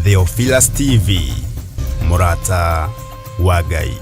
Theophilus TV, mũrata wa Ngai.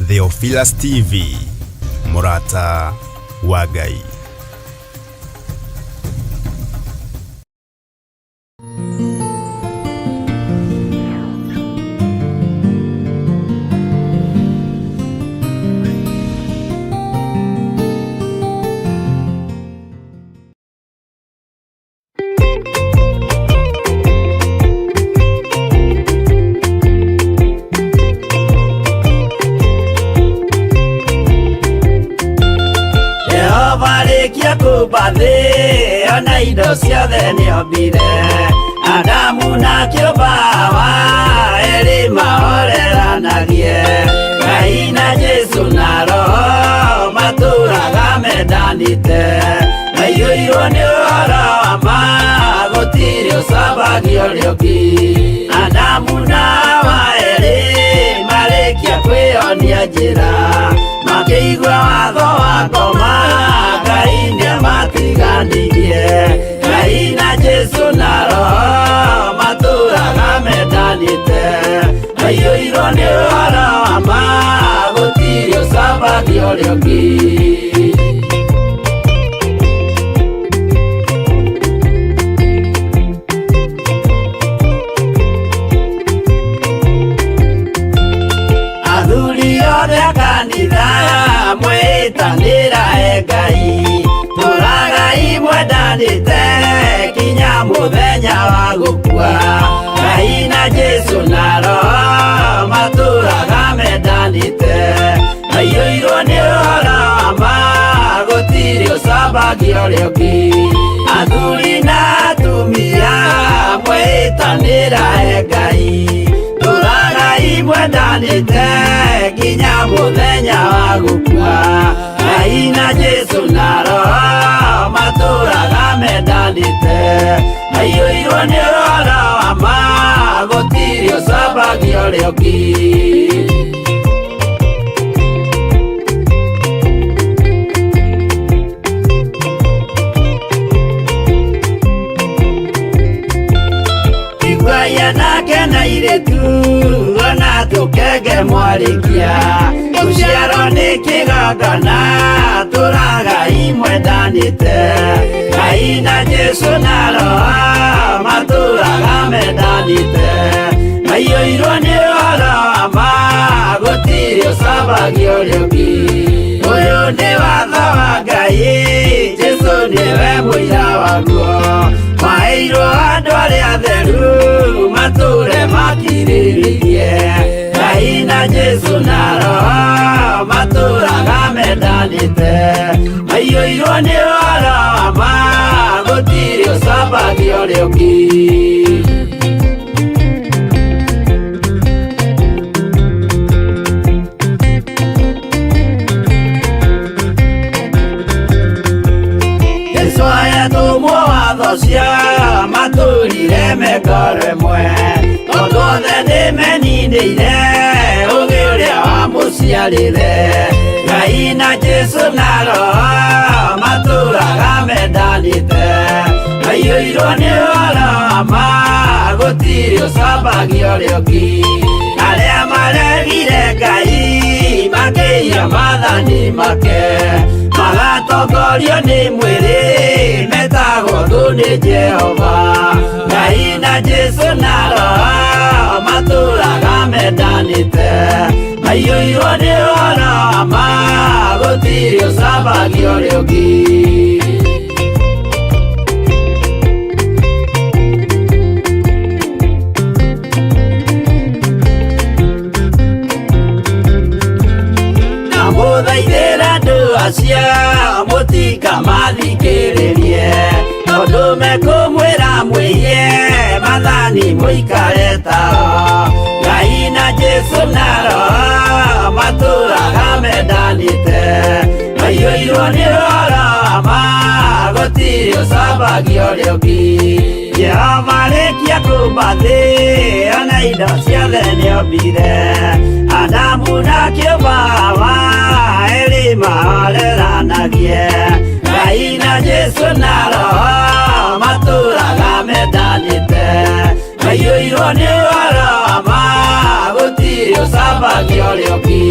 Theophilus TV, mũrata wa Ngai. Jehova arĩkia kũmba thĩ ona indo ciothe nĩombire Adamu na kĩũmba Hawa erĩ mahoreranagie Ngai na Jesu na Roho matũraga mendanĩte maiyũirwo nĩ ũhoro wa ma gũtirĩ ũcambagio ũrĩa ũngĩ Adamu na Hawa erĩ marĩkia kwĩyonia njĩra makĩigua watho wa ngoma Ngai nĩamatiganirie Ngai na Jesu na Roho matũraga mendanĩte maiyũirwo nĩ ũhoro wa ma gũtirĩ ũcambagio ũrĩa ũngĩ. Athuri othe a kanitha mwĩtanĩra e Ngai tũragai mwendanĩte kinya mũthenya wa gũkua Ngai na Jesu na Roho matũraga mendanĩte maiyũirwo nĩ ũhoro wa ma gũtirĩ ũcambagio ũrĩa ũngĩ athuri na atumia mwĩtanĩra e Ngai tũragai mwendanĩte nginya mũthenya wa gũkua Ngai na Jesu na Roho matũraga mendanĩte maiyũirwo nĩ ũhoro wa ma gũtirĩ ũcambagio ũrĩa ũngĩ. Iguai anake na airĩtu ona tũkenge mwarĩkia gũciarwo nĩ kĩgongona tũragai mwendanĩte Ngai na Jesu na Roho matũraga mendanĩte maiyũirwo nĩ ũhoro wa ma gũtirĩ ũcambagio ũrĩa ũngĩ ũyũ nĩ watho wa Ngai Jesu nĩwe mũira waguo maheirwo andũ arĩa atheru matũre makirĩrĩirie Ngai na Jesu na Roho matũraga mendanĩte maiyũirwo nĩ ũhoro wa ma gũtirĩ ũcambagio ũrĩa ũngĩ. Jesu ayatũmwo watho cia matũrire mekore mwe tondũ othe nĩmeninĩire Amũciarire. Ngai na Jesu na Roho matũraga mendanĩte, maiyũirwo nĩ ũhoro wa ma, gũtirĩ ũcambagia ũrĩa ũngĩ. Arĩa maregire Ngai makĩiya maathani make, magatongorio nĩ mwĩrĩ, metagwo thũ nĩ Jehova. Ngai na Jesu na Roho matũraga mendanĩte, maiyũirwo nĩ ũhoro wa ma, gũtirĩ ũcambagia ũrĩa ũngĩ. Ndamũthaithĩra andũ acio mũtikamathikĩrĩrie, tondũ mekũmwĩra mwĩiye maathani mũikare tao. Ngai na Jesu na Roho matũraga mendanĩte, maiyũirwo nĩ ũhoro wa ma, gũtirĩ ũcambagia ũrĩa ũngĩ. Jehova arĩkia kũũmba thĩ, ona indo ciothe nĩombire, Adamu na kĩũmba Hawa, erĩ mahoreranagie. Ngai na Jesu na Roho matũraga mendanĩte, maiyũirwo nĩ ũhoro wa ma, gũtirĩ ũcambagia ũrĩa ũngĩ.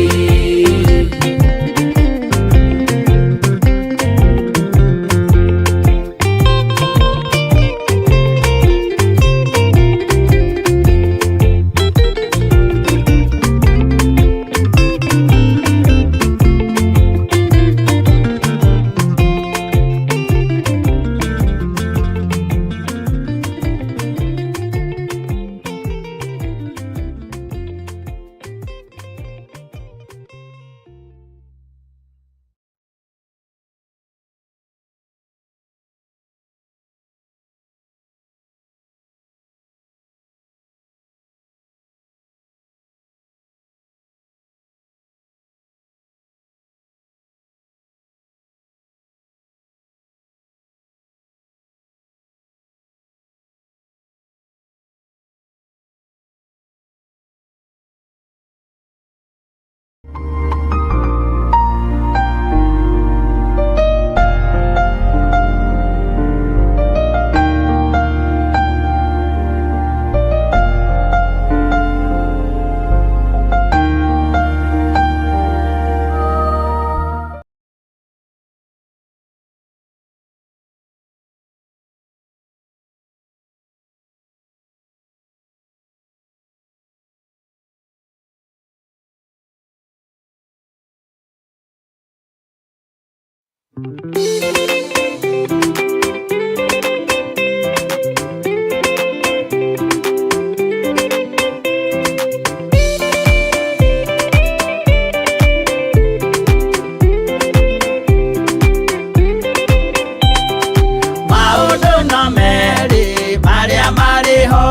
Maũndũ no merĩ marĩa marĩ ho,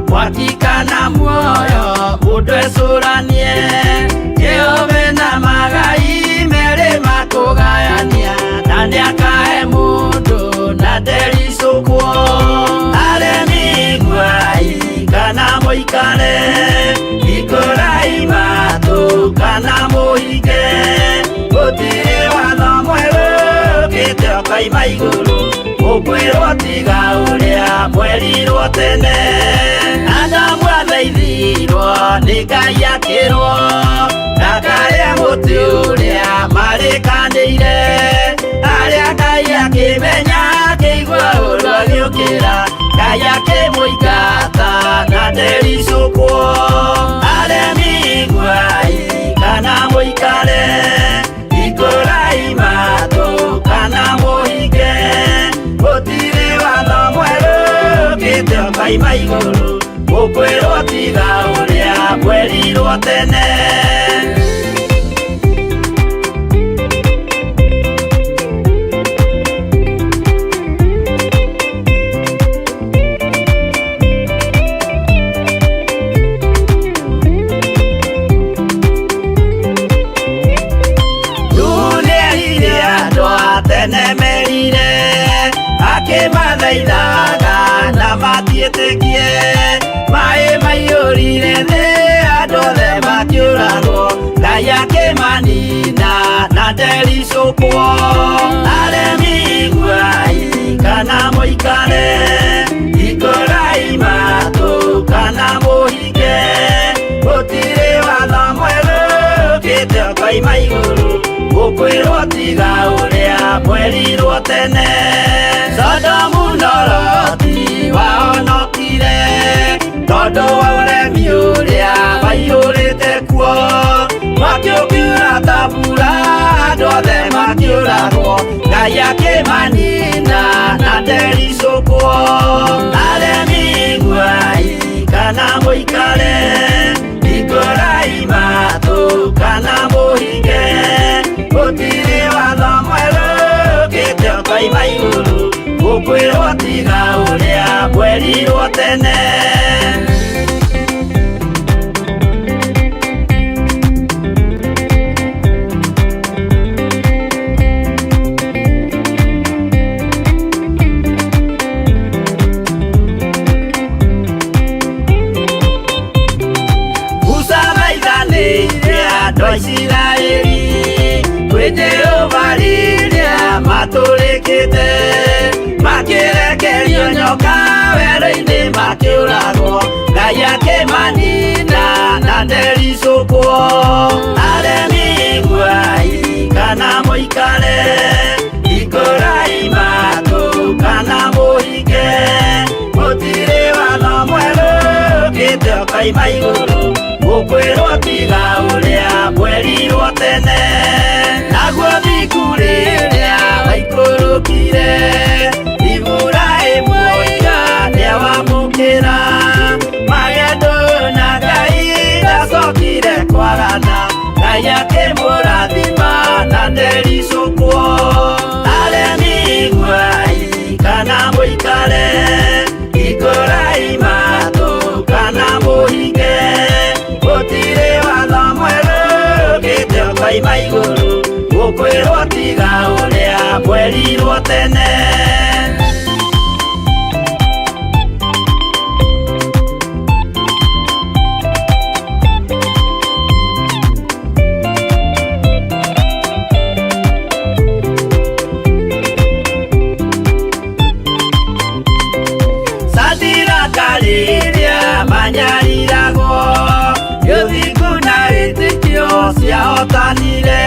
mwaki kana muoyo, mũndũ ecũranie. Jehova na magai merĩ makũgayania, na nĩakahe mũndũ na ndericũkwo. Aremi iguai kana mũikare, hingũrai matũ kana mũhinge, gũtirĩ watho mwerũ ũkĩte ũkoima igũrũ, ũkwĩrwo tiga ũrĩa mwerirwo tene. Adamu athaithirwo nĩ Ngai akĩrwo ndakarĩe mũtĩ ũrĩa marĩkanĩire, arĩa Ngai akĩmenya akĩigua ũru agĩũkĩra, Ngai akĩmũingata na ndericũkwo. Aremi iguai kana mũikare, hingũrai matũ kana mũhinge, gũtirĩ watho mwerũ ũkĩte ũkoima igũrũ, ũkwĩrwo tiga ũrĩa mwerirwo tene. Nuhu nĩerire andũ a tene merire, akĩmathaithaga na matiĩtĩkie. Maĩ maiyũrire thĩ, andũ othe makĩũragwo, Ngai akĩ Na ndericũkwo. Aremi iguai kana mũikare, hingũrai matũ kana mũhinge, gũtirĩ watho mwerũ ũkĩte ũkoima igũrũ, gũkwĩrwo tiga ũrĩa mwerirwo tene. Sodomu na Loti wahonokire tondũ wa ũremi ũrĩa waiyũrĩte kuo. Mwaki ũkiura ta mbura, andũ othe makĩũragwo, Ngai akĩmanina na ndericũkwo. Aremi iguai kana mũikare, hingũrai matũ kana mũhinge, gũtirĩ watho mwerũ ũkĩte ũkoima igũrũ, gũkwĩrwo tiga ũrĩa mwerirwo tene. Musa thaithanĩire andũ a Isiraeli kwĩ Jehova rĩrĩa matũrĩkĩte, makĩrekerio nyoka werũ-inĩ makĩũragwo, Ngai akĩmanina na ndericũkwo. Aremi iguai kana mũikare, hingũrai matũ kana mũhinge, gũtirĩ watho mwerũ ũkĩte ũkoima igũrũ, gũkwĩrwo tiga ũrĩa mwerirwo tene. Naguo thingu rĩrĩa waikũrũkire, Iburahĩmu oiga nĩawamũkĩra, magendo na Ngai ndacokire kwagana, Ngai akĩmũrathima na ndericũkwo. Aremi iguai kana mũikare, hingũrai matũ kana mũhinge, gũtirĩ watho mwerũ ũkĩte ũkoima igũrũ, gũkwĩrwo tiga ũrĩa mwerirwo tene. Sadiraka rĩrĩa manyariragwo, gĩthingu na wĩtĩkio ciahotanire,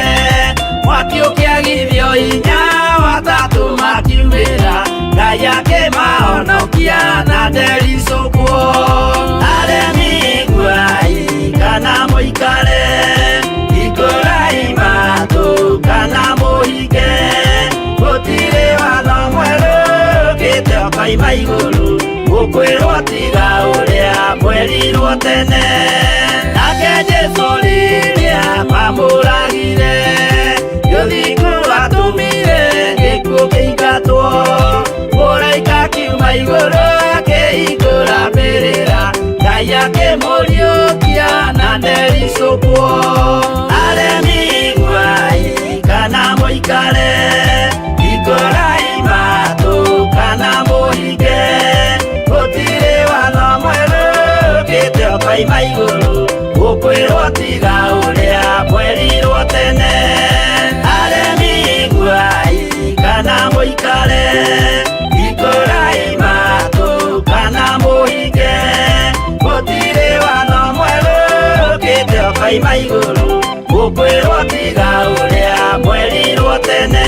mwaki ũkĩagithio hinya watatũ makiumĩra, Ngai akĩmahonokia na ndericũkwo. Aremi iguai kana mũikare, hingũrai matũ kana mũhinge, gũtirĩ watho mwerũ ũkĩte ũkoima igũrũ, gũkwĩrwo tiga ũrĩa mwerirwo tene. Nake Jesũ rĩrĩa mamũragire, gĩthingu atũmire gĩkuũ kĩingatwo, mũraika akiuma igũrũ akĩhingũra mbĩrĩra, Ngai akĩmũriũkia na ndericũkwo. Aremi iguai kana mũikare, hingũrai matũ kana mũhinge, gũtirĩ watho mwerũ ũkĩte ũkoima igũrũ, gũkwĩrwo tiga ũrĩa mwerirwo tene. Aremi iguai kana mũikare, hingũrai matũ kana mũhinge, gũtirĩ watho mwerũ ũkĩte ũkoima igũrũ, gũkwĩrwo tiga ũrĩa mwerirwo tene.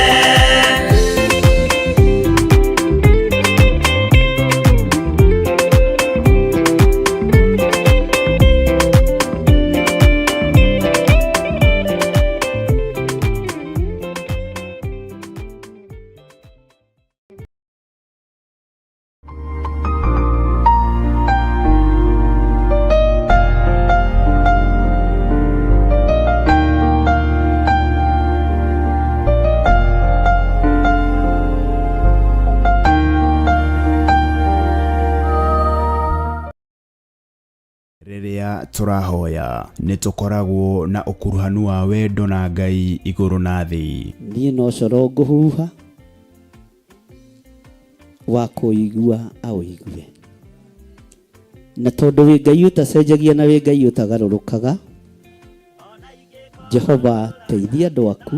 Rĩrĩa tũrahoya nĩ tũkoragwo na ũkuruhanu wa wendo na Ngai igũrũ na thĩ. Niĩ no coro ngũhuha wa kũigua aũigue. Na tondũ wĩ Ngai ũtacenjagia na wĩ Ngai ũtagarũrũkaga, Jehova teithia andũ aku.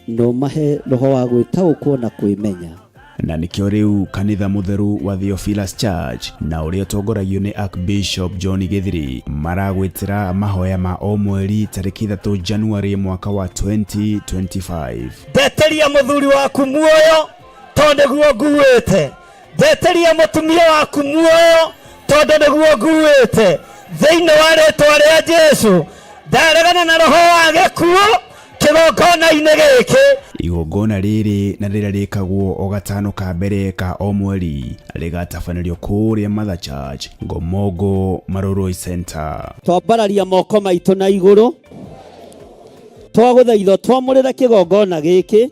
Na ũmahe roho wa gwĩtaũkwo na kwĩmenya. Na nĩkĩo rĩu kanitha mũtheru wa Theophilus Church na ũrĩa ũtongoragio nĩ Archbishop John Githiri maragwĩtĩra mahoya ma o mweri tarĩki 3 January mwaka wa 2025. Ndeteria mũthuri waku muoyo tondũ nĩguo nguĩte, ndeteria mũtumia waku muoyo tondũ nĩguo nguĩte. Thĩinĩ wa rĩtwa rĩa Jesu ndaregana na roho wa gĩkuũ kĩgongona-inĩ gĩkĩ. Igongona rĩrĩ na rĩrĩa rĩkagwo o gatano ka mbere ka o mweri rĩgatabanĩrio kũrĩa Mother Church, Ngomongo, Marurui Center. Twambararia moko maitũ na igũrũ, twagũthaitha twamũrĩre kĩgongona gĩkĩ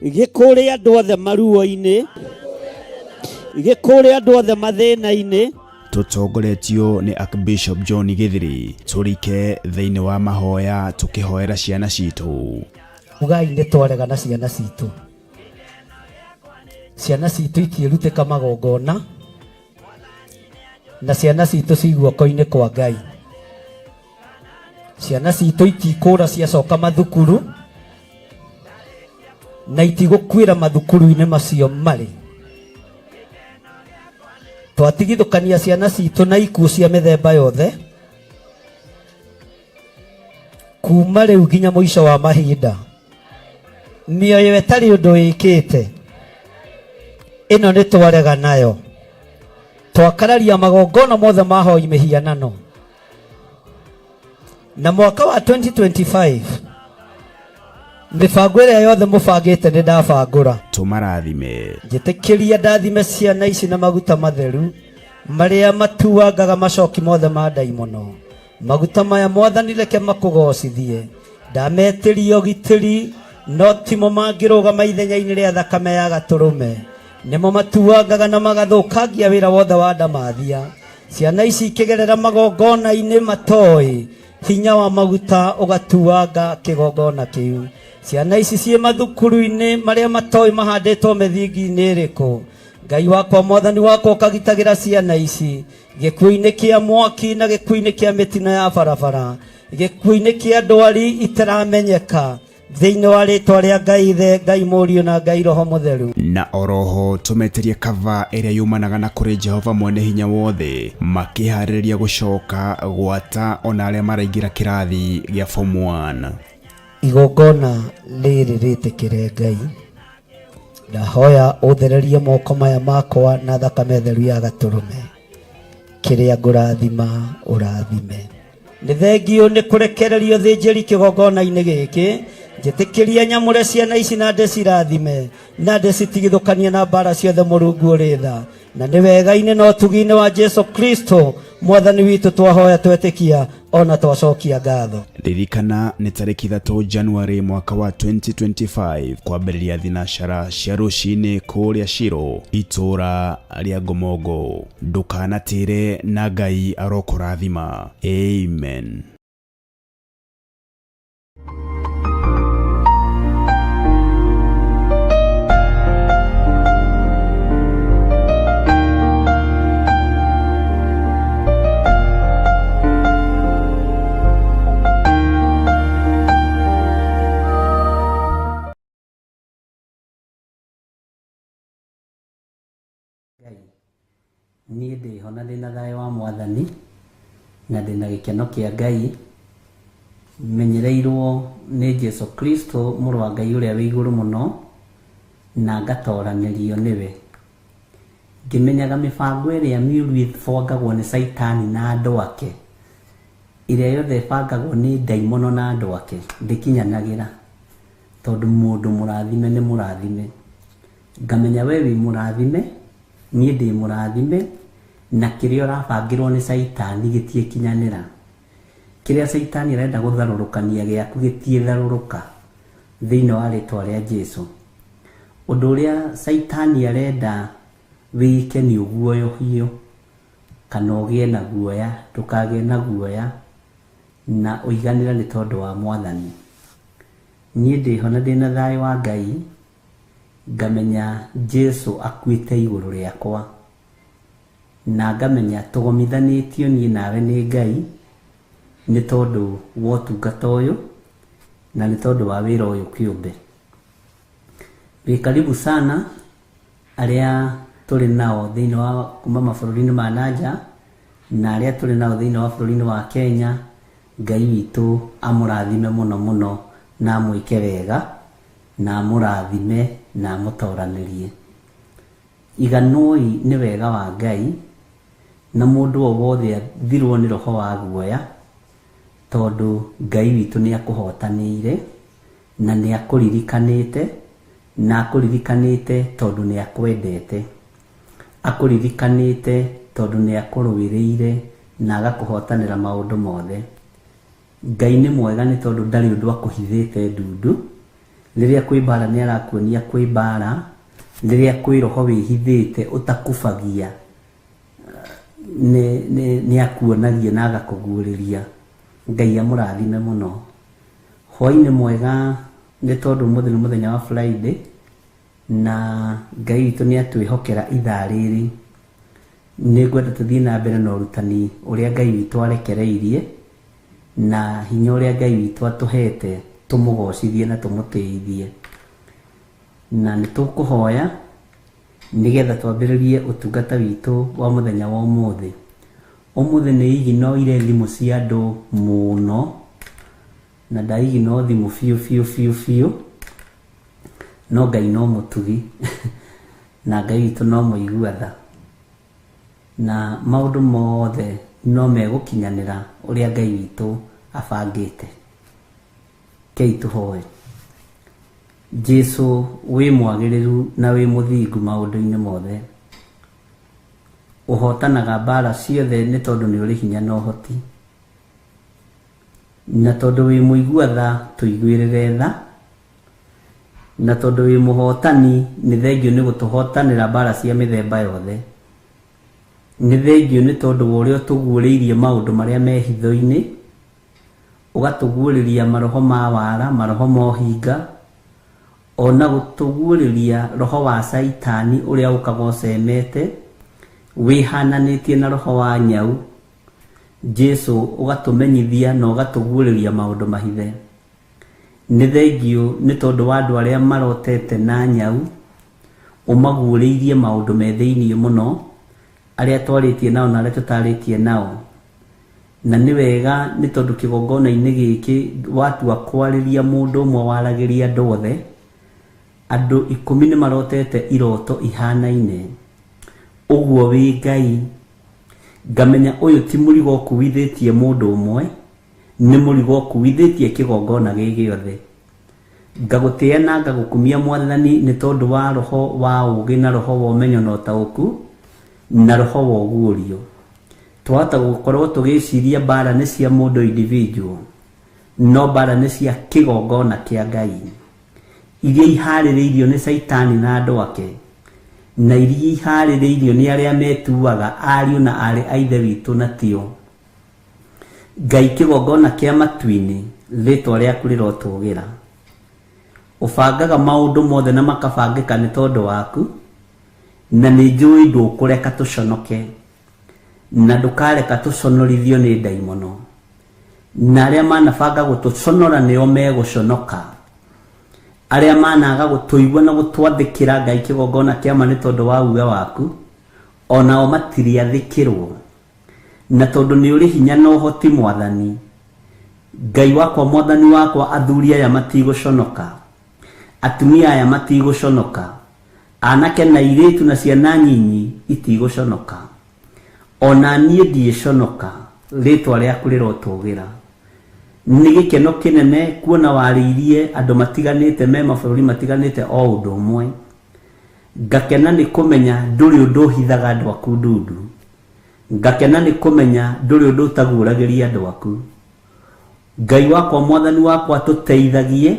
gĩkũrĩ andũ othe maruo-inĩ, gĩkũrĩ andũ othe mathĩna-inĩ. Tũtongoretio nĩ Archbishop John Githiri tũrike thĩinĩ wa mahoya tũkĩhoera ciana citũ. Ugai nĩ twarega na ciana citũ. Ciana citũ itiĩrutĩka magongona, na ciana citũ ci guoko-inĩ kwa Ngai. Ciana citũ itikũra ciacoka mathukuru, na itigũkuĩra mathukuru-inĩ macio marĩ. Twatigithũkania ciana citũ na ikuũ cia mĩthemba yothe, kuma rĩu nginya mũico wa mahinda. Mĩoyo ĩtarĩ ũndũ ĩkĩte, ĩno nĩ twarega nayo. Twakararia magongona mothe ma hoi mĩhianano. Na mwaka wa 2025 mĩbango ĩrĩa yothe mũbangĩte nĩ ndabangũra. Tũmarathime. Njĩtĩkĩria ndathime ciana ici na maguta matheru marĩa matuangaga macoki mothe ma ndaimono. Maguta maya Mwathani reke makũgocithie. Ndametĩria ũgitĩri no timo mangĩrũgama ithenya-inĩ rĩa thakame ya gatũrũme. Nĩmo matuangaga na magathũkangia wĩra wothe wa ndamathia. Ciana ici ikĩgerera magongona-inĩ matoĩ, hinya wa maguta ũgatuanga kĩgongona kĩu. Ciana ici ciĩ mathukuru-inĩ marĩa matoĩ mahandĩtwo mĩthingi-inĩ ĩrĩkũ. Ngai wakwa Mwathani wakwa ũkagitagĩra ciana ici gĩkuũ-inĩ kĩa mwaki na gĩkuũ-inĩ kĩa mĩtino ya barabara, gĩkuũ-inĩ kĩa ndwari itaramenyeka, thĩinĩ wa rĩtwa rĩa Ngai Ithe, Ngai Mũriũ na Ngai Roho Mũtheru. Na oroho tũmetĩrie kava ĩrĩa yumanaga na kũrĩ Jehova mwene hinya wothe makĩharĩrĩria gũcoka gwata ona arĩa maraingĩra kĩrathi gĩa form 1. Igongona rĩrĩ rĩtĩkĩre Ngai, ndahoya ũthererie moko maya makwa na thakame theru ya gatũrũme. Kĩrĩa ngũrathima ũrathime. Nĩ thengio nĩ kũrekererio thĩnjĩri kĩgongona-inĩ gĩkĩ. Njĩtĩkĩria nyamũre ciana ici na ndĩcirathime na ndĩcitigithũkanie na mbara ciothe Mũrungu ũrĩ tha. Na nĩ wega-inĩ na ũtugi-inĩ wa Jesu Kristo Mwathani witũ twahoya twetĩkia ona twacokia ngatho. Ririkana nĩ tarĩki 3 January mwaka wa 2025 kwambĩrĩria thinacara cia rũcinĩ kũrĩa Shiro itũra rĩa Ngomongo. Ndũkanatĩre na Ngai arokũrathima. Amen. Niĩ ndĩho na ndĩna thayũ wa Mwathani na ndĩna gĩkeno kĩa Ngai, menyereirwo nĩ Jesu Kristo mũrũ wa Ngai ũrĩa wĩ igũrũ mũno, na ngatoranĩrio nĩwe. Ngĩmenyaga mĩbango ĩrĩa mĩũru ĩbangagwo nĩ Caitani na andũ ake, ĩrĩa yothe ĩbangagwo nĩ ndaimono na andũ ake, ndĩkinyanagĩra, tondũ mũndũ mũrathime nĩ mũrathime. Ngamenya we wĩ mũrathime, niĩ ndĩ mũrathime, na kĩrĩa ũrabangĩrwo nĩ Caitani gĩtiĩkinyanĩra. Kĩrĩa Caitani arenda gũtharũrũkania gĩaku gĩtiĩtharũrũka thĩinĩ wa rĩtwa rĩa Jesu. Ũndũ ũrĩa Caitani arenda wĩke nĩ ũguoyohio kana ũgĩe na guoya, ndũkagĩe na guoya na ũiganĩre nĩ tondũ wa Mwathani. Niĩ ndĩho na ndĩna thayũ wa Ngai, ngamenya Jesu akuĩte igũrũ rĩakwa, na ngamenya tũgomithanĩtio niĩ nawe nĩ Ngai nĩ tondũ wa ũtungata ũyũ. Na nĩ tondũ wa wĩra ũyũ kĩũmbe. Wĩ karibu sana arĩa tũrĩ nao thĩinĩ wa kuma mabũrũri-inĩ ma nanja na arĩa tũrĩ nao thĩinĩ wa bũrũri-inĩ wa Kenya. Ngai witũ amũrathime mũno mũno na amwĩke wega na amũrathime na amũtoranĩrie. Iganoi nĩ wega wa Ngai na mũndũ o wothe athirwo nĩ roho wa guoya, tondũ Ngai witũ nĩ akũhotanĩire na nĩ akũririkanĩte, na akũririkanĩte tondũ nĩ akwendete, akũririkanĩte tondũ nĩ akũrũĩrĩire na agakũhotanĩra maũndũ mothe. Ngai nĩ mwega nĩ tondũ ndarĩ ũndũ akũhithĩte ndundu. Rĩrĩa kwĩ mbara nĩ arakuonia kwĩ mbara, rĩrĩa kwĩ roho wĩhithĩte ũtakubagia nĩ akuonagia na agakũguũrĩria. Ngai amũrathime mũno. Hwaĩ-inĩ mwega nĩ tondũ ũmũthĩ nĩ mũthenya wa Friday na Ngai witũ nĩ atwĩhokera ithaa rĩrĩ. Nĩ ngwenda tũthiĩ na mbere na ũrutani ũrĩa Ngai witũ arekereirie na hinya ũrĩa Ngai witũ atũhete tũmũgocithie na tũmũtĩithie. Na nĩ tũkũhoya nĩgetha twambĩrĩrie ũtungata witũ wa mũthenya wa ũmũthĩ. Ũmũthĩ nĩ iginoire thimũ cia andũ mũno, na ndaigino thimũ biũ biũ biũ biũ, no Ngai no mũtugi na Ngai witũ no mũigua tha, na maũndũ mothe no megũkinyanĩra ũrĩa Ngai witũ abangĩte. Kei tũhoe. Jesũ wĩ mwagĩrĩru na wĩ mũthingu maũndũ-inĩ mothe. Ũhotanaga mbara ciothe nĩ tondũ nĩ ũrĩ hinya na ũhoti, na tondũ wĩ mũigua tha tũiguĩrĩre tha, na tondũ wĩ mũhotani nĩ thengio nĩ gũtũhotanĩra mbara cia mĩthemba yothe. Nĩ thengio nĩ tondũ wa ũrĩa ũtũguũrĩirie maũndũ marĩa me hitho-inĩ, ũgatũguũrĩria maroho ma wara, maroho ma ũhinga, ona gũtũguũrĩria roho wa Caitani ũrĩa ũkaga ũcemete wĩhananĩtie na roho wa nyau. Jesũ ũgatũmenyithia na ũgatũguũrĩria maũndũ mahithe. Nĩ thengio nĩ tondũ wa andũ arĩa marotete na nyau, ũmaguũrĩirie maũndũ me thĩinĩ mũno, arĩa twarĩtie nao na arĩa tũtarĩtie nao. Na nĩ wega nĩ tondũ kĩgongona-inĩ gĩkĩ watua kwarĩria mũndũ ũmwe waragĩria andũ othe, andũ 10 nĩ marotete iroto ihanaine. Ũguo wĩ Ngai, ngamenya ũyũ ti mũrigo ũkuithĩtie mũndũ ũmwe, nĩ mũrigo ũkuithĩtie kĩgongona gĩ gĩothe. Ngagũtĩĩa na ngagũkumia Mwathani nĩ tondũ wa roho wa ũũgĩ na roho wa ũmenyo na ũtaũku na roho wa ũguũrio. Twahota gũkorwo tũgĩciria mbara nĩ cia mũndũ individual, no mbara nĩ cia kĩgongona kĩa Ngai, iria iharĩrĩirio nĩ Caitani na andũ ake, na iria iharĩrĩirio nĩ arĩa metuaga ariũ na aarĩ a Ithe witũ na tio. Ngai kĩgongona kĩa matu-inĩ, rĩtwa rĩaku rĩrotũgĩra. Ũbangaga maũndũ mothe na makabangĩka nĩ tondũ waku, na nĩ njũĩ ndũkũreka tũconoke, na ndũkareka tũconorithio nĩ ndaimono, na arĩa manabanga gũtũconora nĩo megũconoka, arĩa managa gũtũigua na gũtwathĩkĩra Ngai kĩgongona kĩa ma nĩ tondũ wa uge waku, onao matiriathĩkĩrwo. Na tondũ nĩ ũrĩ hinya na ũhoti Mwathani Ngai wakwa, Mwathani wakwa, athuri aya matigũconoka, atumia aya matigũconoka, anake na airĩtu na ciana nyinyi itigũconoka, ona niĩ ndiĩconoka, rĩtwa rĩaku rĩrotũgĩra. Nĩ gĩkeno kĩnene kuona warĩirie andũ matiganĩte me mabũrũri matiganĩte o ũndũ ũmwe. Ngakena nĩ kũmenya ndũrĩ ũndũ ũhithaga andũ aku ndundu, ngakena nĩ kũmenya ndũrĩ ũndũ ũtaguũragĩria andũ aku. Ngai wakwa, Mwathani wakwa, tũteithagie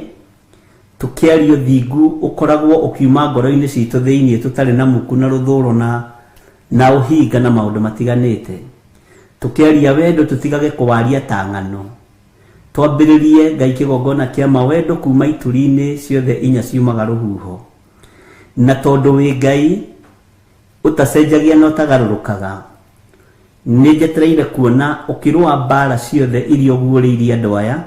tũkĩaria ũthingu ũkoragwo ũkiuma ngoro-inĩ citũ thĩinĩ, tũtarĩ na muku na rũthũro na ũhinga na maũndũ matiganĩte. Tũkĩaria wendo tũtigage kũwaria ta ng'ano, twambĩrĩrie Ngai kĩgongona kĩa mawendo kuma ituri-inĩ ciothe inya ciumaga rũhuho. Na tondũ wĩ Ngai ũtacenjagia na ũtagarũrũkaga, nĩ njetereire kuona ũkĩrũa mbara ciothe iria ũguũrĩirie andũ aya,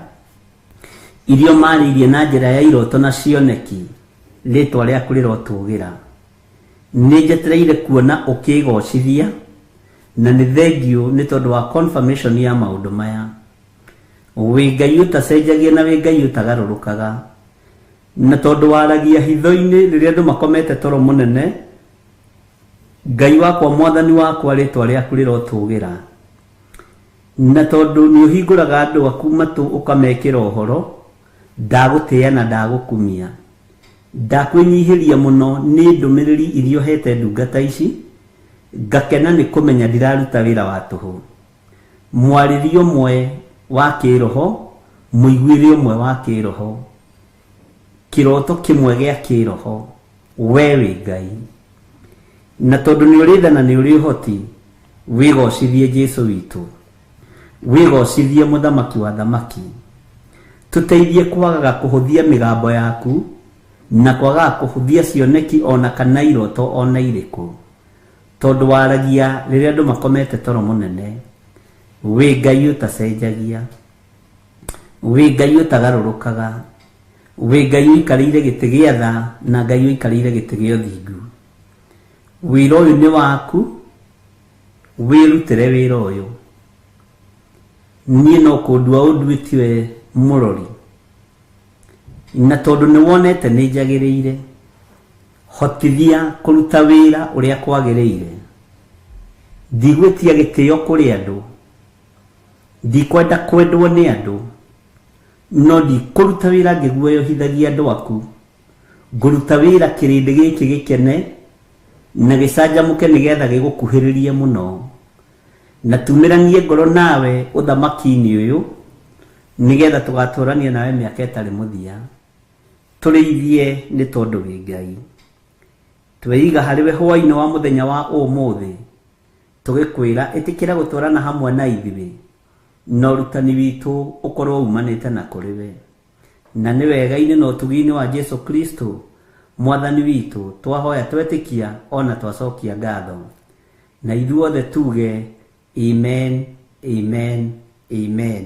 Iria ũmarĩirie na njĩra ya iroto na cioneki, rĩtwa rĩaku rĩrotũgĩra. Nĩ njetereire kuona ũkĩgocithia, na nĩ thengiũ nĩ tondũ wa confirmation ya maũndũ maya. Wĩ Ngai ũtacenjagia na wĩ Ngai ũtagarũrũkaga. Na tondũ waragia hitho-inĩ rĩrĩa andũ makomete toro mũnene, Ngai wakwa, mwathani wakwa, rĩtwa rĩaku rĩrotũgĩra. Na tondũ nĩ ũhingũraga andũ aku matũ ũkamekĩra ũhoro, ndagũtĩĩa na ndagũkumia. Ndakwĩnyihĩria mũno nĩ ndũmĩrĩri iria ũhete ndungata ici, ngakena nĩ kũmenya ndiraruta wĩra wa tũhũ. Mwarĩrie ũmwe wa kĩroho, mũiguĩre ũmwe wa kĩroho, kĩroto kĩmwe gĩa kĩroho, we wĩ Ngai. Na tondũ nĩ ũrĩ tha na nĩ ũrĩ ũhoti, wĩgocithie Jesũ witũ, wĩgocithie mũthamaki wa thamaki. Tũteithie kwagaga kũhũthia mĩgambo yaku, na kwagaga kũhũthia cioneki ona kana iroto ona irĩkũ. Tondũ waragia rĩrĩa andũ makomete toro mũnene, wĩ Ngai ũtacenjagia, wĩ Ngai ũtagarũrũkaga, wĩ Ngai ũikarĩire gĩtĩ gĩa tha na Ngai ũikarĩire gĩtĩ gĩa ũthingu. Wĩra ũyũ nĩ waku, wĩrutĩre wĩra ũyũ. Niĩ no kũndua ũnduĩtie mũrori, na tondũ nĩ wonete nĩ njagĩrĩire, hotithia kũruta wĩra ũrĩa kwagĩrĩire. Ndigwĩtia gĩtĩo kũrĩ andũ, ndikwenda kwendwo nĩ andũ, no ndikũruta wĩra ngĩguoyohithagia andũ aku. Ngũruta wĩra kĩrĩndĩ gĩkĩ gĩkene na gĩcanjamũke nĩgetha gĩgũkuhĩrĩrie mũno. Na tumĩranie ngoro nawe ũthamaki-inĩ ũyũ, nĩgetha tũgatũrania nawe mĩaka ĩtarĩ mũthia. Tũrĩithie nĩ tondũ wĩ Ngai. Tweiga harĩ we hwaĩ-inĩ wa mũthenya wa ũmũthĩ, tũgĩkwĩra ĩtĩkĩra gũtwarana hamwe na ithuĩ, na ũrutani witũ ũkorwo umanĩte na kũrĩ we. Na nĩ wega-inĩ na ũtugi-inĩ wa Jesũ Kristo mwathani witũ, twahoya twetĩkia ona twacokia ngatho. Na ithuothe tuge amen, amen, amen.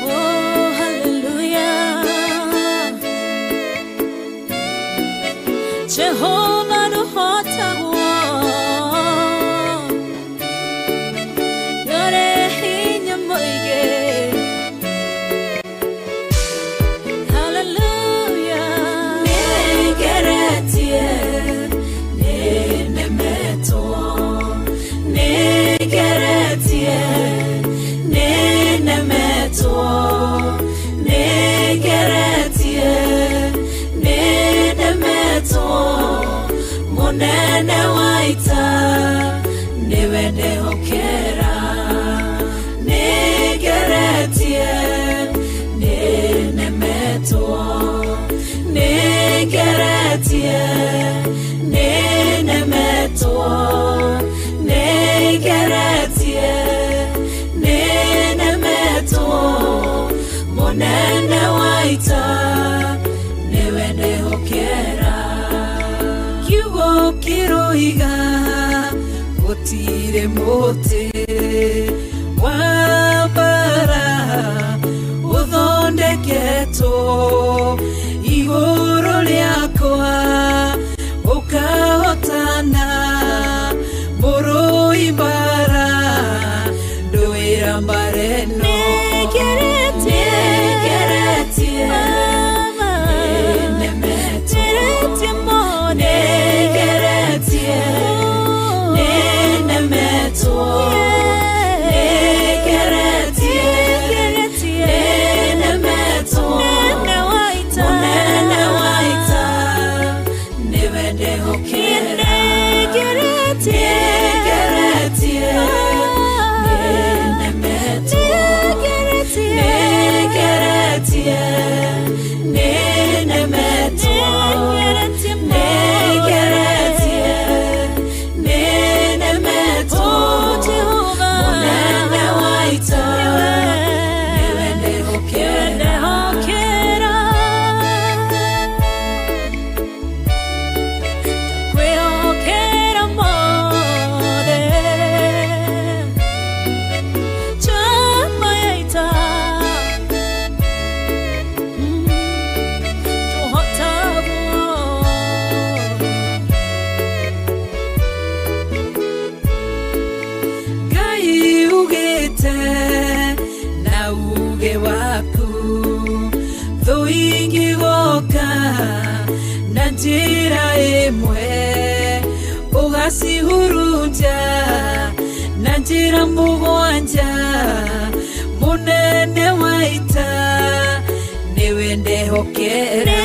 Oh, hallelujah. Jehovah nũhotagwo, nĩũrĩ hinya mũingĩ. Hallelujah. Nĩngeretie, nĩnemetwo, nĩngeretie, nĩnemetwo, nĩngeretie, nĩnemetwo, mũnene wa ita nĩwe ndehokera. Nĩngeretie, nĩnemetwo, nĩngeretie, nĩnemetwo, nĩngeretie, nĩnemetwo, mũnene wa ita nĩwe ndehokera. Kiugo kĩroiga gũtirĩ mũtĩ wa mbara ũthondeketwo igũrũ rĩakwa ũkahotana, mũrũi mbara ndũĩra mbara ĩno. Nĩngeretie, nĩnemetwo, nĩngeretie, nĩnemetwo, nĩngeretie, nĩnemetwo, mũnene wa ita nĩwe ndehokera. Nĩngeretie, nĩnemetwo, nĩngeretie, nĩnemetwo, nĩngeretie, nĩnemetwo, mũnene wa ita nĩwe ndehokera. Kwĩhokera mothe. Ũgacihurunja na njĩra mũgwanja mũnene wa ita nĩwe ndehokera.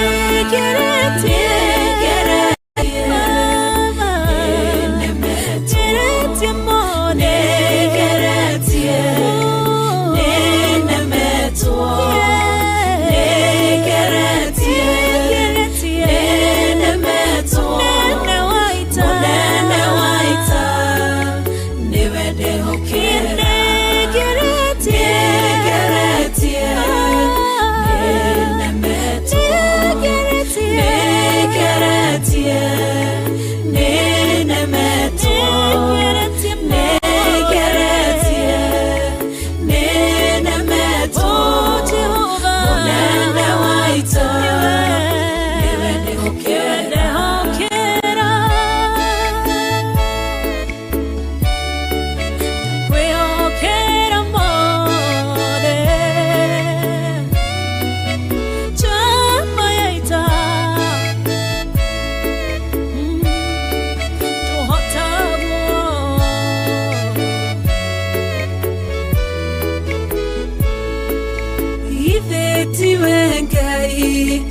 Tiwe Ngai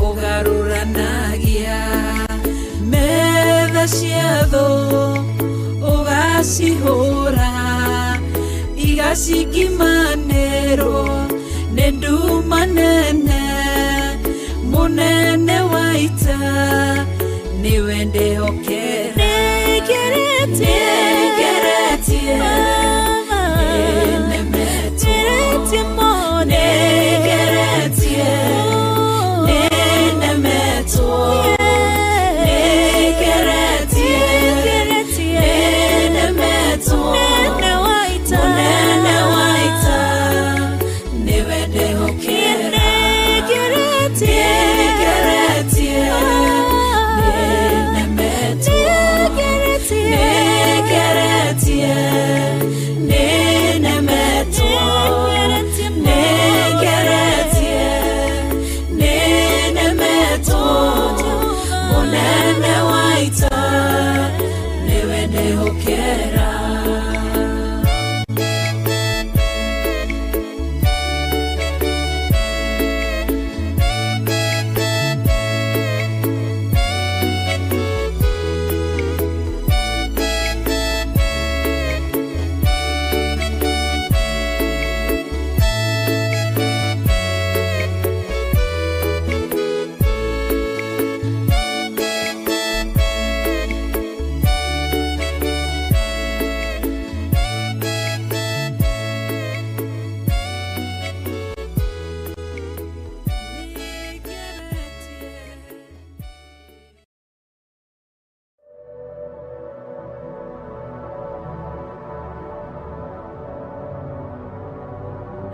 ũgarũranagia metha cia thũ ũgacihũra igacikimanĩrwo nĩ nduma nene mũnene wa ita nĩwe ndehokera. Nĩngeretie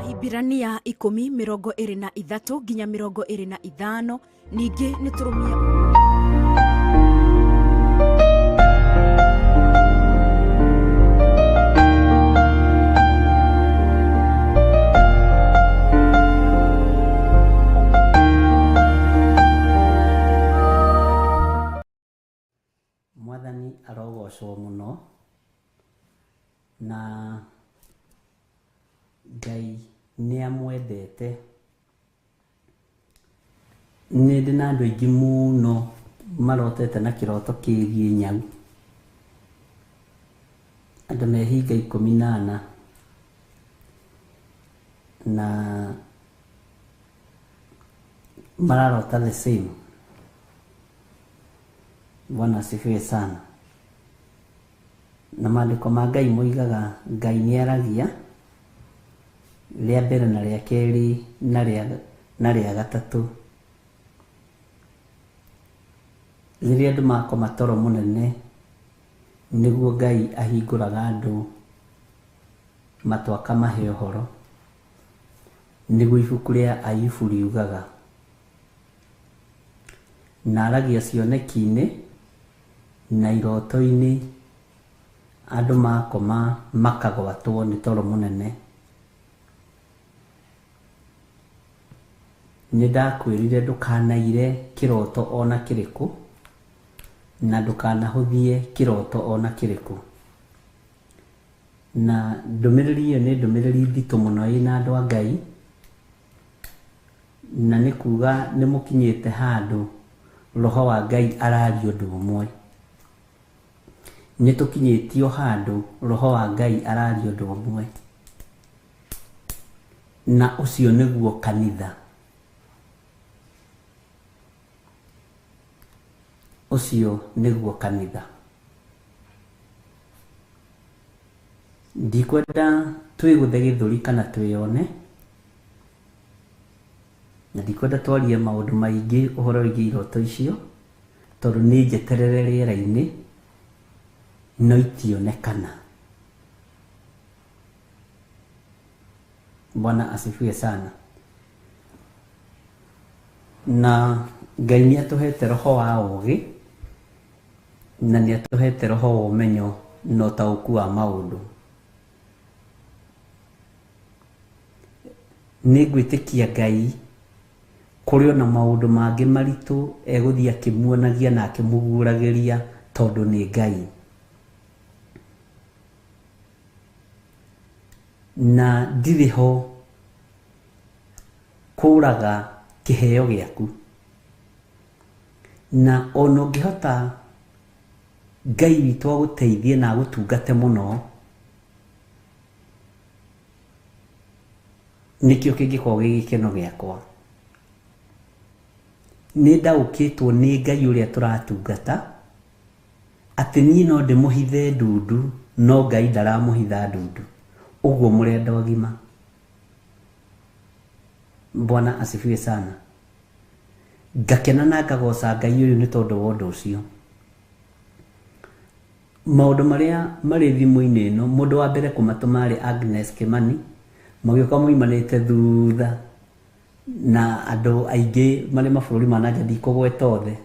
Ahibirania 10:23 nginya 25 ningĩ nĩtũrũmie. Mwathani arogocwo mũno na Ngai nĩ amwendete. Nĩ ndĩ na andũ aingĩ mũno marotete na kĩroto kĩgiĩ nyau, andũ me hinga 14 na mararota the same. Bwana asifiwe sana. Na maandĩko ma Ngai moigaga Ngai nĩaragia rĩa mbere na rĩa kerĩ na rĩa gatatũ. Rĩrĩa andũ makoma toro mũnene nĩguo Ngai ahingũraga andũ matũ akamahe ũhoro. Nĩguo ibuku rĩa Ayubu riugaga, na aragia cioneki-inĩ na iroto-inĩ andũ makoma makagwatwo nĩ toro mũnene. Nĩ ndakwĩrire ndũkanaire kĩroto ona kĩrĩkũ, Na ndũkanahũthie kĩroto ona kĩrĩkũ. Na ndũmĩrĩri ĩyo nĩ ndũmĩrĩri nditũ mũno ĩna andũ a Ngai, na nĩ kuga nĩ mũkinyĩte handũ roho wa Ngai araria ũndũ ũmwe. Nĩ tũkinyĩtio handũ roho wa Ngai araria ũndũ ũmwe, na ũcio nĩguo kanitha. Ũcio nĩguo kanitha. Ndikwenda twĩgũthe gĩthũri kana twĩyone, na ndikwenda twarie maũndũ maingĩ ũhoro wĩgiĩ iroto icio, tondũ nĩ njeterere rĩera-inĩ no itionekana. Bwana asifiwe sana. Na Ngai nĩ atũhete roho wa ũũgĩ, na nĩ atũhete roho wa ũmenyo na ũtaũku wa maũndũ. Nĩ ngwĩtĩkia Ngai kũrĩ ona maũndũ mangĩ maritũ egũthiĩ akĩmuonagia na akĩmũguũragĩria tondũ nĩ Ngai. Na ndirĩ ho kũraga kĩheo gĩaku, na ona ũngĩhota Ngai witũ agũteithie na agũtungate mũno, nĩkĩo kĩngĩkorwo gĩ gĩkeno gĩakwa. Nĩ ndaũkĩtwo nĩ Ngai ũrĩa tũratungata atĩ niĩ no ndĩmũhithe ndundu, no Ngai ndaramũhitha ndundu. Ũguo mũrenda ũgima. Bwana asifiwe sana. Ngakena na ngagoca Ngai ũyũ nĩ tondũ wa ũndũ ũcio. Maũndũ marĩa marĩ thimũ-inĩ ĩno, mũndũ wa mbere kũmatũma arĩ Agnes Kimani, magĩũka moimanĩte thutha na andũ aingĩ marĩ mabũrũri ma nanja, ndikũgweta othe,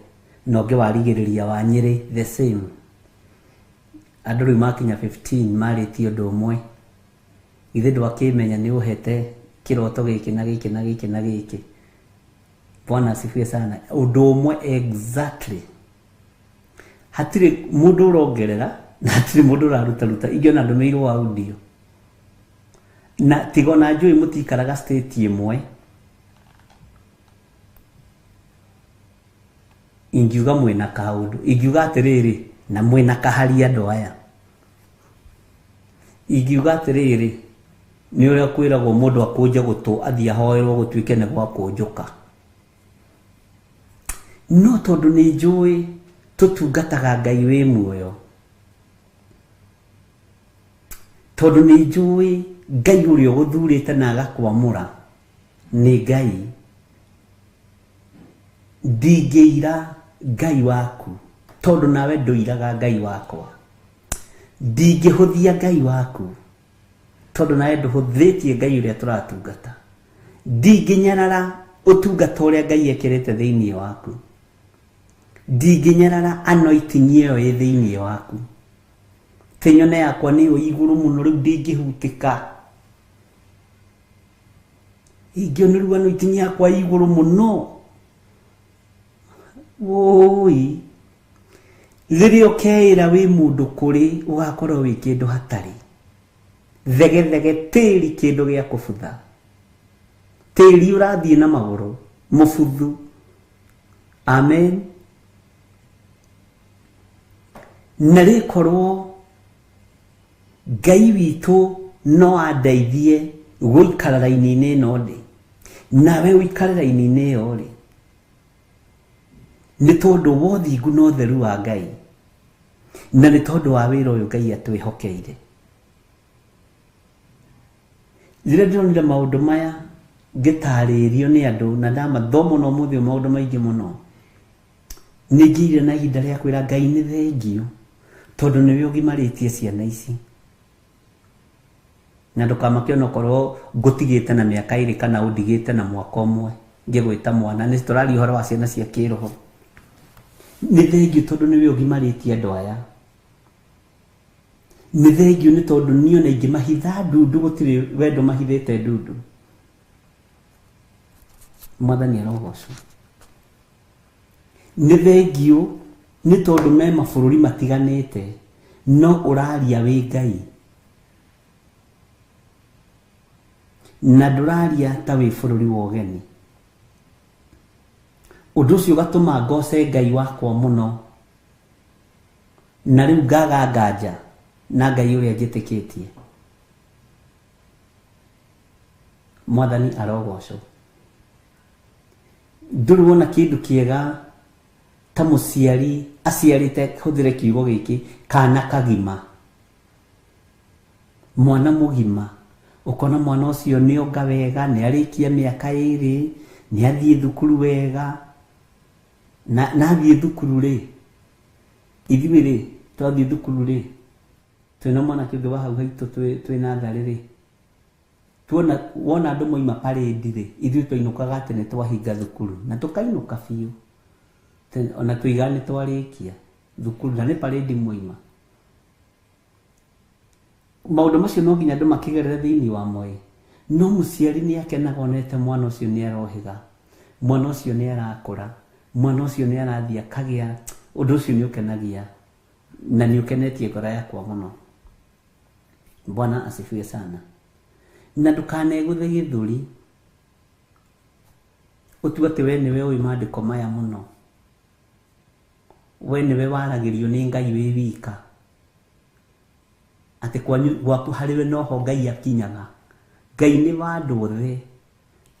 na ũngĩ warigĩrĩria wa Nyĩrĩ the same. Andũ rĩu makinya 15 marĩtie ũndũ ũmwe. Githĩ ndwakĩmenya nĩ ũhete kĩroto gĩkĩ na gĩkĩ na gĩkĩ na gĩkĩ. Bwana asifiwe sana. Ũndũ ũmwe exactly. Hatirĩ mũndũ ũrongerera na hatirĩ mũndũ ũrarutaruta. Ingĩona ndũmĩirwo audio. Na tiga ona njũĩ mũtikaraga state ĩmwe, ingiuga mwĩna kaũndũ, ingiuga atĩrĩrĩ, na mwĩna kahari andũ aya. Ingiuga atĩrĩrĩ, nĩ ũrĩa kwĩragwo mũndũ akũnje gũtũ athiĩ ahoerwo gũtuĩke nĩ gwakũnjũka. No tondũ nĩ njũĩ tũtungataga Ngai wĩ muoyo, tondũ nĩ njũĩ Ngai ũrĩa ũgũthurĩte na agakwamũra nĩ Ngai, ndingĩira Ngai waku tondũ nawe ndũiraga Ngai wakwa. Ndingĩhũthia Ngai waku tondũ nawe ndũhũthĩtie Ngai ũrĩa tũratungata. Ndingĩnyarara ũtungata ũrĩa Ngai ekĩrĩte thĩinĩ waku. Ndingĩnyarara anointing ĩyo ĩ thĩinĩ waku. Tĩ nyone yakwa nĩyo igũrũ mũno rĩu ndingĩhutĩka. Ingĩona rĩu anointing yakwa igũrũ mũno, wũi, rĩrĩa ũkeĩra wĩ mũndũ kũrĩ ũgakorwo wĩ kĩndũ hatarĩ. Thegethege tĩri kĩndũ gĩa kũbutha, tĩri ũrathiĩ na magũrũ mũbuthu. Amen. Na rĩkorwo Ngai witũ no andeithie gũikara raini-inĩ ĩno ndĩ, nawe ũikare raini-inĩ ĩyo rĩ, nĩ tondũ wa ũthingu na ũtheru wa Ngai, na nĩ tondũ wa wĩra ũyũ Ngai atwĩhokeire. Rĩrĩa ndĩronire maũndũ maya ngĩtarĩrio nĩ andũ na ndamathoma ona ũmũthĩ ũyũ maũndũ maingĩ mũno, nĩ ngĩire na ihinda rĩa kwĩra Ngai nĩ thengiũ tondũ nĩwe ũgimarĩtie ciana ici. Na ndũkamake onokorwo ngũtigĩte na mĩaka ĩrĩ kana ũndigĩte na mwaka ũmwe ngĩgwĩta mwana, nĩ tũraria ũhoro wa ciana cia kĩroho. Nĩ thengiũ tondũ nĩwe ũgimarĩtie andũ aya. Nĩ thengiũ nĩ tondũ niĩ ona ingĩmahitha ndundu gũtirĩ wendo mahithĩte ndundu. Mwathani arogocwo. Nĩ thengiũ Nĩ tondũ me mabũrũri matiganĩte, no ũraria wĩ Ngai. Na ndũraria ta wĩ bũrũri wa ũgeni. Ũndũ ũcio ũgatũma ngoce Ngai wakwa mũno. Na rĩu ngaga nganja na Ngai ũrĩa njĩtĩkĩtie. Mwathani arogocwo. Ndũrĩ wona kĩndũ kĩega ta mũciari aciarĩte, hũthĩre kiugo gĩkĩ, kana kagima. Mwana mũgima. Ũkona mwana ũcio nĩ onga wega, nĩ arĩkia mĩaka 2, nĩ athiĩ thukuru wega. Na athiĩ thukuru rĩ, ithuĩ rĩ, twathiĩ thukuru rĩ, twĩna mwanake ũngĩ wa hau haitũ twĩ natharĩ rĩ, tuona wona andũ moima parade rĩ, ithuĩ twainũkaga atĩ nĩ twahinga thukuru, na tũkainũka biũ. Ona tũigaga nĩ twarĩkia thukuru, na nĩ parade moima. Maũndũ macio no nginya andũ makĩgerere thĩinĩ wa moĩ. No mũciari nĩ akenaga onete mwana ũcio nĩ arohĩga, mwana ũcio nĩ arakũra, mwana ũcio nĩ arathiĩ akagĩa. Ũndũ ũcio nĩ ũkenagia na nĩ ũkenetie ngoro yakwa mũno. Bwana asifiwe sana. Na ndũkanegũthe gĩthũri ũtue atĩ we nĩwe ũĩ maandĩko maya mũno, we nĩwe waragĩrio nĩ Ngai wĩ wika, atĩ kwanyu gwaku harĩ we noho Ngai akinyaga. Ngai nĩ wa andũ othe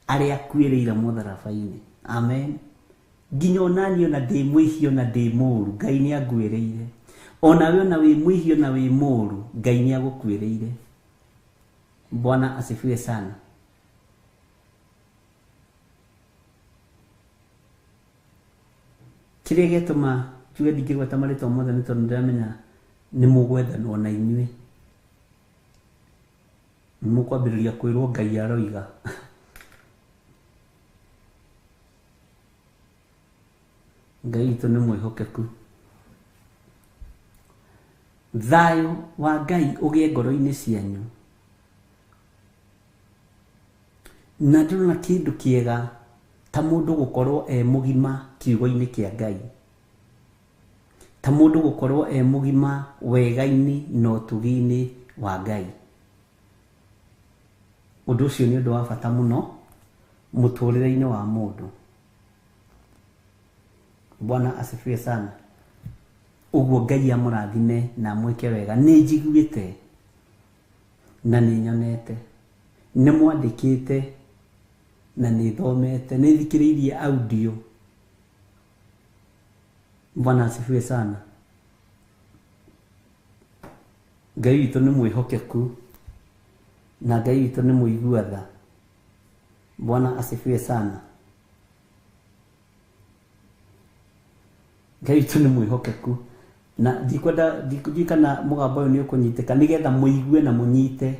arĩa akuĩrĩire mũtharaba-inĩ. Amen. Nginya ona niĩ ona ndĩ mwĩhia ona ndĩ mũũru, Ngai nĩ anguĩrĩire. Onawe ona wĩ mwĩhia ona wĩ mũũru, Ngai nĩ agũkuĩrĩire. Bwana asifiwe sana. Kĩrĩa gĩatũma njuge ndingĩgweta marĩtwa mothe nĩ tondũ ndĩramenya nĩ mũgwethanwo na inyuĩ. Nĩ mũkwambĩrĩria kwĩrwo Ngai aroiga. Ngai witũ nĩ mwĩhokeku. Thayũ wa Ngai ũgĩe ngoro-inĩ cianyu. Na ndĩrona kĩndũ kĩega ta mũndũ gũkorwo e mũgima kiugo-inĩ kĩa Ngai, ta mũndũ gũkorwo e mũgima wega-inĩ na ũtugi-inĩ wa Ngai. Ũndũ ũcio nĩ ũndũ wa bata mũno mũtũrĩre-inĩ wa mũndũ. Bwana asifiwe sana. Ũguo Ngai amũrathime na amwĩke wega. Nĩ njiguĩte na nĩ nyonete, nĩ mwandĩkĩte na nĩ thomete, nĩ thikĩrĩirie audio. Bwana asifiwe sana. Ngai witũ nĩ mwĩhokeku na Ngai witũ nĩ mũigua tha. Bwana asifiwe sana. Ngai witũ nĩ mwĩhokeku na ndikwenda ndikana mũgambo ũyũ nĩ ũkũnyitĩka nĩgetha mũigue na mũnyite.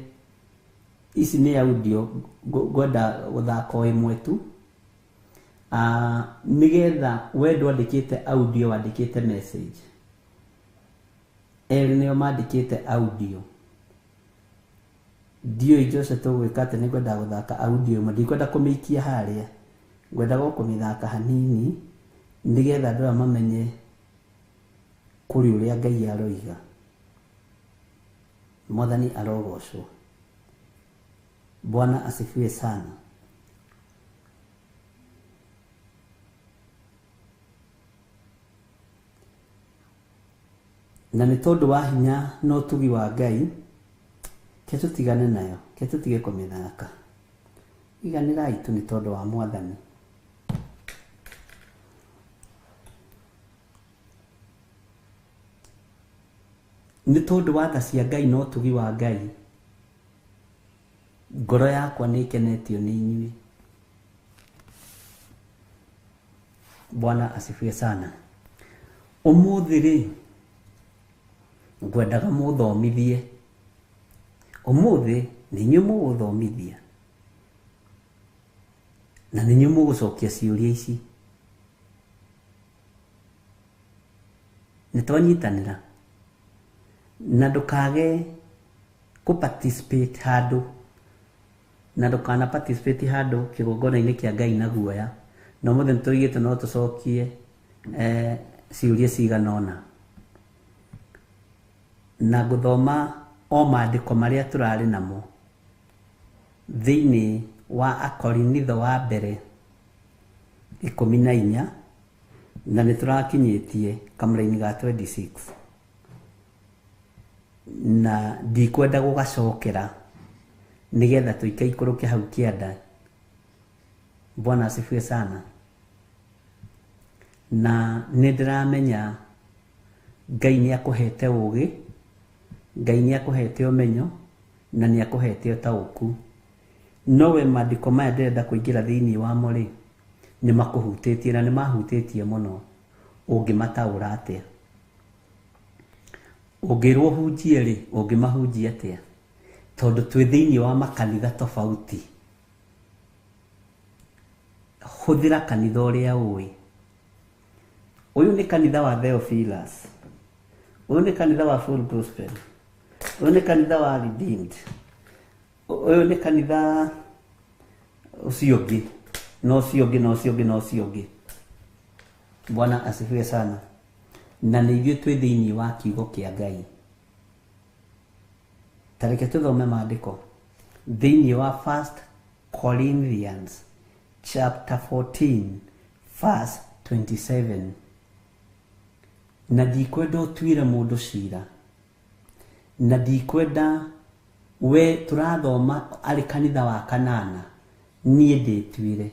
Ici nĩ audio ngwenda gũthaka o ĩmwe tu, nĩgetha we ndwandĩkĩte audio, wandĩkĩte message. Erĩ nĩo mandĩkĩte audio. Ndiũĩ Jose tũgwĩka atĩ nĩngwenda gũthaka audio ĩmwe, ndikwenda kũmĩikia harĩa, ngwendaga o kũmĩthaka hanini nĩgetha andũ aya mamenye kũrĩ ũrĩa Ngai aroiga. Mwathani arogocwo. Bwana asifiwe sana. Na nĩ tondũ wa hinya na ũtugi wa Ngai, ke tũtigane nayo, ke tũtige kũmĩthaka. Iganĩrai tu nĩ tondũ wa Mwathani. Nĩ tondũ wa tha cia Ngai na ũtugi wa Ngai, ngoro yakwa nĩ ĩkenetio nĩ inyuĩ. Bwana asifiwe sana. Ũmũthĩ rĩ, ngwendaga mũthomithie. Ũmũthĩ nĩ inyuĩ mũgũthomithia na nĩ inyuĩ mũgũcokia ciũria ici. Nĩ twanyitanĩra na ndũkage kũ participate handũ, na ndũkana participate handũ kĩgongona-inĩ kĩa Ngai na guoya. Na ũmũthĩ nĩ tũigĩte no tũcokie Ciũria cigana ũna na ngũthoma o maandĩko marĩa tũrarĩ namo thĩinĩ wa Akorinitho wa mbere 14, na nĩ tũrakinyĩtie kamũraini ga 26, na ndikwenda gũgacokera nĩgetha tũikaikũrũke hau kĩanda. Bwana asifiwe sana. Na nĩ ndĩramenya Ngai nĩ akũhete ũũgĩ, Ngai nĩ akũhete ũmenyo, na nĩ akũhete ũtaũku. Nowe maandĩko maya ndĩrenda kũingĩra thĩinĩ wamo rĩ, nĩ makũhutĩtie na nĩ mahutĩtie mũno. Ũngĩmataũra atĩa? Ũngĩrwo ũhunjie rĩ, ũngĩmahunjia atĩa? Tondũ twĩ thĩinĩ wa makanitha tofauti. Hũthĩra kanitha ũrĩa ũĩ. Ũyũ nĩ kanitha wa Theophilus, ũyũ nĩ kanitha wa Full Gospel, ũyũ nĩ kanitha wa Redeemed, ũyũ nĩ kanitha ũcio ũngĩ, na ũcio ũngĩ, na ũcio ũngĩ, na ũcio ũngĩ. Bwana asifiwe sana. Na nĩ ithuĩ twĩ thĩinĩ wa kiugo kĩa Ngai. Ta reke tũthome maandĩko thĩinĩ wa 1 Corinthians chapter 14 verse 27. Na ndikwenda ũtuĩre mũndũ cira, na ndikwenda we tũrathoma arĩ kanitha wa kanana, niĩ ndĩtuĩre.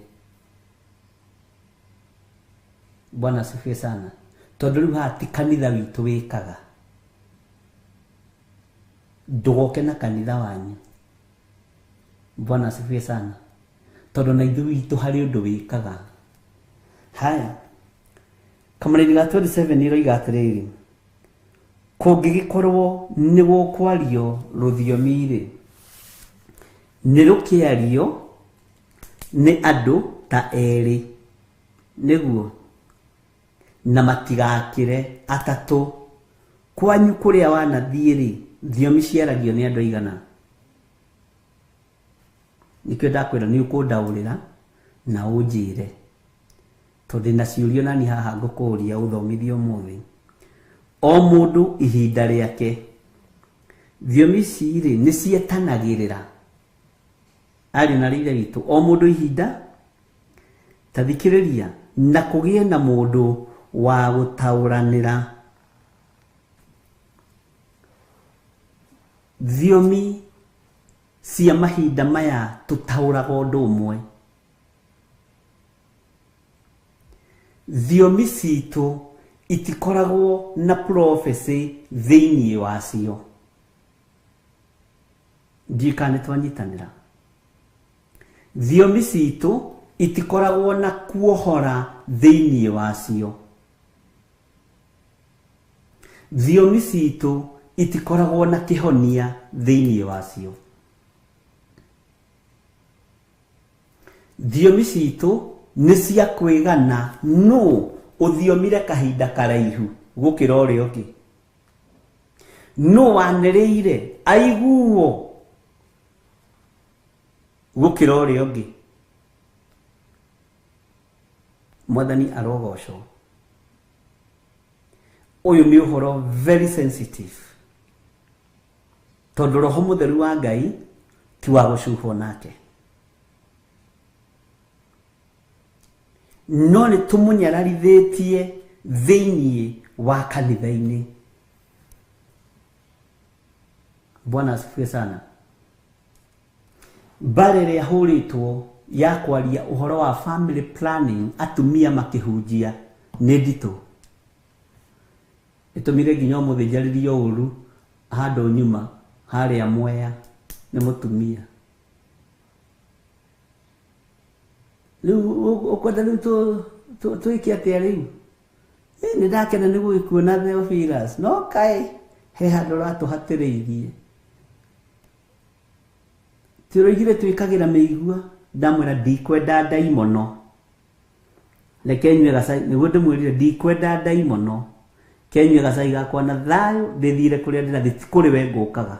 Bwana asifiwe sana. Tondũ rĩu haha ti kanitha witũ wĩkaga, ndũgoke na kanitha wanyu. Bwana asifiwe sana. Tondũ na ithuĩ witũ harĩ ũndũ wĩkaga. Haya, kamũraini ga 27 iroiga atĩrĩrĩ, kũngĩgĩkorwo nĩ gũkwario rũthiomi rĩ, nĩ rũkĩario nĩ andũ ta erĩ, nĩguo, na matigakĩre atatũ. Kwanyu kũrĩa wanathiĩ rĩ, thiomi ciaragio nĩ andũ aigana? Nĩkĩo ndakwĩra nĩ ũkũndaũrĩra na ũnjĩre, tondũ ndĩna ciũria nani haha ngũkũria ũthomithie ũmũthĩ. O mũndũ ihinda rĩake. Thiomi ici rĩ, nĩ cietanagĩrĩra. Arĩ na rĩithe witũ, o mũndũ ihinda. Ta thikĩrĩria, na kũgĩe na mũndũ wa gũtaũranĩra. Thiomi cia mahinda maya tũtaũraga ũndũ ũmwe. Thiomi citũ itikoragwo na prophecy thĩinĩ wacio. Ndiũĩ kana nĩ twanyitanĩra. Thiomi citũ itikoragwo na kuohora thĩinĩ wacio. Thiomi citũ itikoragwo na kĩhonia thĩinĩ wacio. Thiomi citũ nĩ cia kwĩgana nũ ũthiomire kahinda karaihu gũkĩra ũrĩa ũngĩ, nũ wanĩrĩire aiguo gũkĩra ũrĩa ũngĩ. Mwathani arogocwo. Ũyũ nĩ ũhoro very sensitive, tondũ Roho Mũtheru wa Ngai ti wa gũcuhwo nake. No nĩ tũmũnyararithĩtie thĩinĩ wa kanitha-inĩ. Bwana asifiwe sana. Mbara ĩrĩa hũrĩtwo ya kwaria ũhoro wa family planning atumia makĩhunjia nĩ nditũ. Ĩtũmire nginya ũmũthĩ njarĩrio ũru handũ nyuma harĩa Mwea nĩ mũtumia. Rĩu ũkwenda rĩu twĩke atĩa rĩu? Nĩ ndakena nĩ gũgĩkuona Theophilus, no kaĩ he handũ ũratũhatĩrĩirie. Tũroigire twĩkagĩra mĩigua, ndamwĩra ndikwenda ndaimono. Reke nyue gacai, nĩguo ndĩmwĩrire ndikwenda ndaimono. Kenyue gacai gakwa na thayũ ndĩthire kũrĩa ndĩrathiĩ, ti kũrĩ we ngũkaga.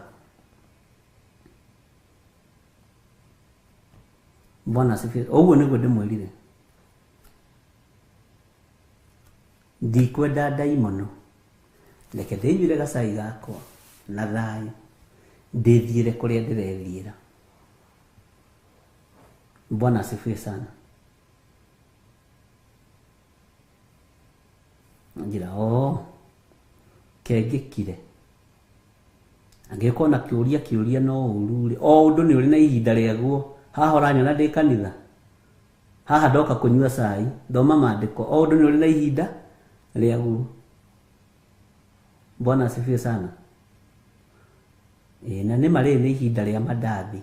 Bwana asifiwe. Ũguo nĩguo ndĩmwĩrire. Ndikwenda ndaimono. Reke ndĩnyuĩre gacai gakwa na thayũ, ndĩthiĩre kũrĩa ndĩrethiĩra. Bwana asifiwe sana. Njĩra oo kengĩkire. Angĩkorwo na kĩũria kĩũria no ũru rĩ, o ũndũ nĩ ũrĩ na ihinda rĩaguo. Haha ũranyona ndĩ kanitha, haha ndoka kũnyua cai, thoma maandĩko, o ũndũ nĩ ũrĩ na ihinda rĩaguo. Bwana asifiwe sana. Ĩĩ, na nĩ ma rĩrĩ nĩ ihinda rĩa mandathi.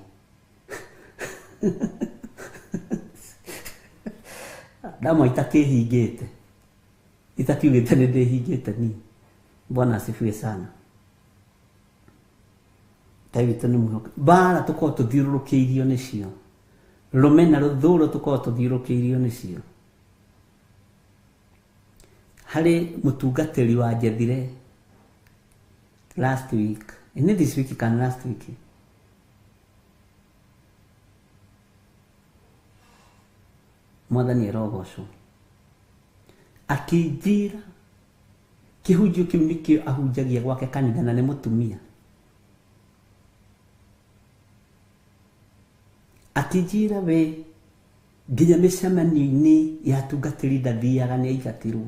Ndamwa itakĩhingĩte, itakiugĩte nĩ ndĩhingĩte niĩ. Bwana asifiwe sana. Ngai witũ nĩ mwĩhokeku. Mbara tũkoragwo tũthiũrũrũkĩirio nĩcio, rũmena rũthũro tũkoragwo tũthiũrũrũkĩirio nĩcio. Harĩ mũtungatĩri wa njethire last week, nĩ this week kana last week, Mwathani arogocwo, akĩnjĩra kĩhunjio kĩu nĩkĩo ahunjagia gwake kanitha na nĩ mũtumia. Akĩnjĩra we nginya mĩcemanio-inĩ ya atungatĩri ndathiaga, nĩ aingatirwo.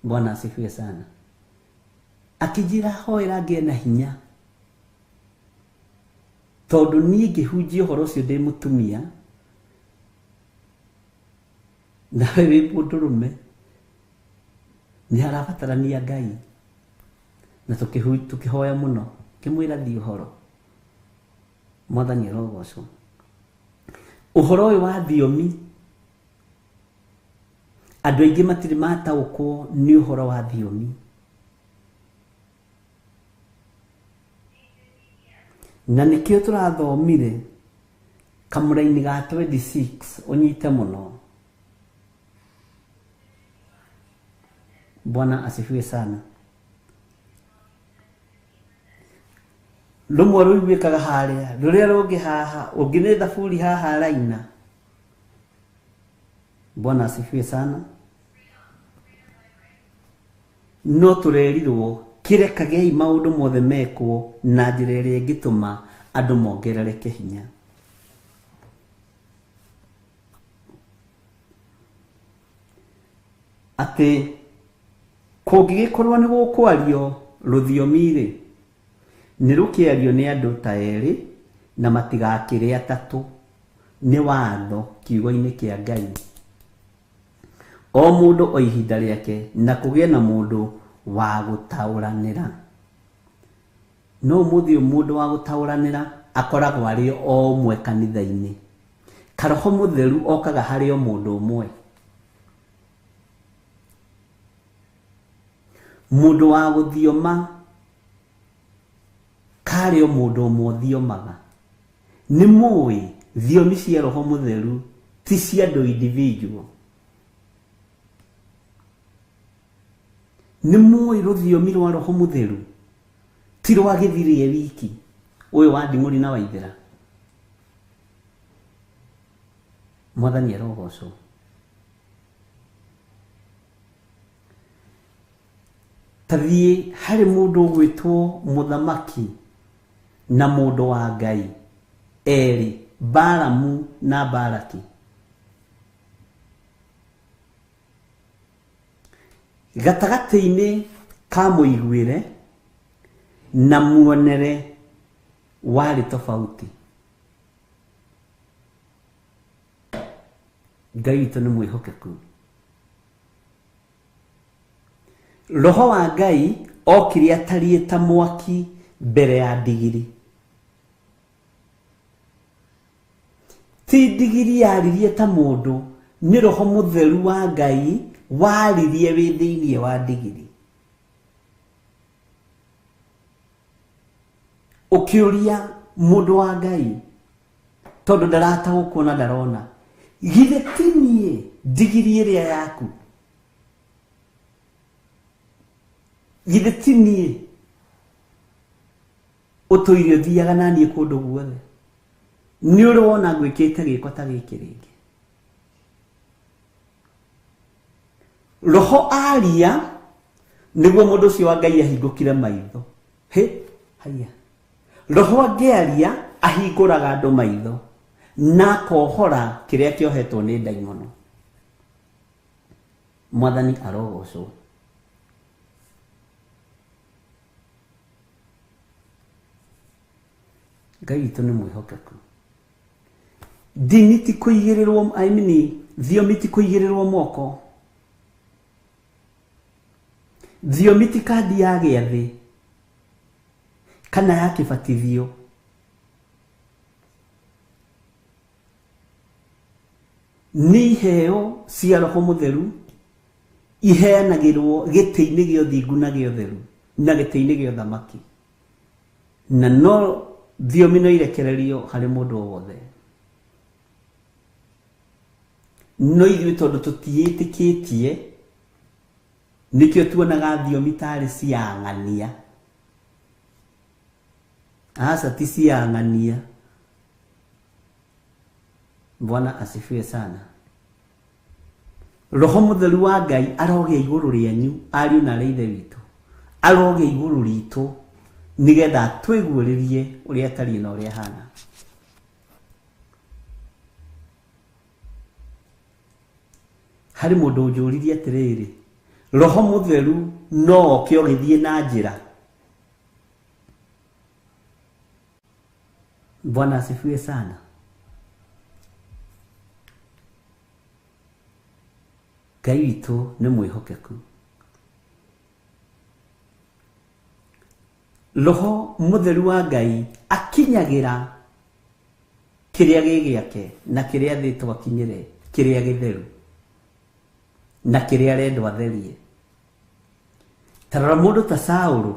Bwana asifiwe sana. Akĩnjĩra hoera ngĩe na hinya, tondũ niĩ ngĩhunjia ũhoro ũcio ndĩ mũtumia nawe wĩ mũndũrũme, nĩ harabatarania Ngai. Na tũkĩhoya mũno, ngĩmwĩra thiĩ ũhoro. Mwathani arogocwo. Ũhoro ũyũ wa thiomi, andũ aingĩ matirĩ mataũkwo nĩ ũhoro wa thiomi. Na nĩkĩo tũrathomire kamũraini ga 26, ũnyite mũno. Bwana asifiwe sana. Rũmwe rũiguĩkaga harĩa, rũrĩa rũngĩ haha, ũngĩ nĩ thaburi haha raina. Bwana asifiwe sana. No tũrerirwo kĩrekagei maũndũ mothe mekwo na njĩra ĩrĩa ĩngĩtũma andũ mongerereke hinya. Atĩ kũngĩgĩkorwo nĩ gũkwario rũthiomi-rĩ, nĩ rũkĩario nĩ andũ ta erĩ na matigakĩre atatũ, nĩ watho kiugo-inĩ kĩa Ngai. O mũndũ o ihinda rĩake, na kũgĩe na mũndũ wa gũtaũranĩra. No ũmũthĩ ũyũ mũndũ wa gũtaũranĩra akoragwo arĩ o ũmwe kanitha-inĩ. Karoho mũtheru okaga harĩ o mũndũ ũmwe. Mũndũ wa gũthioma karĩ o mũndũ ũmwe ũthiomaga. Nĩ mũĩ thiomi cia roho mũtheru ti cia andũ individual. Nĩ mũĩ rũthiomi rwa roho mũtheru ti rwa gĩthirie wiki, ũyũ wa nding'ũri na waithĩra. Mwathani arogocwo. Ta thiĩ harĩ mũndũ ũgwĩtwo mũthamaki na mũndũ wa Ngai erĩ, Balamu na Balaki. Gatagatĩ-inĩ ka mũiguĩre na muonere warĩ tofauti. Ngai witũ nĩ mwĩhokeku. Roho wa Ngai okire atariĩ ta mwaki mbere ya ndigiri. Ti ndigiri yaririe ta mũndũ, nĩ roho mũtheru wa Ngai waririe wĩ thĩinĩ wa ndigiri. Ũkĩũria mũndũ wa Ngai, tondũ ndarataũkwo na ndarona, githĩ ti niĩ ndigiri ĩrĩa yaku? Githĩ ti niĩ ũtũire ũthiaga na niĩ kũndũ guothe? Nĩ ũrĩ wona ngwĩkĩte gĩko ta gĩkĩ rĩngĩ? Roho aria niguo mundu ucio wa Ngai ahingukire maitho. He haya, roho angĩaria ahingũraga andũ maitho na akohora kĩrĩa kĩohetwo nĩ ndaimono. Mwathani arogocwo. Ngai witũ nĩ mwĩhokeku. Ndini ti kũigĩrĩrwo, I mean, thiomi ti kũigĩrĩrwo moko, thiomi ti kandi ya gĩathĩ kana ya kĩbatithio. Nĩ iheo cia Roho Mũtheru iheanagĩrwo gĩtĩ-inĩ gĩa ũthingu na gĩa ũtheru na gĩtĩ-inĩ gĩa ũthamaki, na no thiomi no irekererio harĩ mũndũ o wothe. No ithuĩ tondũ tũtiĩtĩkĩtie nĩkĩo tuonaga thiomi tarĩ cia ng'ania. Aca ti cia ng'ania. Bwana asifiwe sana. Roho Mũtheru wa Ngai arogĩa igũrũ rĩanyu ariũ na arĩ ithe witũ, arogĩa igũrũ ritũ nĩgetha atwĩguũrĩrie ũrĩa atariĩ na ũrĩa ahana. Harĩ mũndũ ũnjũririe atĩrĩrĩ, Roho Mũtheru no oke ũgĩthiĩ na njĩra? Bwana asifiwe sana. Ngai witũ nĩ mwĩhokeku. Roho Mũtheru wa Ngai akinyagĩra kĩrĩa gĩ gĩake na kĩrĩa athĩtwo akinyĩre, kĩrĩa gĩtheru na kĩrĩa arendwo atherie. Ta rora mũndũ ta Saũlũ,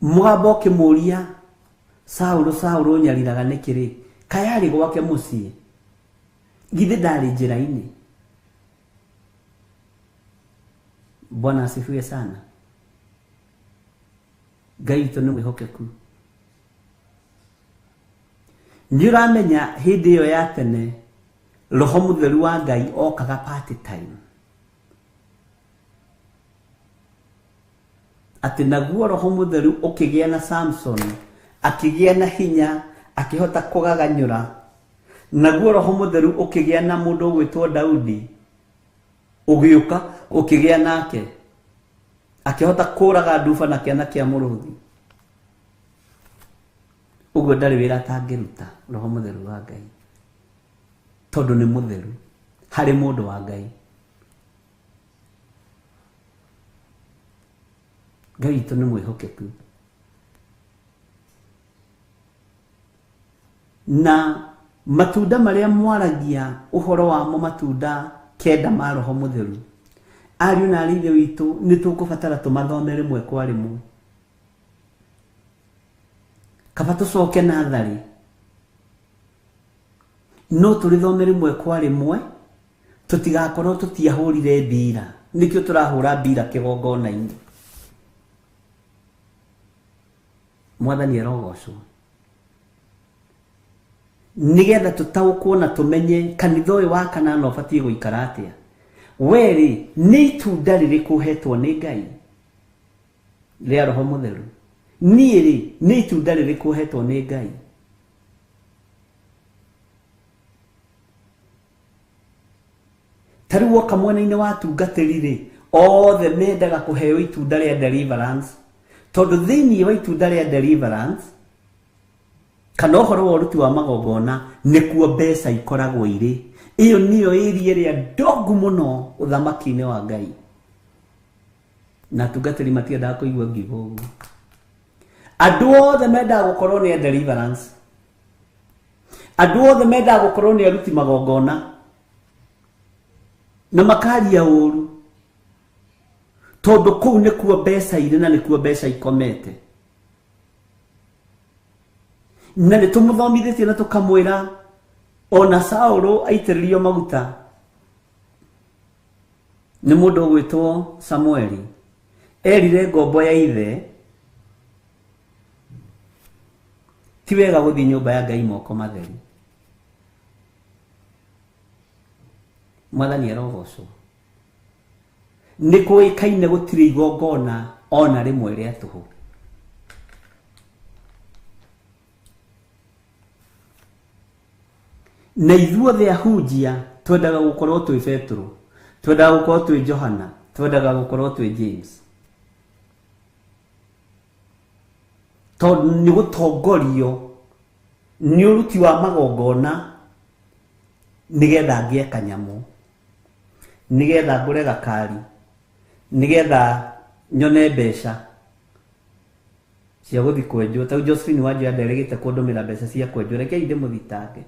mũgambo ũkĩmũũria, Saũlũ, Saũlũ, ũnyariraga nĩkĩ rĩ? Kaĩ arĩ gwake mũciĩ? Githĩ ndarĩ njĩra-inĩ? Bwana asifiwe sana. Ngai witũ nĩ mwĩhokeku. Nĩ ũramenya hĩndĩ ĩyo ya tene Roho Mũtheru wa Ngai okaga party time, atĩ naguo Roho Mũtheru ũkĩgĩa na Samson, akĩgĩa na hinya, akĩhota kũgaganyũra. Naguo Roho Mũtheru ũkĩgĩa na mũndũ ũgwĩtwo Daudi, ũgĩũka ũkĩgĩa nake, akĩhota kũraga nduba na kĩana kĩa mũrũthi. Ũguo ndarĩ wĩra atangĩruta Roho Mũtheru wa Ngai, tondũ nĩ mũtheru harĩ mũndũ wa Ngai. Ngai witũ nĩ mwĩhokeku. Na matunda marĩa mwaragia ũhoro wamo, matunda 9 ma Roho Mũtheru, ariũ na arĩ ithe witũ nĩ tũkũbatara tũmathome rĩmwe kwa rĩmwe. Kaba tũcoke natharĩ, no tũrĩthome rĩmwe kwa rĩmwe, tũtigakorwo tũtiahũrire mbira. Nĩkĩo tũrahũra mbira kĩgongona-inĩ. Mwathani arogocwo. Nĩgetha tũtaũkwo na tũmenye kanitha ũyũ wa kanana ũbatiĩ gũikara atĩa. We rĩ, nĩ itunda rĩrĩkũ ũhetwo nĩ Ngai rĩa Roho Mũtheru? Niĩ rĩ, nĩ itunda rĩrĩkũ ũhetwo nĩ Ngai? Ta rĩu woka mwena-inĩ wa atungatĩri rĩ, othe mendaga kũheo itunda rĩa deliverance, tondũ thĩinĩ wa itunda rĩa deliverance kana ũhoro wa ũruti wa magongona nĩkuo mbeca ikoragwo irĩ. Ĩyo nĩyo ĩria ĩrĩa ndongu mũno ũthamaki-inĩ wa Ngai. Na atungatĩri matiendaga kũigua ngiuga ũguo. Andũ othe mendaga gũkorwo nĩ a deliverance, andũ othe mendaga gũkorwo nĩ aruti magongona, na makaria ũru, tondũ kũu nĩkuo mbeca irĩ na nĩkuo mbeca ikomete. Na nĩ tũmũthomithĩtie na tũkamwĩra ona Saũlũ aitĩrĩrio maguta nĩ mũndũ ũgwĩtwo Samueli, erire ngombo ya ithe ti wega gũthiĩ nyũmba ya Ngai moko matheri. Mwathani arogocwo. Nĩ kũĩkaine gũtirĩ igongona ona rĩmwe rĩa tũhũ. Na ithuothe ahunjia twendaga gũkorwo twĩ Petero, twendaga gũkorwo twĩ Johana, twendaga gũkorwo twĩ James. Tondũ nĩ gũtongorio nĩ ũruti wa magongona nĩgetha ngĩe kanyamũ, nĩgetha ngũre gakari, nĩgetha nyone mbeca cia gũthiĩ kwenjwo. Ta Josephine Wanjoya nderĩgĩte kũndũmĩra mbeca cia kwenjwo, rekei ndĩmũthitange.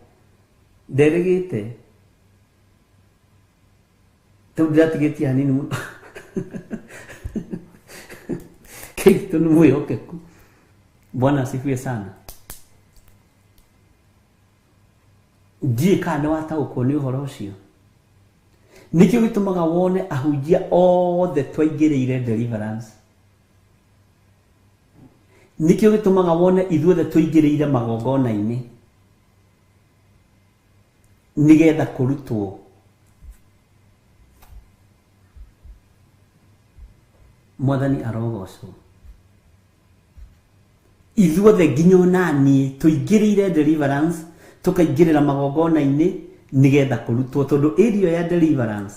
Nderĩgĩte tondũ ndĩratigĩtie hanini mũno. Kristo nĩ mwĩhokeku. Bwana asifiwe sana. Ndiũĩ kana nĩ wataũkwo nĩ ũhoro ũcio. Nĩkĩo gĩtũmaga wone ahunjia othe twaingĩrĩire deliverance. Nĩkĩo gĩtũmaga wone ithuothe tũingĩrĩire magongona-inĩ nĩgetha kũrutwo. Mwathani arogocwo. Ithuothe nginya ona niĩ tũingĩrĩire deliverance, tũkaingĩrĩra magongona-inĩ nĩgetha kũrutwo, tondũ area ya deliverance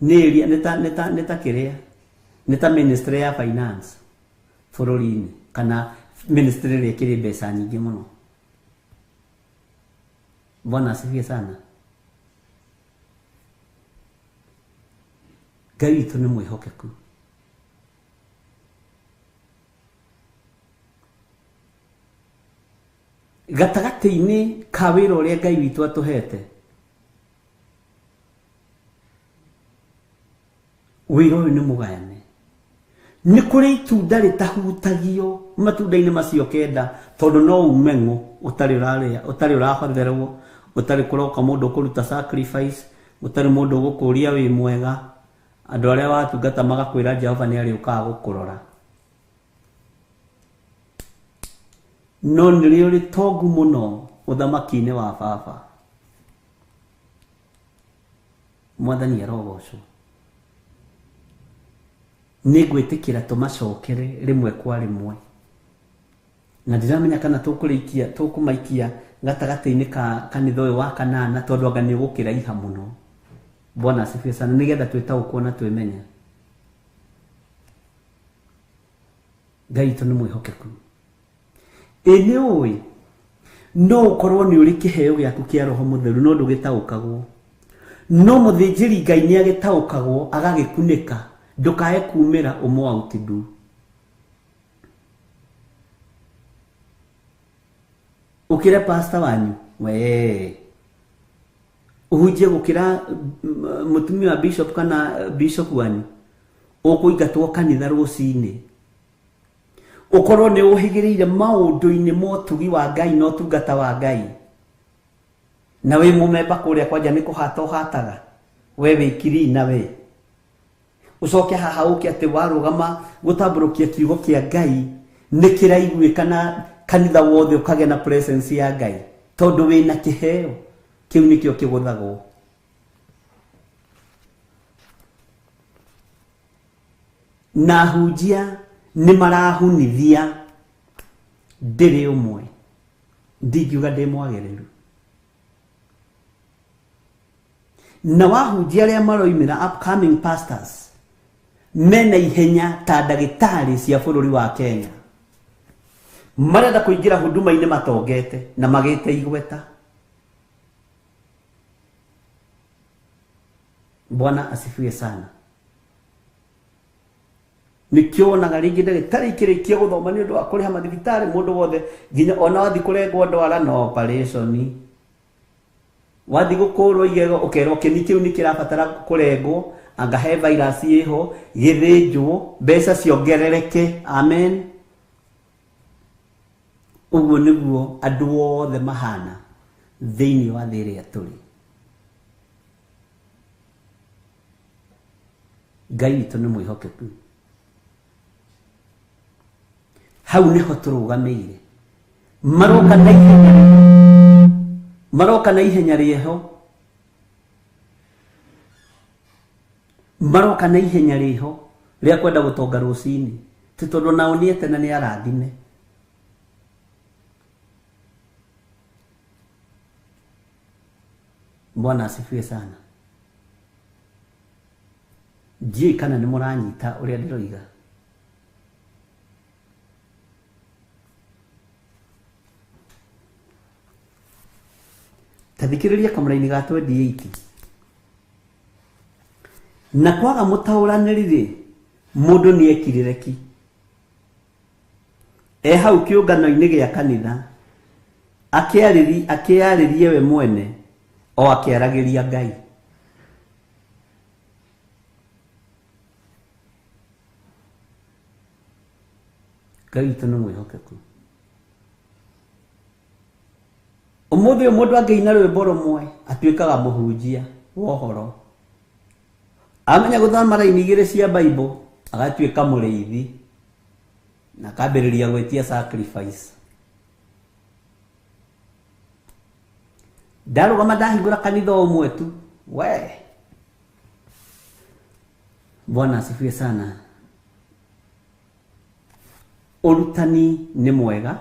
nĩ area nĩ ta kĩrĩa nĩ ta ministry ya finance bũrũri-inĩ, kana ministry ĩrĩa ĩkĩrĩ mbeca nyingĩ mũno. Bwana asifiwe sana. Ngai witũ nĩ mwĩhokeku. Gatagatĩ-inĩ ka wĩra ũrĩa Ngai witũ atũhete, wĩra ũyũ nĩ mũgayane. Nĩ kũrĩ itunda rĩtahutagio matunda-inĩ macio kenda, tondũ no ume ng'ũ ũtarĩ ũrarĩa, ũtarĩ ũrahotherwo, ũtarĩ kũroka mũndũ ũkũruta sacrifice, ũtarĩ mũndũ ũgũkũria wĩ mwega, andũ arĩa watungata magakwĩra Jehova nĩ arĩũkaga gũkũrora. No nĩrĩo rĩtongu mũno ũthamaki-inĩ wa baba. Mwathani arogocwo. Nĩ ngwĩtĩkĩra tũmacokere rĩmwe kwa rĩmwe, na ndiramenya kana tũkũrĩkia tũkũmaikia gatagatĩ-inĩ ka kanitha ũyũ wa kanana, tondũ anga nĩ ũgũkĩraiha mũno. Bwana asifiwe sana. Nĩgetha twĩtaũkwo na twĩmenye Ngai witũ nĩ mwĩhokeku. Ĩ nĩ ũĩ no ũkorwo nĩ ũrĩ kĩheo gĩaku kĩa Roho Mũtheru no ndũgĩtaũkagwo, no mũthĩnjĩri Ngai nĩ agĩtaũkagwo agagĩkunĩka, ndũkae kumĩra ũmũ outdo. Ũkĩre pastor wanyu we ũhunjie gũkĩra mũtumia wa bishop kana bishop wanyu, ũkũingatwo kanitha rũcinĩ. Ũkorwo nĩ ũhĩgĩrĩire maũndũ-inĩ ma ũtugi wa Ngai na ũtungata wa Ngai, na wĩ mũmemba kũrĩa kwanja nĩ kũhata ũhataga, we wĩ kirina we, ũcoke haha ũke atĩ warũgama gũtambũrũkia kiugo kĩa Ngai nĩ kĩraiguĩka na kanitha wothe ũkagĩa na presence ya Ngai, tondũ wĩna kĩheo kĩu nĩkĩo kĩgũthagwo. Na ahunjia nĩ marahunithia ndĩrĩ ũmwe, ndingiuga ndĩ mwagĩrĩru. Na wahunjia arĩa maroimĩra upcoming pastors mena ihenya ta ndagĩtarĩ cia bũrũri wa Kenya, marenda kũingĩra huduma-inĩ matongete na magĩte igweta. Bwana asifiwe sana. Nĩkĩo wonaga rĩngĩ ndagĩtarĩ ikĩrĩkia gũthoma nĩ ũndũ wa kũrĩha mathibitarĩ mũndũ wothe, nginya ona wathiĩ kũrengwo ndwara no operation, wathiĩ gũkũrwo igego ũkerwo kĩni kĩu nĩ kĩrabatara kũrengwo, anga he virus ĩho, gĩthĩnjwo, mbeca ciongerereke. Amen. Ũguo nĩguo andũ othe mahana thĩinĩ wa thĩ ĩrĩa tũrĩ. Ngai witũ nĩ mwĩhokeku. Hau nĩho tũrũgamĩire. Maroka na ihenya, maroka na ihenya rĩeho. Maroka na ihenya rĩho rĩa kwenda gũtonga rũcinĩ ti tondũ nao nĩ ete na nĩ arathime. Bwana asifiwe sana. Ndiũĩ kana nĩ mũranyita ũrĩa ndĩroiga. Ta thikĩrĩria kamũraini ga 28. Na kwaga mũtaũranĩri rĩ, mũndũ nĩ ekirĩre ki. E hau kĩũngano-inĩ gĩa kanitha akĩarĩrie we mwene o akĩaragĩria Ngai. Ngai witũ nĩ mwĩhokeku. Ũmũthĩ ũyũ mũndũ angĩina rwĩmbo rũmwe atuĩkaga mũhunjia wa ũhoro. Amenya gũthoma raini igĩrĩ cia Bible agatuĩka mũrĩithi na akambĩrĩria gwĩtia sacrifice. Ndarũgama ndahingũra kanitha ũmwe tu we. Bwana asifiwe sana. Ũrutani nĩ mwega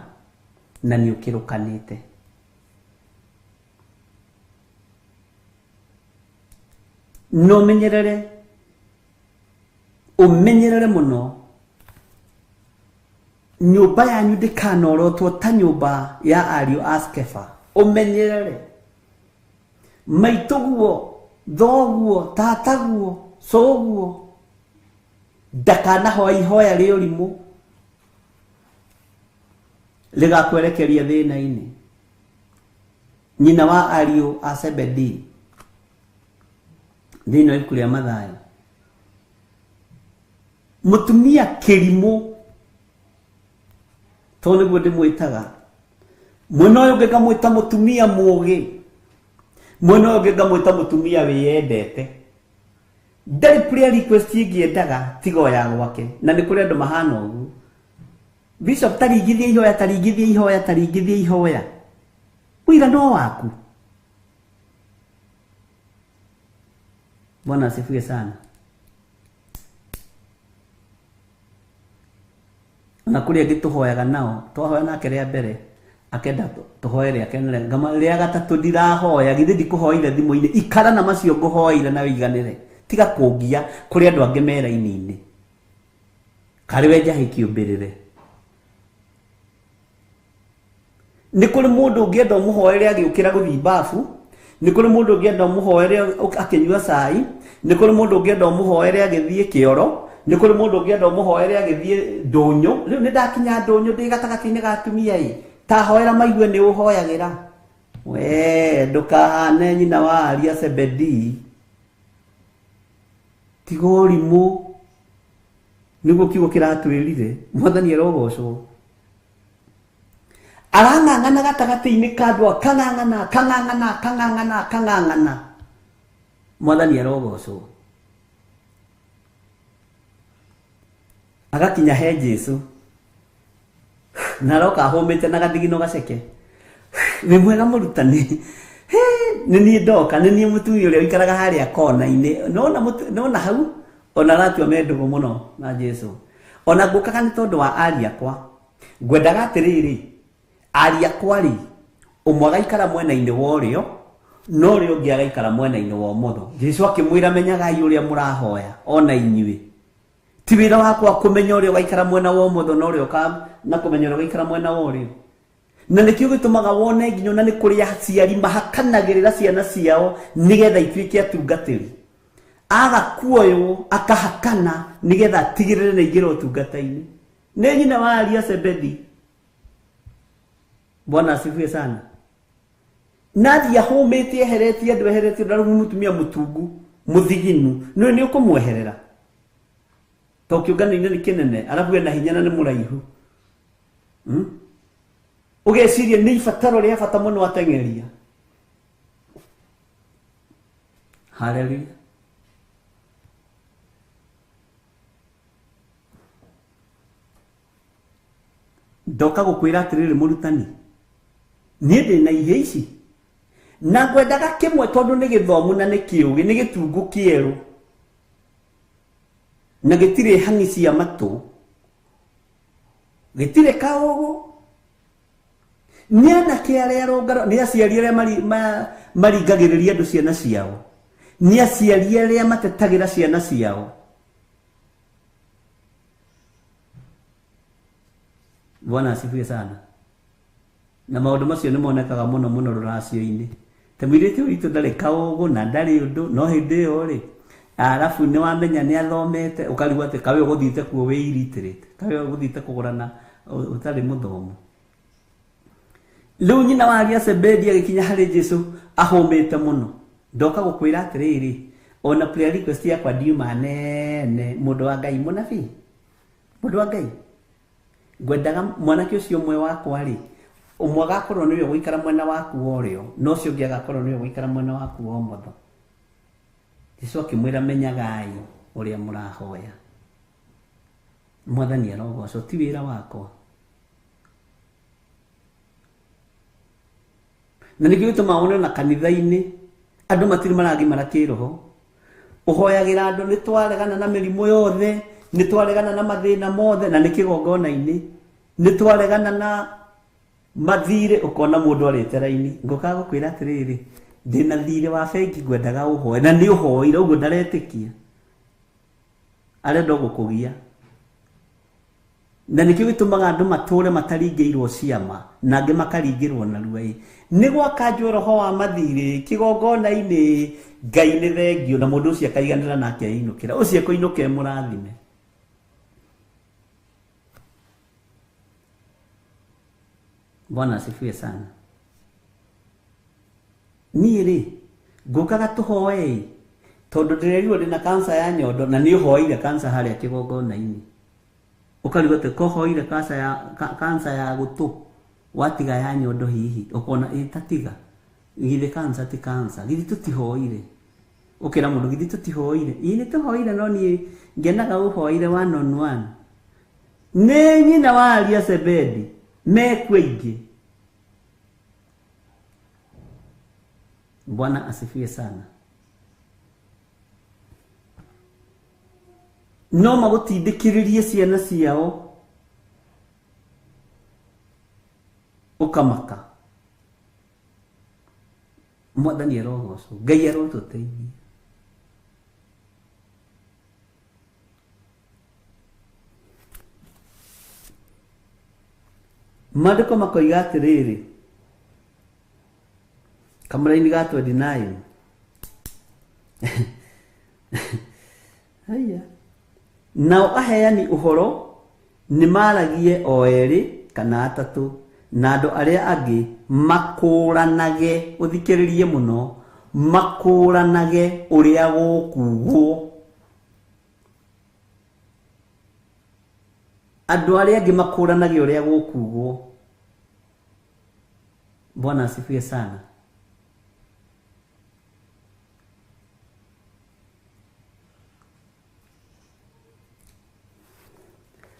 na nĩ ũkĩrũkanĩte. No menyerere, ũmenyerere mũno nyũmba yanyu ndĩkanorotwo ta nyũmba ya ariũ a Skefa. Ũmenyerere maitũguo, thoguo, tataguo, cũguo ndakanahoe ihoya rĩa ũrimũ rĩgakwerekeria thĩna-inĩ. Nyina wa ariũ a Zebedee thĩinĩ wa ibuku rĩa Mathayo, mũtumia kĩrimũ tondũ nĩguo ndĩmwĩtaga, mwena ũyũ ũngĩ ngamwĩta mũtumia mũũgĩ, mwena ũyũ ũngĩ ngamwĩta mũtumia wĩyendete. Ndarĩ prayer request ĩngĩendaga tiga o ya gwake, na nĩ kũrĩ andũ mahana ũguo. Bishop taringithia ihoya, taringithia ihoya, taringithia ihoya, wĩra no waku. Bwana asifiwe sana. Na kũrĩ angĩ tũhoyaga nao, twahoya nake rĩa mbere akenda tũhoe rĩa kerĩ, ngama rĩa gatatũ ndirahoya, githĩ ndikũhoire thimũ-inĩ, ikara na macio ngũhoeire na ũiganĩre, tiga kũngia kũrĩ andũ angĩ me raini-inĩ. Karĩ we njahĩ kĩũmbĩrĩre. Nĩ kũrĩ mũndũ ũngĩenda ũmũhoere agĩũkĩra gũthiĩ bafu, nĩ kũrĩ mũndũ ũngĩenda ũmũhoere akĩnyua cai, nĩ kũrĩ mũndũ ũngĩenda ũmũhoere agĩthiĩ kĩoro, nĩ kũrĩ mũndũ ũngĩenda ũmũhoere agĩthiĩ ndũnyũ. Rĩu nĩ ndakinya ndũnyũ ndĩ gatagatĩ-inĩ ga atumia ĩ, ta hoera maigue nĩ ũhoyagĩra. We ndũkahane nyina wa ariũ a Zebedee. Tiga ũrimũ, nĩguo kiugo kĩratwĩrire. Mwathani arogocwo. Arang'ang'ana gatagatĩ-inĩ ka andũ, akang'ang'ana, akang'ang'ana, akang'ang'ana, akang'ang'ana. Mwathani arogocwo. Agakinya he Jesũ na aroka ahũmĩte na gathigino gaceke. Wĩ mwega mũrutani. Nĩ niĩ ndoka, nĩ niĩ mũtumia ũrĩa ũikaraga harĩa kona-inĩ. Nona hau ona aratua me ndũgũ mũno na Jesũ. Ona ngũkaga nĩ tondũ wa ariũ akwa. Ngwendaga atĩrĩrĩ, ariũ akwa rĩ, ũmwe agaikara mwena-inĩ wa ũrĩo, na ũrĩa ũngĩ agaikara mwena-inĩ wa ũmotho. Jesũ akĩmwĩra, menyagai ũrĩa mũrahoya ona inyuĩ. Ti wĩra wakwa kũmenya ũrĩa ũgaikara mwena wa ũmotho na ũrĩa ũka na kũmenya ũrĩa ũgaikara mwena wa ũrĩo. Na nĩkĩo gĩtũmaga wone nginya ona nĩ kũrĩ aciari mahakanagĩrĩra ciana ciao nĩgetha ituĩke atungatĩri. Aga kuoywo akahakana nĩgetha atigĩrĩre nĩ aingĩra ũtungata-inĩ. Nĩ nyina wa ariũ a Zebedee. Bwana asifiwe sana. Nathiĩ ahũmĩte eheretie andũ, eheretie andũ, arĩ mũtumia mũtungu mũthiginu, nĩ nĩ ũkũmweherera to kĩũngano-inĩ nĩ kĩnene, arabu ena hinya na nĩ mũraihu. Ũgeciria nĩ ibataro rĩa bata mũno ateng'eria. Haleluya. Ndoka gũkwĩra atĩrĩrĩ mũrutani, niĩ ndĩ na ihĩ ici na ngwendaga kĩmwe tondũ nĩ gĩthomu na nĩ kĩũgĩ, nĩ gĩtungu kĩerũ. Na gĩtirĩ hang'i cia matũ, gĩtirĩ kaũgũ. Nĩ anake arĩa arũngaro, nĩ aciari arĩa maringagĩrĩria andũ ciana ciao, nĩ aciari arĩa matetagĩra ciana ciao. Bwana asifiwe sana. Na maũndũ macio nĩ monekaga mũno mũno rũracio-inĩ. Ta mũirĩtu witũ ndarĩ kaũgũ na ndarĩ ũndũ, no hĩndĩ ĩyo rĩ, arabu nĩ wamenya nĩ athomete, ũkarigwo atĩ kawe ũgũthiĩte kuo wĩ illiterate, kawe ũgũthiĩte kũgũrana ũtarĩ mũthomu. Rĩu nyina wa Aria Zebedi agĩkinya harĩ Jesũ ahũmĩte mũno. Ndoka gũkwĩra atĩrĩrĩ, ona prayer request yakwa ndiuma nene, mũndũ wa Ngai mũnabii, mũndũ wa Ngai, ngwendaga mwanake ũcio ũmwe wakwa rĩ, ũmwe agakorwo nĩwe ũgũikara mwena waku wa ũrĩo, na ũcio ũngĩ agakorwo nĩwe ũgũikara mwena waku wa ũmotho. Jesũ akĩmwĩra, menyagai ũrĩa mũrahoya. Mwathani arogocwo, ti wĩra wakwa. Na nĩkĩo gĩtũmaga wone ona kanitha-inĩ andũ matirĩ maragimara kĩroho. Ũhoyagĩra andũ nĩ twaregana na mĩrimũ yothe, nĩ twaregana na mathĩna mothe, na nĩ kĩgongona-inĩ, nĩ twaregana na mathirĩ, ũkona mũndũ arĩte raini. Ngũkaga gũkwĩra atĩrĩrĩ, ndĩna thirĩ wa bengi ngwendaga ũhoe, na nĩ ũhoire, ũguo ndaretĩkia, arenda gũkũgia. Na nĩkĩo gĩtũmaga andũ matũre mataringĩirwo ciama, na angĩ makaringĩrwo narua. Ĩ nĩ gwakanjwo roho wa mathirĩ kĩgongona-inĩ, Ngai nĩ thengio, na mũndũ ũcio akaiganĩra nake ainũkĩra, ũcio ekũinũka e mũrathime. Bwana asifiwe sana. Niĩ rĩ, ngũkaga tũhoe, tondũ ndĩrerirwo ndĩna kansa ya nyondo, na nĩ ũhoeire kansa harĩa kĩgongona-inĩ. Ũkarigwo atĩ kohoire kansa ya gũtũ, watiga ya nyondo hihi, ũkona ĩ tatiga, githĩ kansa ti kansa, githĩ tũtihoire. Ũkĩra mũndũ githĩ tũtihoire, ĩ nĩ tũhoire, no niĩ ngenaga ũhoire one on one. Nĩ nyina wa Aria Zebedi mekuo aingĩ. Bwana asifiwe sana. No magũtindĩkĩrĩrie ciana ciao ũkamaka. Mwathani arogocwo, Ngai arotũteithia. Maandĩko makoiga atĩrĩrĩ, kamũraini ga 29. Haya. Nao aheani ũhoro nĩ maragie o erĩ kana atatũ, na andũ arĩa angĩ makũranage, ũthikĩrĩrie mũno, makũranage ũrĩa gũkugwo. Andũ arĩa angĩ makũranage ũrĩa gũkugwo. Bwana asifiwe sana.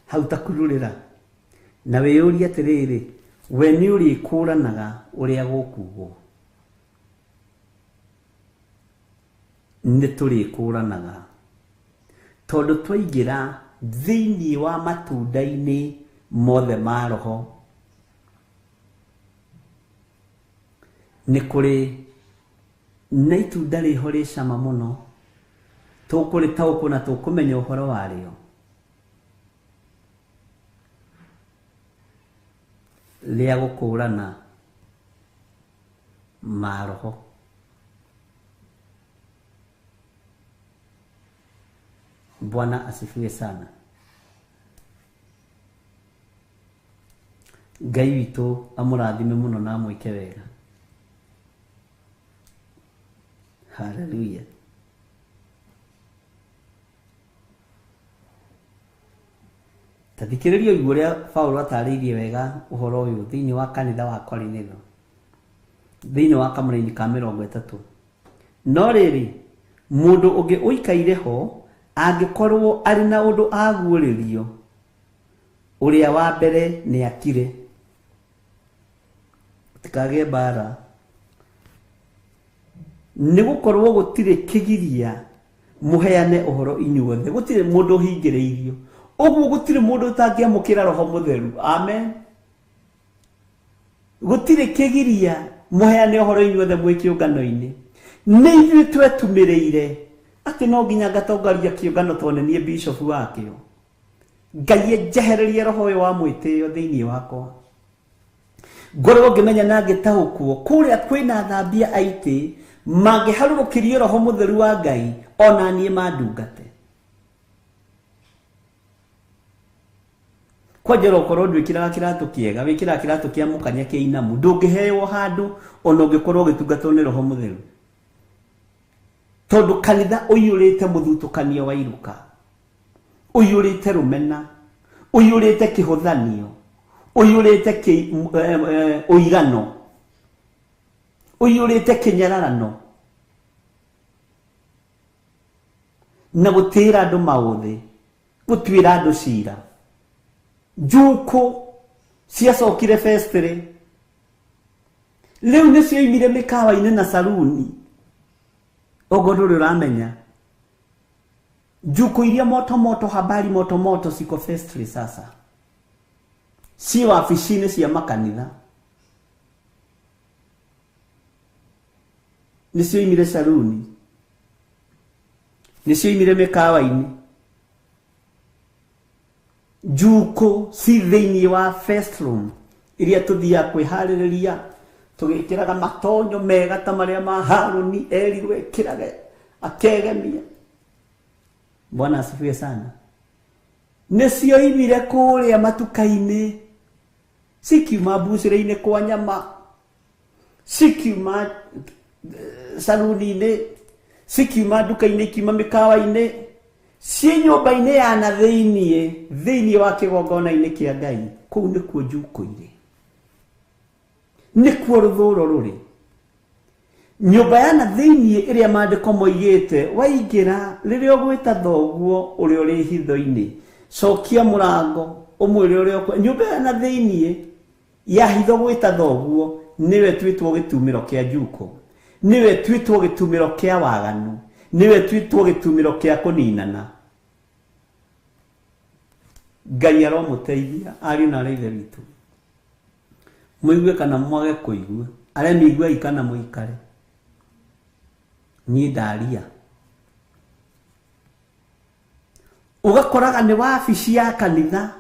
Hau takururĩra na wĩyũrie atĩrĩrĩ, we nĩ ũrĩkũranaga ũrĩa gũkugwo? Nĩ tũrĩkũranaga, tondũ twaingĩra thĩinĩ wa matunda-inĩ mothe ma roho, nĩ kũrĩ na itunda rĩho rĩ cama mũno, tũkũrĩtaũkwo na tũkũmenya ũhoro warĩo, rĩa gũkũrana maroho. Bwana asifiwe sana. Ngai witũ amũrathime mũno na amwĩke wega. Haleluya. Ta thikĩrĩria ũigue ũrĩa Paũlũ atarĩirie wega ũhoro ũyũ thĩinĩ wa kanitha wa Korinitho, thĩinĩ wa kamũraini ka 30. No rĩrĩ, mũndũ ũngĩ ũikaire ho angĩkorwo arĩ na ũndũ aguũrĩrio, ũrĩa wa mbere nĩ akire, gũtikagĩe mbara. Nĩ gũkorwo gũtirĩ kĩgiria Mũheane ũhoro inyuothe. Gũtirĩ mũndũ ũhingĩrĩirio. Ũguo gũtirĩ mũndũ ũtangĩamũkĩra Roho Mũtheru. Amen. Gũtirĩ kĩgiria mũheane ũhoro inyuothe mwĩ kĩũngano-inĩ. Nĩ ithuĩ twetumĩrĩire atĩ no nginya ngatongoria kĩũngano tondũ nĩ niĩ bishop wakĩo. Ngai enjehererie roho ũyũ wa mwĩtĩo thĩinĩ wakwa. Ngorwo ngĩmenya na ngĩtaũkwo kũrĩa kwĩna thambia aitĩ mangĩharũrũkĩrio Roho Mũtheru wa Ngai ona niĩ mandungate. Kwanjĩra ũkorwo ndwĩkĩraga kĩratũ kĩega, wĩkĩraga kĩratũ kĩa mũkanya kĩa inamu, ndũngĩheo handũ ona ũngĩkorwo ũgĩtungatwo nĩ Roho Mũtheru. Tondũ kanitha ũiyũrĩte mũthutũkanio wa iruka, ũiyũrĩte rũmena, ũiyũrĩte kĩhũthanio, ũiyũrĩte ũirano, ũiyũrĩte kĩnyararano, na gũtĩĩra andũ maũthĩ, gũtuĩra andũ cira. Njukũ ciacokire festry, rĩu nĩcioimire mĩkawa-inĩ na saruni. Ũguo ndũrĩ ũramenya. Njukũ iria moto moto, habari moto moto ciko festry sasa, ci wabici-inĩ cia makanitha. Nĩcioimire saruni, nĩcioimire mĩkawa-inĩ. Njukũ ci thĩinĩ wa first room iria tũthiaga kwĩharĩrĩria, tũgĩkĩraga matonyo mega ta marĩa ma Harũni erirwo ekĩrage akegemia. Bwana asifiwe sana. Nĩcioimire kũrĩa matuka-inĩ, cikiuma mbucĩrĩ-inĩ kwa nyama, cikiuma saruni-inĩ, cikiuma nduka-inĩ, ikiuma mĩkawa-inĩ, ciĩ nyũmba-inĩ ya na thĩiniĩ, thĩiniĩ wa kĩgongona-inĩ kĩa Ngai. Kũu nĩkuo njukũ irĩ, nĩkuo rũthũro rũrĩ. Nyũmba ya na thĩiniĩ ĩrĩa maandĩko moigĩte, waingĩra rĩrĩa ũgwĩta thoguo ũrĩa ũrĩ hitho-inĩ, cokia mũrango ũmwĩre ũrĩa ũkwe. Nyũmba ya na thĩiniĩ ya hitho gwĩta thoguo nĩwe twĩtwo gĩtumĩro kĩa njukũ, nĩwe twĩtwo gĩtumĩro kĩa waganu, nĩwe twĩtwo gĩtumĩro kĩa kũninana. Ngai aromũteithia ariũ na aarĩ a Ithe witũ, mũigue kana mwage kũigua, arĩa mĩiguai kana mũikare. Niĩ ndaria. Ũgakoraga nĩ wabici ya kanitha,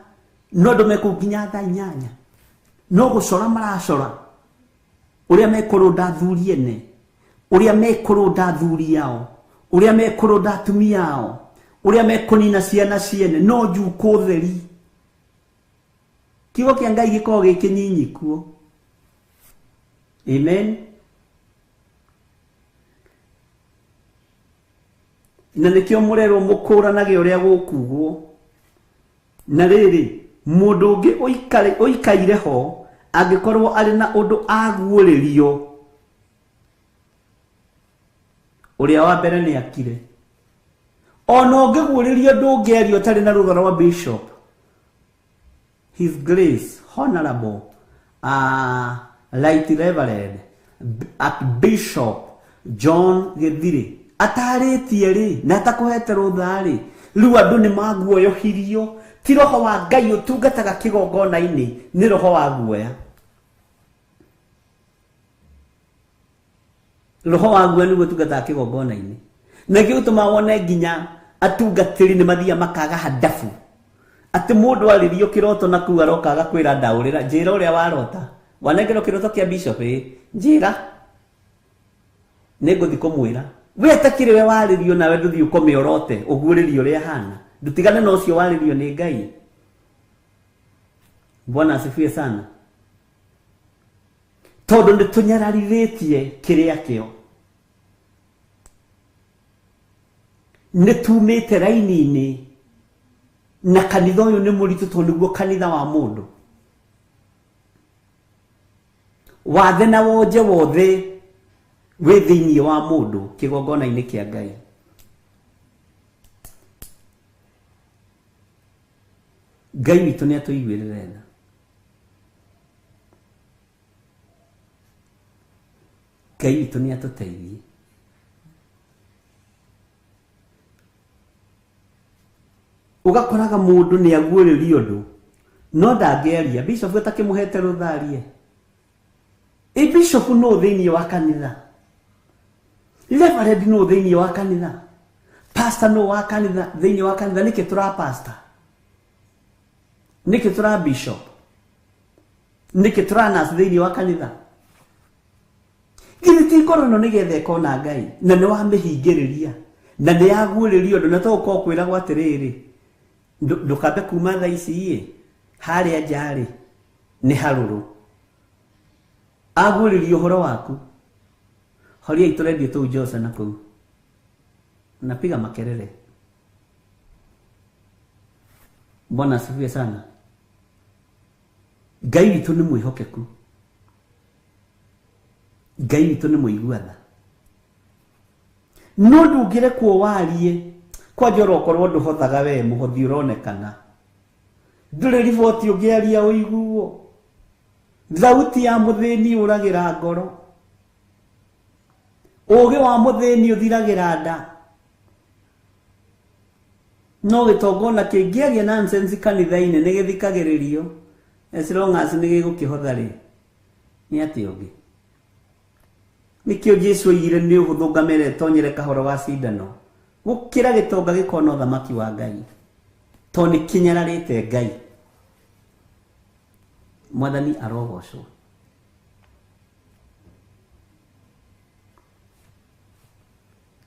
no andũ mekũu nginya thaa inyanya, no gũcora maracora ũrĩa mekũrũnda athuri ene, ũrĩa mekũrũnda athuri ao, ũrĩa mekũrũnda atumia ao, ũrĩa mekũnina ciana ciene, no njukũ theri. Kiugo kĩa Ngai gĩkoragwo gĩ kĩnyinyi kuo. Amen. Na nĩkĩo mũrerwo mũkũranage ũrĩa gũkugwo. Na rĩrĩ, mũndũ ũngĩ ũikaire ho angĩkorwo arĩ na ũndũ aguũrĩrio, ũrĩa wa mbere nĩ akire. Ona ũngĩguũrĩrio ndũngĩaria ũtarĩ na rũtha rwa bishop, His Grace Honorable Right Reverend Archbishop John Githiri atarĩtie rĩ na atakũhete rũtha rĩ, rĩu andũ nĩ maguoyohirio. Ti roho wa Ngai ũtungataga kĩgongona-inĩ, nĩ roho wa guoya. Roho wa guoya nĩguo ũtungataga kĩgongona-inĩ. Na nĩkĩo gĩtũmaga wone nginya atungatĩri nĩ mathiaga makaga handabu. Atĩ mũndũ arĩrio kĩroto na kũu aroka agakwĩra ndaũrĩra, njĩra ũrĩa warota. Wanengerwo kĩroto kĩa bishop ĩ, njĩra. Nĩngũthiĩ kũmwĩra. We atakĩrĩ we warĩrio nawe ndũthiĩ ũkome ũrote, ũguũrĩrio ũrĩa ahana. Ndũtigane na ũcio warĩrio nĩ Ngai. Bwana asifiwe sana. Tondũ nĩ tũnyararithĩtie kĩrĩa kĩo. Nĩ tumĩte raini-inĩ na kanitha ũyũ nĩ mũritũ tondũ nĩguo kanitha wa mũndũ. Wathe na wonje wothe wĩ thĩiniĩ wa mũndũ kĩgongona-inĩ kĩa Ngai. Ngai witũ nĩ atũiguĩrĩre tha. Ngai witũ nĩ atũteithie. Ugakoraga mundu ni aguũrĩrio ũndũ no ndangĩaria. Bishop atakĩmũhete rũtharie. Ĩ bishop no thĩinĩ wa kanitha, reverend no thĩinĩ wa kanitha, pastor no wa kanitha thĩinĩ wa kanitha. Nĩkĩ tũra pastor, nĩkĩ tũra bishop, nĩkĩ tũra nurse thĩinĩ wa kanitha? Githĩ ti ngoro ĩno nĩgetha ĩkona Ngai na nĩ wamĩhingĩrĩria na nĩ yaguũrĩrio ũndũ na to ũkorwo kwĩragwo atĩrĩrĩ, ndũkambe kuma thaa ici ĩ harĩa nja rĩ nĩ harũrũ. Aguũrĩrio ũhoro waku. Horia itũrendio tũu Jose na kũu napiga makelele. Bwana asifiwe sana. Ngai witũ nĩ mwĩhokeku, Ngai witũ nĩ mũigua tha. No ndũngĩrekwo warie kwanja orokorwo ndũhothaga we mũhothi ũronekana, ndũrĩ riboti ũngĩaria ũiguo. Thauti ya mũthĩni ũragĩra ngoro, ũũgĩ wa mũthĩni ũthiragĩra nda. No gĩtonga ona kĩngĩaria nonsense kanitha-inĩ nĩ gĩthikagĩrĩrio, as long as nĩ gĩgũkĩhotha rĩ, nĩ atĩa ũngĩ? Nĩkĩo Jesũ oigire nĩ ũhũthũ ngamĩra ĩtonyere kahoro wa cindano gũkĩra gĩtonga gĩkona ũthamaki wa Ngai, tondũ nĩ kĩnyararĩte Ngai. Mwathani arogocwo.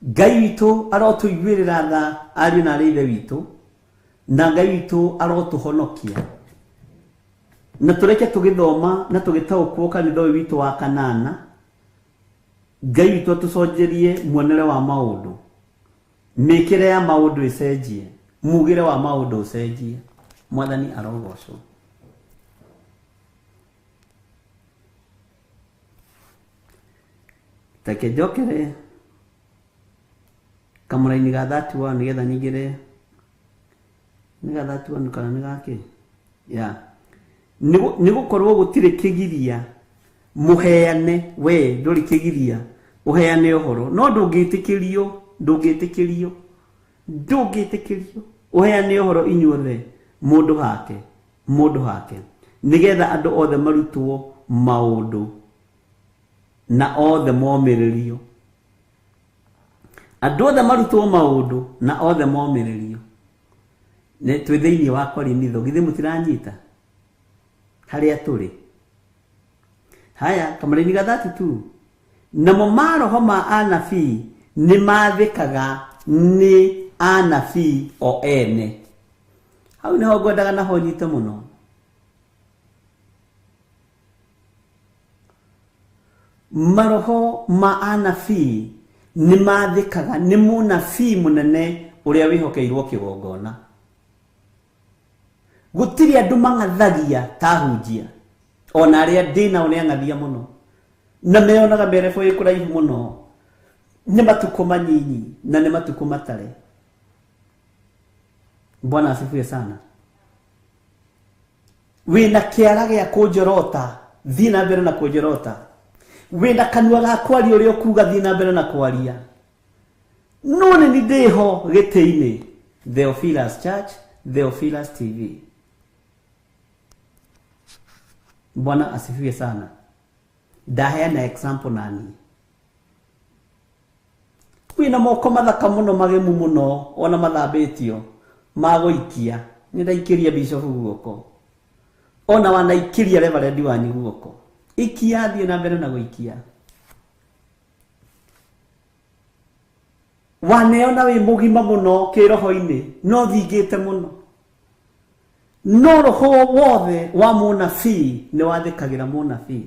Ngai witũ arotũiguĩrĩra tha ariũ na arĩ ithe witũ, na Ngai witũ arotũhonokia. Na tũreke tũgĩthoma na tũgĩtaũkwo kanitha ũyũ witũ wa kanana, Ngai witũ atũconjerie muonere wa maũndũ, mĩkĩre ya maũndũ ĩcenjie, mugĩre wa maũndũ ũcenjie. Mwathani arogocwo. Reke njokere kamũraini ga 31 nĩgetha nyingĩre. Nĩ ga 31 kana nĩ gakĩ? Ya. Nĩ gũkorwo gũtirĩ kĩgiria mũheane, we ndũrĩ kĩgiria ũheane ũhoro, no ndũngĩtĩkĩrio, ndũngĩtĩkĩrio, ndũngĩtĩkĩrio ũheane ũhoro inyuothe, mũndũ hake, mũndũ hake, nĩgetha andũ othe marutwo maũndũ na othe momĩrĩrio. Andũ othe marutwo maũndũ na othe momĩrĩrio. Nĩ twĩ thĩinĩ wa Korinitho, githĩ mũtiranyita harĩa tũrĩ? Haya, kamũraini ga 32. Namo maroho ma anabii nĩ mathĩkaga nĩ anabii o ene. Hau nĩho ngwendaga naho nyite mũno. Maroho ma anabii nĩ mathĩkaga nĩ mũnabii mũnene ũrĩa wĩhokeirwo kĩgongona. Gũtirĩ andũ mang'athagia ta ahunjia, ona arĩa ndĩ nao nĩ ang'athia mũno, na meonaga mĩrebo ĩ kũraihu mũno. Nĩ matukũ manyinyi na nĩ matukũ matare. Bwana asifiwe sana. Wĩna kĩara gĩa kũnjorota, thiĩ na mbere na kũnjorota. Wĩna kanua ga kwaria ũrĩa ũkuga, thiĩ na mbere na kwaria. No nĩ niĩ ndĩho gĩtĩ-inĩ. Theophilus Church, Theophilus TV. Bwana asifiwe sana. Ndaheana example nani. Wĩna moko mathaka mũno magemu mũno ona mathambĩtio magũikia. Nĩ ndaikĩria bishop guoko, ona wanaikĩria reverend wanyu guoko. Ikia, thiĩ na mbere na gũikia. Waneona wĩ mũgima mũno kĩroho-inĩ, no thingĩte mũno. No roho wothe wa mũnabii nĩ wathĩkagĩra mũnabii.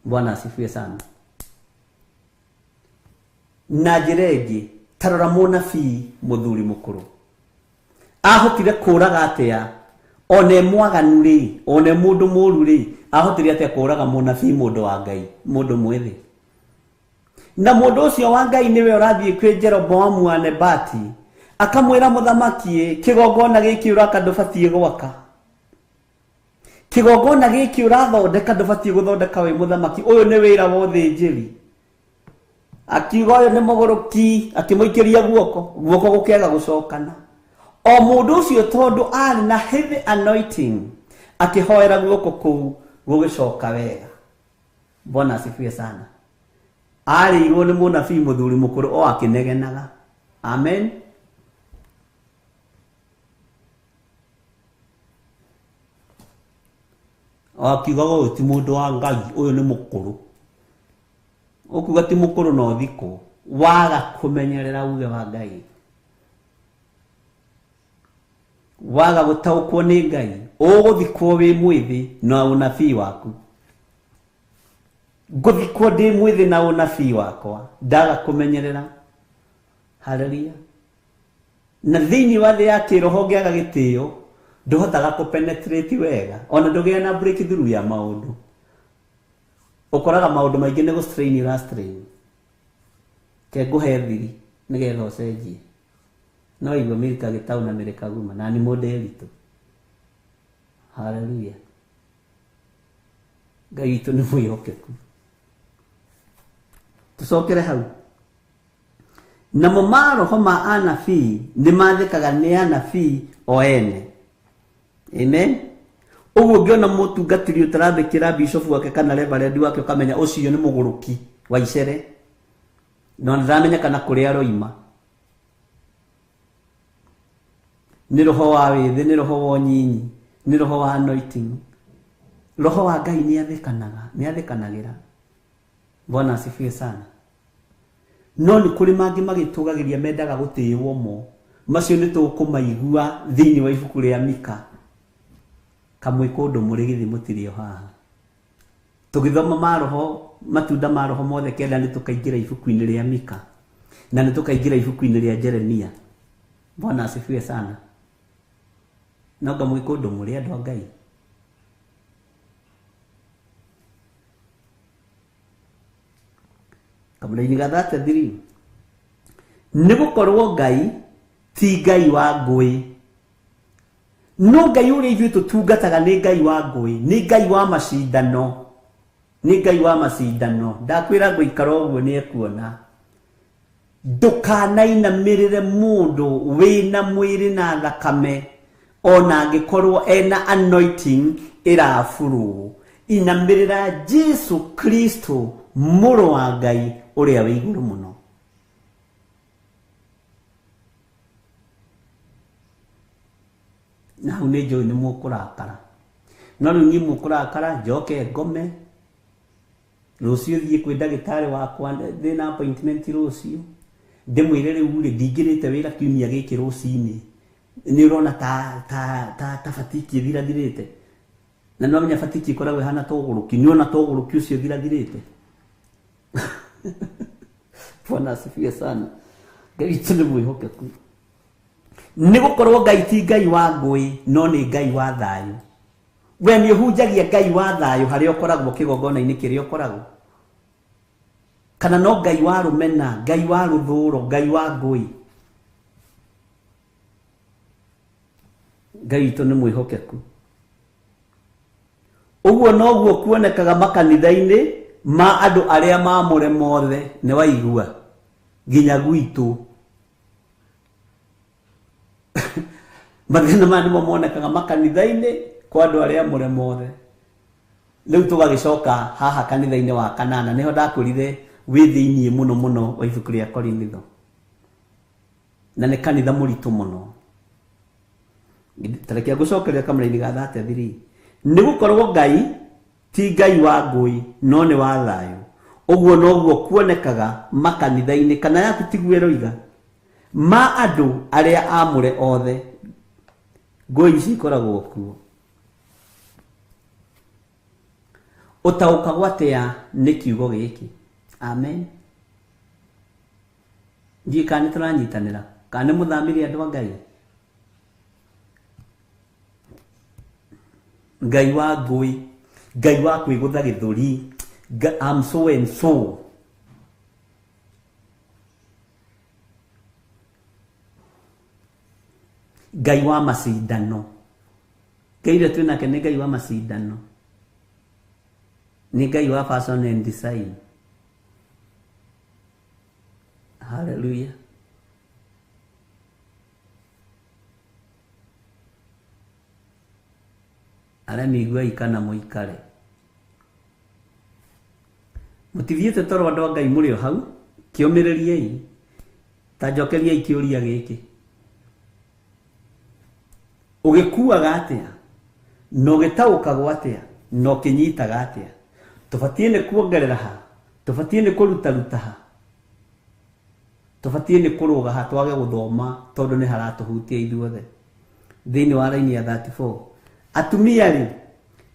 Bwana asifiwe sana. Na njĩra ĩngĩ, ta rora mũnabii mũthuri mũkũrũ ahotire kũraga atĩa one mwaganu rĩ, one mũndũ mũru rĩ, ahotire atĩa kũraga mũnabii mũndũ wa Ngai, mũndũ mwĩthĩ? Na mũndũ ũcio wa Ngai nĩwe ũrathiĩ kwĩ Jeroboamu wa Nebati akamwĩra mũthamaki, kĩgongona gĩkĩ ũraka ndũbatiĩ gwaka, kĩgongona gĩkĩ ũrathondeka ndũbatiĩ gũthondeka wĩ mũthamaki, ũyũ nĩ wĩra wa ũthĩnjĩri. Akiuga ũyũ nĩ mũgũrũki, akĩmũikĩria guoko, guoko gũkĩaga gũcokana. O mũndũ ũcio tondũ arĩ na heavy anointing, akĩhoera guoko kũu gũgĩcoka wega. Bwana asifiwe sana. Arĩirwo nĩ mũnabii mũthuri mũkũrũ o akĩnegenaga. Amen. Akiugaga ũyũ ti mũndũ wa Ngai, ũyũ nĩ mũkũrũ. Ũkuga ti mũkũrũ no thikũ, waga kũmenyerera uge wa Ngai, waga gũtaũkwo nĩ Ngai, ũgũthikwo wĩ mwĩthĩ na ũnabii waku. Ngũthikwo ndĩ mwĩthĩ na ũnabii wakwa, ndaga kũmenyerera. Haleluya. Na thĩinĩ wa thĩ ya kĩroho ũngĩaga gĩtĩo, ndũhotaga kũpenetrate wega, ona ndũgĩa na breakthrough ya maũndũ. Ũkoraga maũndũ maingĩ nĩ gũ-strain ũra-strain. Ke ngũhe thiri nĩgetha ũcenjie. No igua Milka Gĩtaũ na Milka Guma, na nĩ mũndĩritũ. Haleluya. Ngai witũ nĩ mwĩhokeku. Tũcokere hau. Namo maroho ma anabii nĩ mathĩkaga nĩ anabii o ene. Amen. Ũguo ũngĩona mũtungatĩri ũtarathĩkĩra bishop wake kana reverend wake, ũkamenya ũcio nĩ mũgũrũki wa icere. No ndaramenya kana kũrĩa aroima. Nĩ roho wa wĩthĩ, nĩ roho wa ũnyinyi, nĩ roho wa anointing. Roho wa Ngai nĩ athĩkanaga, nĩ athĩkanagĩra. Bwana asifiwe sana. No nĩ kũrĩ mangĩ magĩtũgagĩria mendaga gũtĩĩwo mo. Macio nĩ tũkũmaigua thĩinĩ wa ibuku rĩa Mika. Kamwe kũndũ mũrĩ githĩ mũtirĩ o haha. Tũgĩthoma maroho, matunda ma roho mothe kenda nĩ tũkaingĩra ibuku-inĩ rĩa Mika. Na nĩ tũkaingĩra ibuku-inĩ rĩa Jeremia. Bwana asifiwe sana. No ngamwĩ kũndũ mũrĩ andũ a Ngai. Kamũraini ga 33. Nĩ gũkorwo Ngai ti Ngai wa ngũĩ. No Ngai ũrĩa ithuĩ tũtungataga nĩ Ngai wa ngũĩ, nĩ Ngai wa macindano. Nĩ Ngai wa macindano. Ndakwĩra ngũikara ũguo nĩ ekuona. Ndũkanainamĩrĩre mũndũ wĩna mwĩrĩ na thakame, ona angĩkorwo ena anointing ĩraburwo. Inamĩrĩra Jesu Kristo mũrũ wa Ngai ũrĩa wĩ igũrũ mũno. Na hau nĩ njũĩ nĩ mũkũrakara. No rĩu niĩ mũkũrakara, njoke ngome. Rũciũ thiĩ kwĩ ndagĩtarĩ wakwa, ndĩna appointment rũciũ. Ndĩmwĩre rĩu rĩ, ndingĩrĩte wĩra kiumia gĩkĩ rũcinĩ. Nĩ ũrona ta fatiki ĩthirathirĩte. Na nĩ wamenya fatiki ĩkoragwo ĩhana ta ũgũrũki. Nĩ ũrona ta ũgũrũki ũcio ũthirathirĩte. Bwana asifiwe sana. Ngai witũ nĩ mwĩhokeku. Nĩ gũkorwo Ngai ti Ngai wa ngũĩ, no nĩ Ngai wa thayũ. We nĩ ũhunjagia Ngai wa thayũ harĩa ũkoragwo kĩgongona-inĩ kĩrĩa ũkoragwo. Kana no Ngai wa rũmena, Ngai wa rũthũro, Ngai wa ngũĩ. Ngai witũ nĩ mwĩhokeku. Ũguo noguo kuonekaga makanitha-inĩ ma andũ arĩa maamũre mothe, nĩ waigua nginya gwitũ. Mathĩna maya nĩmo monekaga makanitha-inĩ kwa andũ arĩa amũre mothe. Rĩu tũgagĩcoka haha kanitha-inĩ wa kanana, nĩho ndakwĩrire wĩ thĩiniĩ mũno mũno wa ibuku rĩa Korinitho. Na nĩ kanitha mũritũ mũno. Tareke ngũcokeria kamũraini ga 33. Nĩ gũkorwo Ngai ti Ngai wa ngũĩ, no nĩ wa thayũ. Ũguo noguo kuonekaga makanitha-inĩ, kana yaku tiguo ĩroiga, ma andũ arĩa aamũre othe. Ngũĩ ici ikoragwo kuo. Ũtaũkagwo atĩa nĩ kiugo gĩkĩ? Amen. Ndiũĩ kana nĩ tũranyitanĩra, kana nĩ mũthamire andũ a Ngai. Ngai wa ngũĩ, Ngai wa kwĩgũtha gĩthũri, I'm so and so. Ngai wa macindano. Ngai ũrĩa twĩ nake nĩ Ngai wa macindano. Nĩ Ngai wa fashion and design. Haleluya. Arĩa mĩiguai kana mũikare. Mũtithiĩte toro andũ a Ngai mũrĩ o hau, kĩũmĩrĩriei. Ta njokeriai kĩũria gĩkĩ. Ũgĩkuaga atĩa? Na ũgĩtaũkagwo atĩa? Na ũkĩnyitaga atĩa? Tũbatiĩ nĩ kuongerera ha? Tũbatiĩ nĩ kũrutaruta ha? Tũbatiĩ nĩ kũrũga ha twage gũthoma tondũ nĩ haratũhutia ithuothe. Thĩinĩ wa raini ya 34. Atumia rĩ,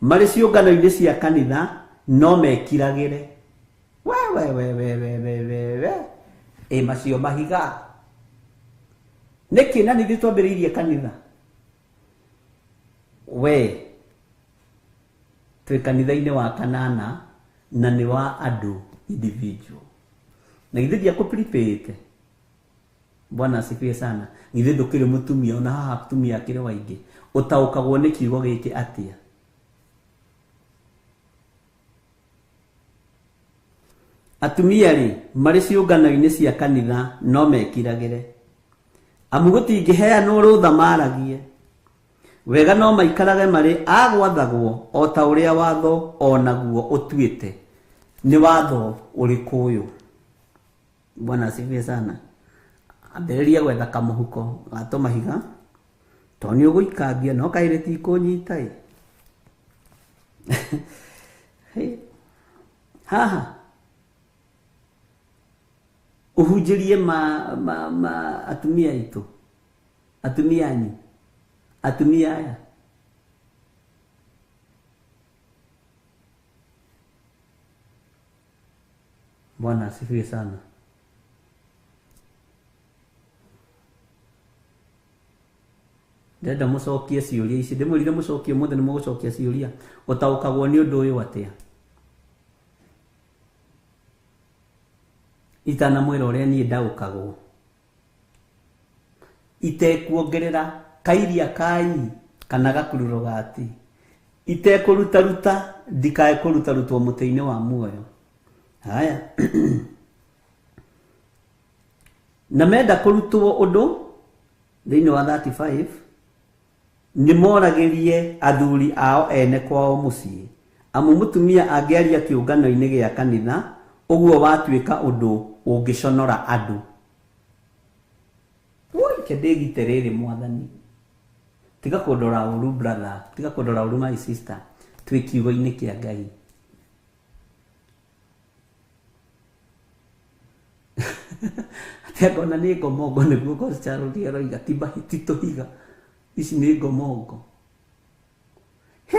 marĩ ciũngano-inĩ cia kanitha no mekiragĩre. We we we we we we we we. Ĩ macio mahiga. Nĩkĩ na nithuĩ twambĩrĩirie kanitha? We twĩ kanitha-inĩ wa kanana na nĩ wa andũ individual. Na githĩ ndiakũprepare? Bwana asifiwe sana. Githĩ ndũkĩrĩ mũtumia ona haha atumia akĩrĩ waingĩ. Ũtaũkagwo nĩ kiugo gĩkĩ atĩa? Atumia rĩ, marĩ ciũngano-inĩ cia kanitha no mekiragĩre. Amu gũtingĩheanwo rũtha maragie. Wega no maikarage marĩ a gwathagwo o ta ũrĩa watho o naguo ũtuĩte. Nĩ watho ũrĩkũ ũyũ? Bwana asifiwe sana. Ambĩrĩria gwetha kamũhuko ga tũmahiga tondũ nĩ ũgũikangia no kaĩ rĩtikũnyita ĩ. Haha ũhunjĩrie ma atumia aitũ, atumia anyu, atumia aya. Bwana asifiwe sana. Ndĩrenda mũcokie ciũria ici, ndĩmwĩrire mũcokie ũmũthĩ nĩ mũgũcokia ciũria. Ũtaũkagwo nĩ ũndũ ũyũ atĩa? Itanamwĩra ũrĩa niĩ ndaũkagwo. Itekuongerera kairia kai kana gakururo gati. Itekũrutaruta ndikae kũrutarutwo mũtĩ-inĩ wa muoyo. Haya. Na menda kũrutwo ũndũ thĩinĩ wa 35 nĩ moragĩrie athuri ao ene kwao mũciĩ. Amu mũtumia angĩaria kĩũngano-inĩ gĩa kanitha ũguo watuĩka ũndũ ũngĩconora andũ. Woi ke ndĩgite rĩrĩ mwathani. Tiga kũndora ũru brother, tiga kũndora ũru my sister. Twĩ kiugo-inĩ kĩa Ngai. Atĩ angona nĩ ngomongo nĩguo Goscarũri aroiga ti ti tũhiga. Ici nĩ ngomongo. He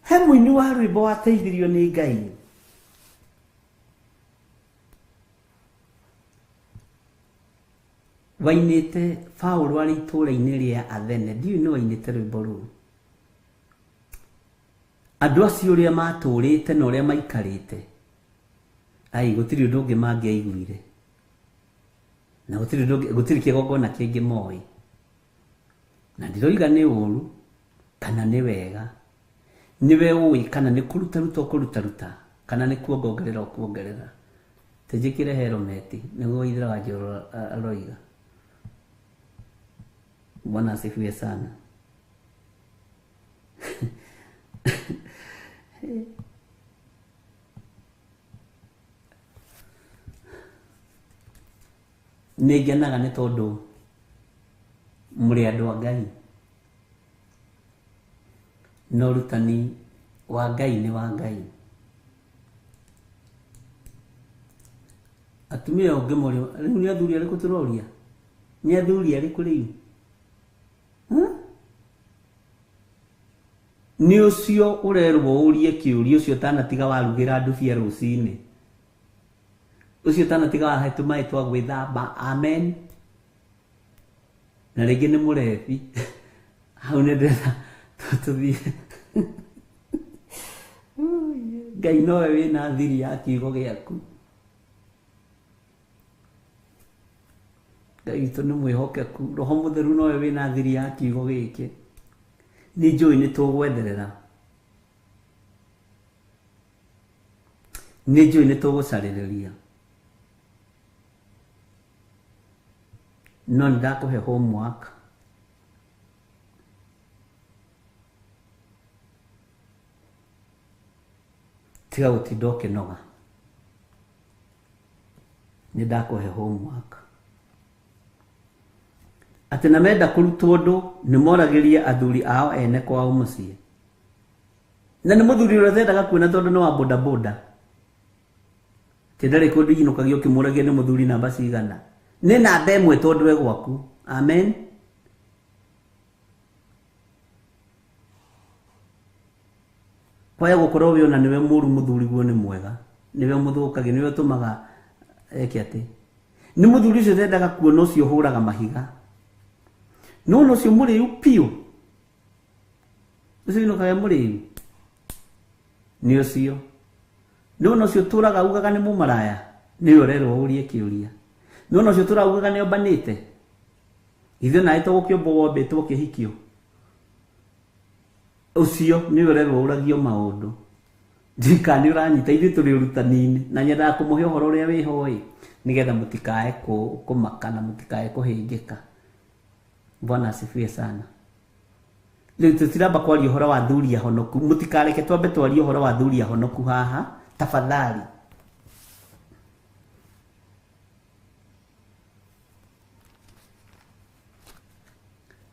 he mũini wa rwĩmbo wateithirio nĩ Ngai. Wainĩte Paũlũ arĩ itũũra-inĩ rĩa Athene. Ndiũĩ nĩ wainĩte rwĩmbo rũu. Andũ acio ũrĩa matũrĩte na ũrĩa maikarĩte. Ai gũtirĩ ũndũ ũngĩ mangĩaiguire. Na gũtirĩ ũndũ ũngĩ, gũtirĩ kĩgongona kĩngĩ moĩ. Na ndiroiga nĩ ũru kana nĩ wega. Nĩwe ũĩ kana nĩ kũrutaruta ũkũrutaruta kana nĩ kuongongerera ũkuongerera. Tũnjĩkĩre helmet nĩguo Ithera wa Njoro aroiga. Bwana asifiwe sana. Nĩ ngenaga nĩ tondũ mũrĩ andũ a Ngai. Na ũrutani wa Ngai nĩ wa Ngai. Atumia ũngĩmoria, rĩu nĩ athuri arĩkũ tũroria? Nĩ athuri arĩkũ rĩu? Nĩ ũcio ũrerwo ũrie kĩũria ũcio ũtanatiga warugĩra ndubia rũcinĩ. Ũcio ũtanatiga wahe tũmaĩ twa gwĩthamba. Amen. Na rĩngĩ nĩ mũrebi. Hau nĩ ndĩrenda tũthiĩ. Ngai nowe wĩna thiri ya kiugo gĩaku. Ngai witũ nĩ mwĩhokeku. Roho Mũtheru nowe wĩna thiri ya kiugo gĩkĩ. Nĩ njũĩ nĩ tũgwetherera. Nĩ njũĩ nĩ tũgũcarĩrĩria. No nĩ ndakũhe homework. Tiga gũtinda ũkĩnoga. Nĩ ndakũhe homework. Atĩ na menda kũrutwo ũndũ nĩ moragĩria athuri ao ene kwao mũciĩ. Na nĩ mũthuri ũrĩa ũtendaga kuona tondũ nĩ wa bodaboda. Ti ndarĩ kũndũ inũkagio ũkĩmũragia nĩ mũthuri namba cigana. Nĩ namba ĩmwe tondũ e gwaku. Amen. Kwaya gũkorwo wĩ ona nĩwe mũru mũthuri guo nĩ mwega. Nĩwe mũthũkagia, nĩwe ũtũmaga eke atĩ. Nĩ mũthuri ũcio ũtendaga kuona ũcio ũhũraga mahiga. Nĩ wona ũcio mũrĩu piũ. Ũcio inũkaga mũrĩu. Nĩ ũcio. Nĩ wona ũcio ũtũraga ugaga nĩ mũmaraya. Nĩwe ũrerwo ũrie kĩũria. Nĩ wona ũcio ũtũraga ugaga nĩ ombanĩte. Ithuĩ nawe to gũkĩũmbwo wombĩtwo ũkĩhikio. Ũcio nĩwe ũrerwo ũragio maũndũ. Ndika nĩ ũranyita ithuĩ tũrĩ ũrutani-inĩ na nyendaga kũmũhe ũhoro ũrĩa wĩho ĩ nĩgetha mũtikae kũmaka na mũtikae kũhĩngĩka. Bwana asifiwe sana. Rĩu tũtiramba kwaria ũhoro wa athuri ahonoku, mũtikareke twambe twarie ũhoro wa athuri ahonoku haha tafadhali.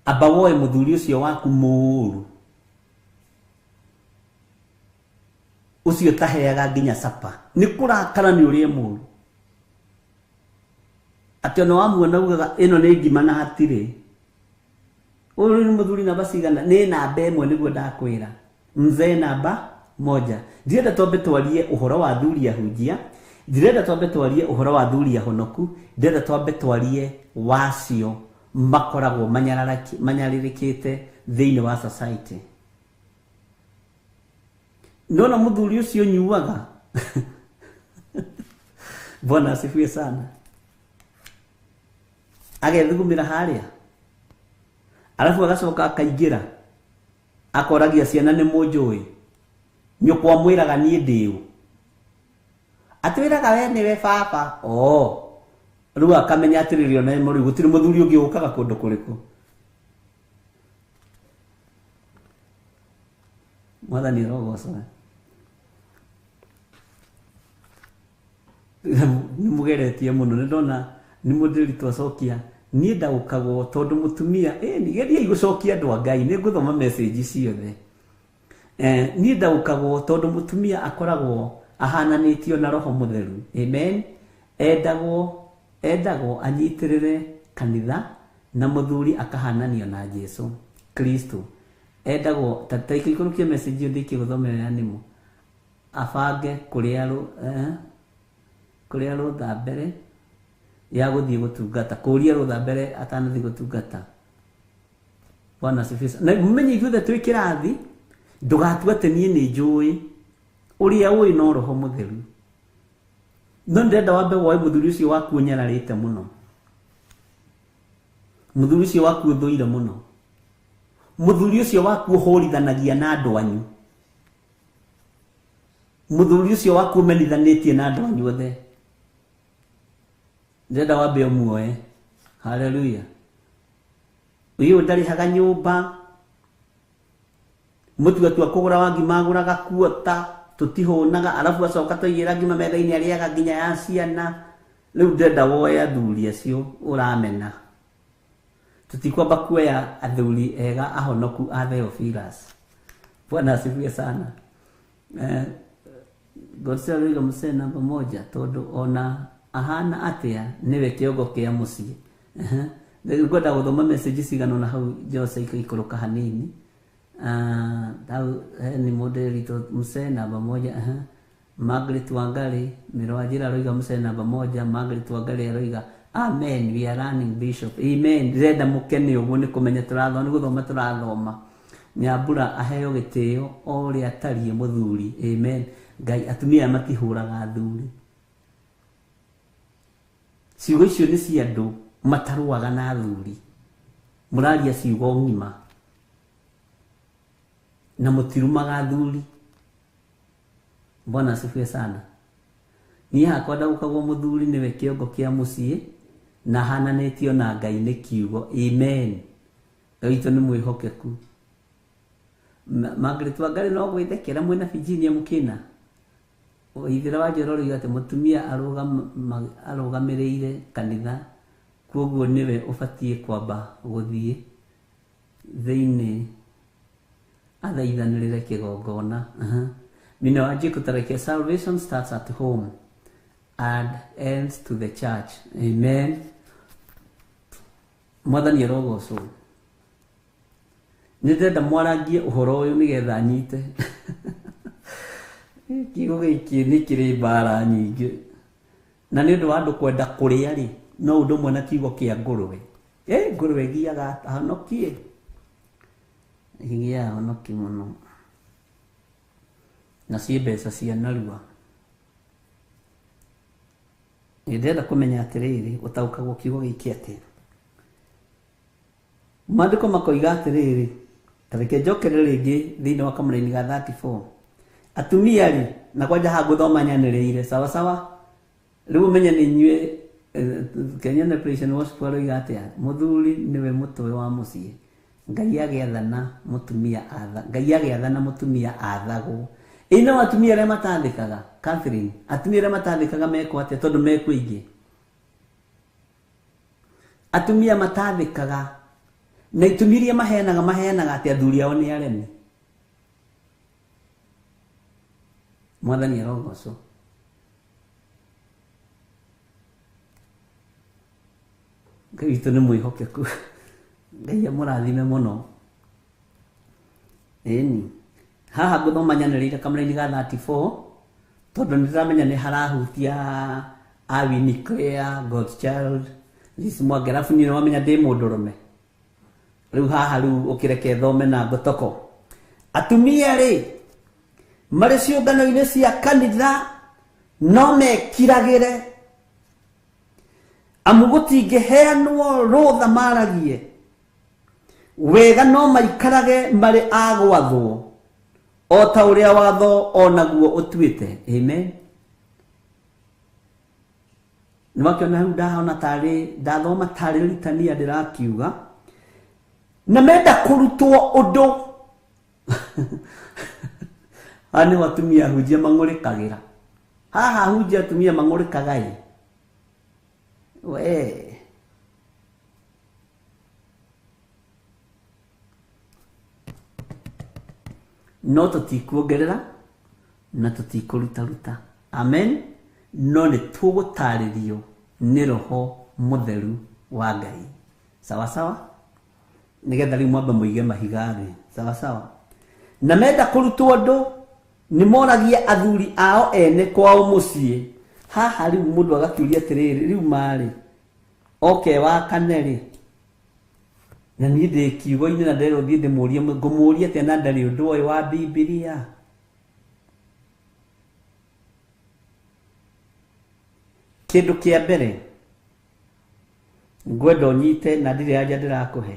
Amba woe mũthuri ũcio waku mũũru ũcio ũtaheaga nginya sapa nĩ kũrakara nĩ ũrĩa mũũru atĩ ona wamuona ugaga ĩno nĩ ngima na hatirĩ. Ũyũ nĩ mũthuri namba cigana? Nĩ namba ĩmwe nĩguo ndakwĩra. Mzee namba moja. Ndirenda twambe twarie ũhoro wa athuri ahunjia, ndirenda twambe twarie ũhoro wa athuri ahonoku, ndirenda twambe twarie wacio makoragwo manyarĩrĩkĩte thĩinĩ wa society. Nona mũthuri ũcio ũnyuaga. Bwana asifiwe sana. Agethugumĩra harĩa arabu agacoka akaingĩra akoragia ciana nĩ mũnjũĩ nyũkwa mwĩraga niĩ ndĩũ atwĩraga we nĩwe baba. Oh, rĩu akamenya atĩrĩrĩ ona rĩu gũtirĩ mũthuri ũngĩ ũkaga kũndũ kũrĩkũ. Mwathani arogocwo. Nĩ mũgeretie mũno nĩ ndona nĩ mũndĩri twacokia niĩ ndaũkagwo tondũ mũtumia nĩgeriai gũcokia andũ a Ngai nĩ ngũthoma message ciothe. Niĩ ndaũkagwo tondũ mũtumia akoragwo ahananĩtio na roho mũtheru. Amen. Endagwo anyitĩrĩre kanitha na mũthuri akahananio na Jesu Kristo. Endagwo ta ikũrũkie message ĩyo ndĩkie gũthomera ya nĩmo abange kũrĩa rũtha mbere ya gũthiĩ gũtungata kũria rũtha mbere atanathiĩ gũtungata. Bwana asifiwe. Na mumenye ithuothe twĩ kĩrathi ndũgatue atĩ niĩ nĩ njũĩ ũrĩa ũĩ no roho mũtheru. No ndĩrenda wambe woe mũthuri ũcio waku ũnyararĩte mũno, mũthuri ũcio waku ũthũire mũno, mũthuri ũcio waku ũhũrithanagia na andũ anyu, mũthuri ũcio waku ũmenithanĩtie na andũ anyu othe. Ndĩrenda wambe ũmuoe. Haleluya. Ũyũ ndarĩhaga nyũmba, mũtuatua kũgũra wa ngima agũraga kuota, tũtihũnaga arabu acoka twaigĩra ngima metha-inĩ arĩaga nginya ya ciana. Rĩu ndĩrenda woe athuri acio ũramena. Tũtikwamba kuoya athuri ega ahonoku a Theophilus. Bwana asifiwe sana. Godse aroiga mũcee namba moja tondũ ona ahana atĩa nĩwe kĩongo kĩa mũciĩ. Ngwenda gũthoma message cigana ũna hau Jose ikũrũka hanini. Hau nĩ mũndũ mũcee namba moja. Margaret Wangari Mĩrwanjĩra aroiga mũcee namba moja. Margaret Wangari aroiga amen, we are running bishop. Amen. Ndĩrenda mũkene ũguo nĩ kũmenya tũrathoma nĩ gũthoma tũrathoma. Nyambura aheo gĩtĩo o ũrĩa atariĩ mũthuri. Amen. Ngai atumia aya matihũraga athuri. Ciugo icio nĩ cia andũ matarũaga na athuri. Mũraria ciugo ng'ima na mũtirumaga athuri. Bwana asifiwe sana. Niĩ hakwa ndaũkagwo mũthuri nĩwe kĩongo kĩa mũciĩ Na hananĩtio na Ngai nĩ kiugo. Amen. Ngai witũ nĩ mwĩhokeku. Margaret Wangari no gwĩthekera mwĩna Virginia Mukina. Waithĩra wa Njoroge oiga atĩ mũtumia arũgamĩrĩire kanitha, kwoguo nĩwe ũbatiĩ kwamba gũthiĩ thĩinĩ athaithanĩrĩre kĩgongona. Mina wa Njĩkũ Tarakia, salvation starts at home and ends to the church. Amen. Mwathani arogocwo. Nĩ ndĩrenda mwarangie ũhoro ũyũ nĩgetha nyite. Kiugo gĩkĩ nĩ kĩrĩ mbara nyingĩ. Na nĩ ũndũ wa andũ kwenda kũrĩa rĩ, no ũndũ ũmwe na kiugo kĩa ngũrwe. Ngũrwe ĩgiaga honokie. Ĩgiaga honoki mũno. Na ciĩ mbeca cia narua. Nĩ ndĩrenda kũmenya atĩrĩrĩ, ũtaũkagwo kiugo gĩkĩ atĩa. Maandĩko makoiga atĩrĩrĩ, ta reke njokere rĩngĩ thĩinĩ wa kamũraini ga 34. Atumia rĩ, na kwanja haha ngũthoma nyanĩrĩire, sawa sawa? Rĩu ũmenye nĩ inyuĩ, Kenya na Praise and Worship aroiga atĩa? Mũthuri nĩwe mũtwe wa mũciĩ. Ngai agĩathana mũtumia atha, Ngai agĩathana mũtumia athagwo. Ĩ no atumia arĩa matathĩkaga, Catherine, atumia arĩa matathĩkaga mekwo atĩa tondũ mekwo aingĩ? Atumia matathĩkaga na itũmi iria maheanaga, maheanaga atĩ athuri ao nĩ aremi. Mwathani arogocwo. Ngai witũ nĩ mwĩhokeku. Ngai amũrathime mũno. Ĩni. Haha ngũthoma nyanĩrĩire kamũraini ga 34 tondũ nĩ ndĩramenya nĩ harahutia Awini Claire, God's Child, Liz Mwangi, arabu niĩ nĩwamenya ndĩ mũndũrũme. Rĩu haha rĩu ũkĩreke thome na ngotoko. Atumia rĩ, marĩ ciũngano-inĩ cia kanitha no mekiragĩre, amu gũtingĩheanwo rũtha maragie. Wega no maikarage marĩ a gwathwo o ta ũrĩa watho onaguo ũtuĩte. Amen. Nĩwakĩona hau ndahona tarĩ ndathoma tarĩ ritania ndĩrakiuga, na menda kũrutwo ũndũ. Haha nĩho atumia ahunjia mang'ũrĩkagĩra. Haha ahunjia atumia mang'ũrĩkaga ĩ. We. No tũtikuongerera na tũtikũrutaruta. Amen. No nĩ tũgũtarĩrio nĩ Roho Mũtheru wa Ngai. Sawa sawa? Nĩgetha rĩu mwambe mũige mahiga thĩ. Sawa sawa? Na menda kũrutwo ũndũ nĩ moragia athuri ao ene kwao mũciĩ. Haha rĩu mũndũ agakĩũria atĩrĩrĩ, rĩu marĩ oke wa kane rĩ, na niĩ ndĩ kiugo-inĩ na nderwo thiĩ ndĩmũrie, ngũmũria atĩa na ndarĩ ũndũ oĩ wa Bibilia. Kĩndũ kĩa mbere ngwenda ũnyite na ndirĩ anja ndĩrakũhe,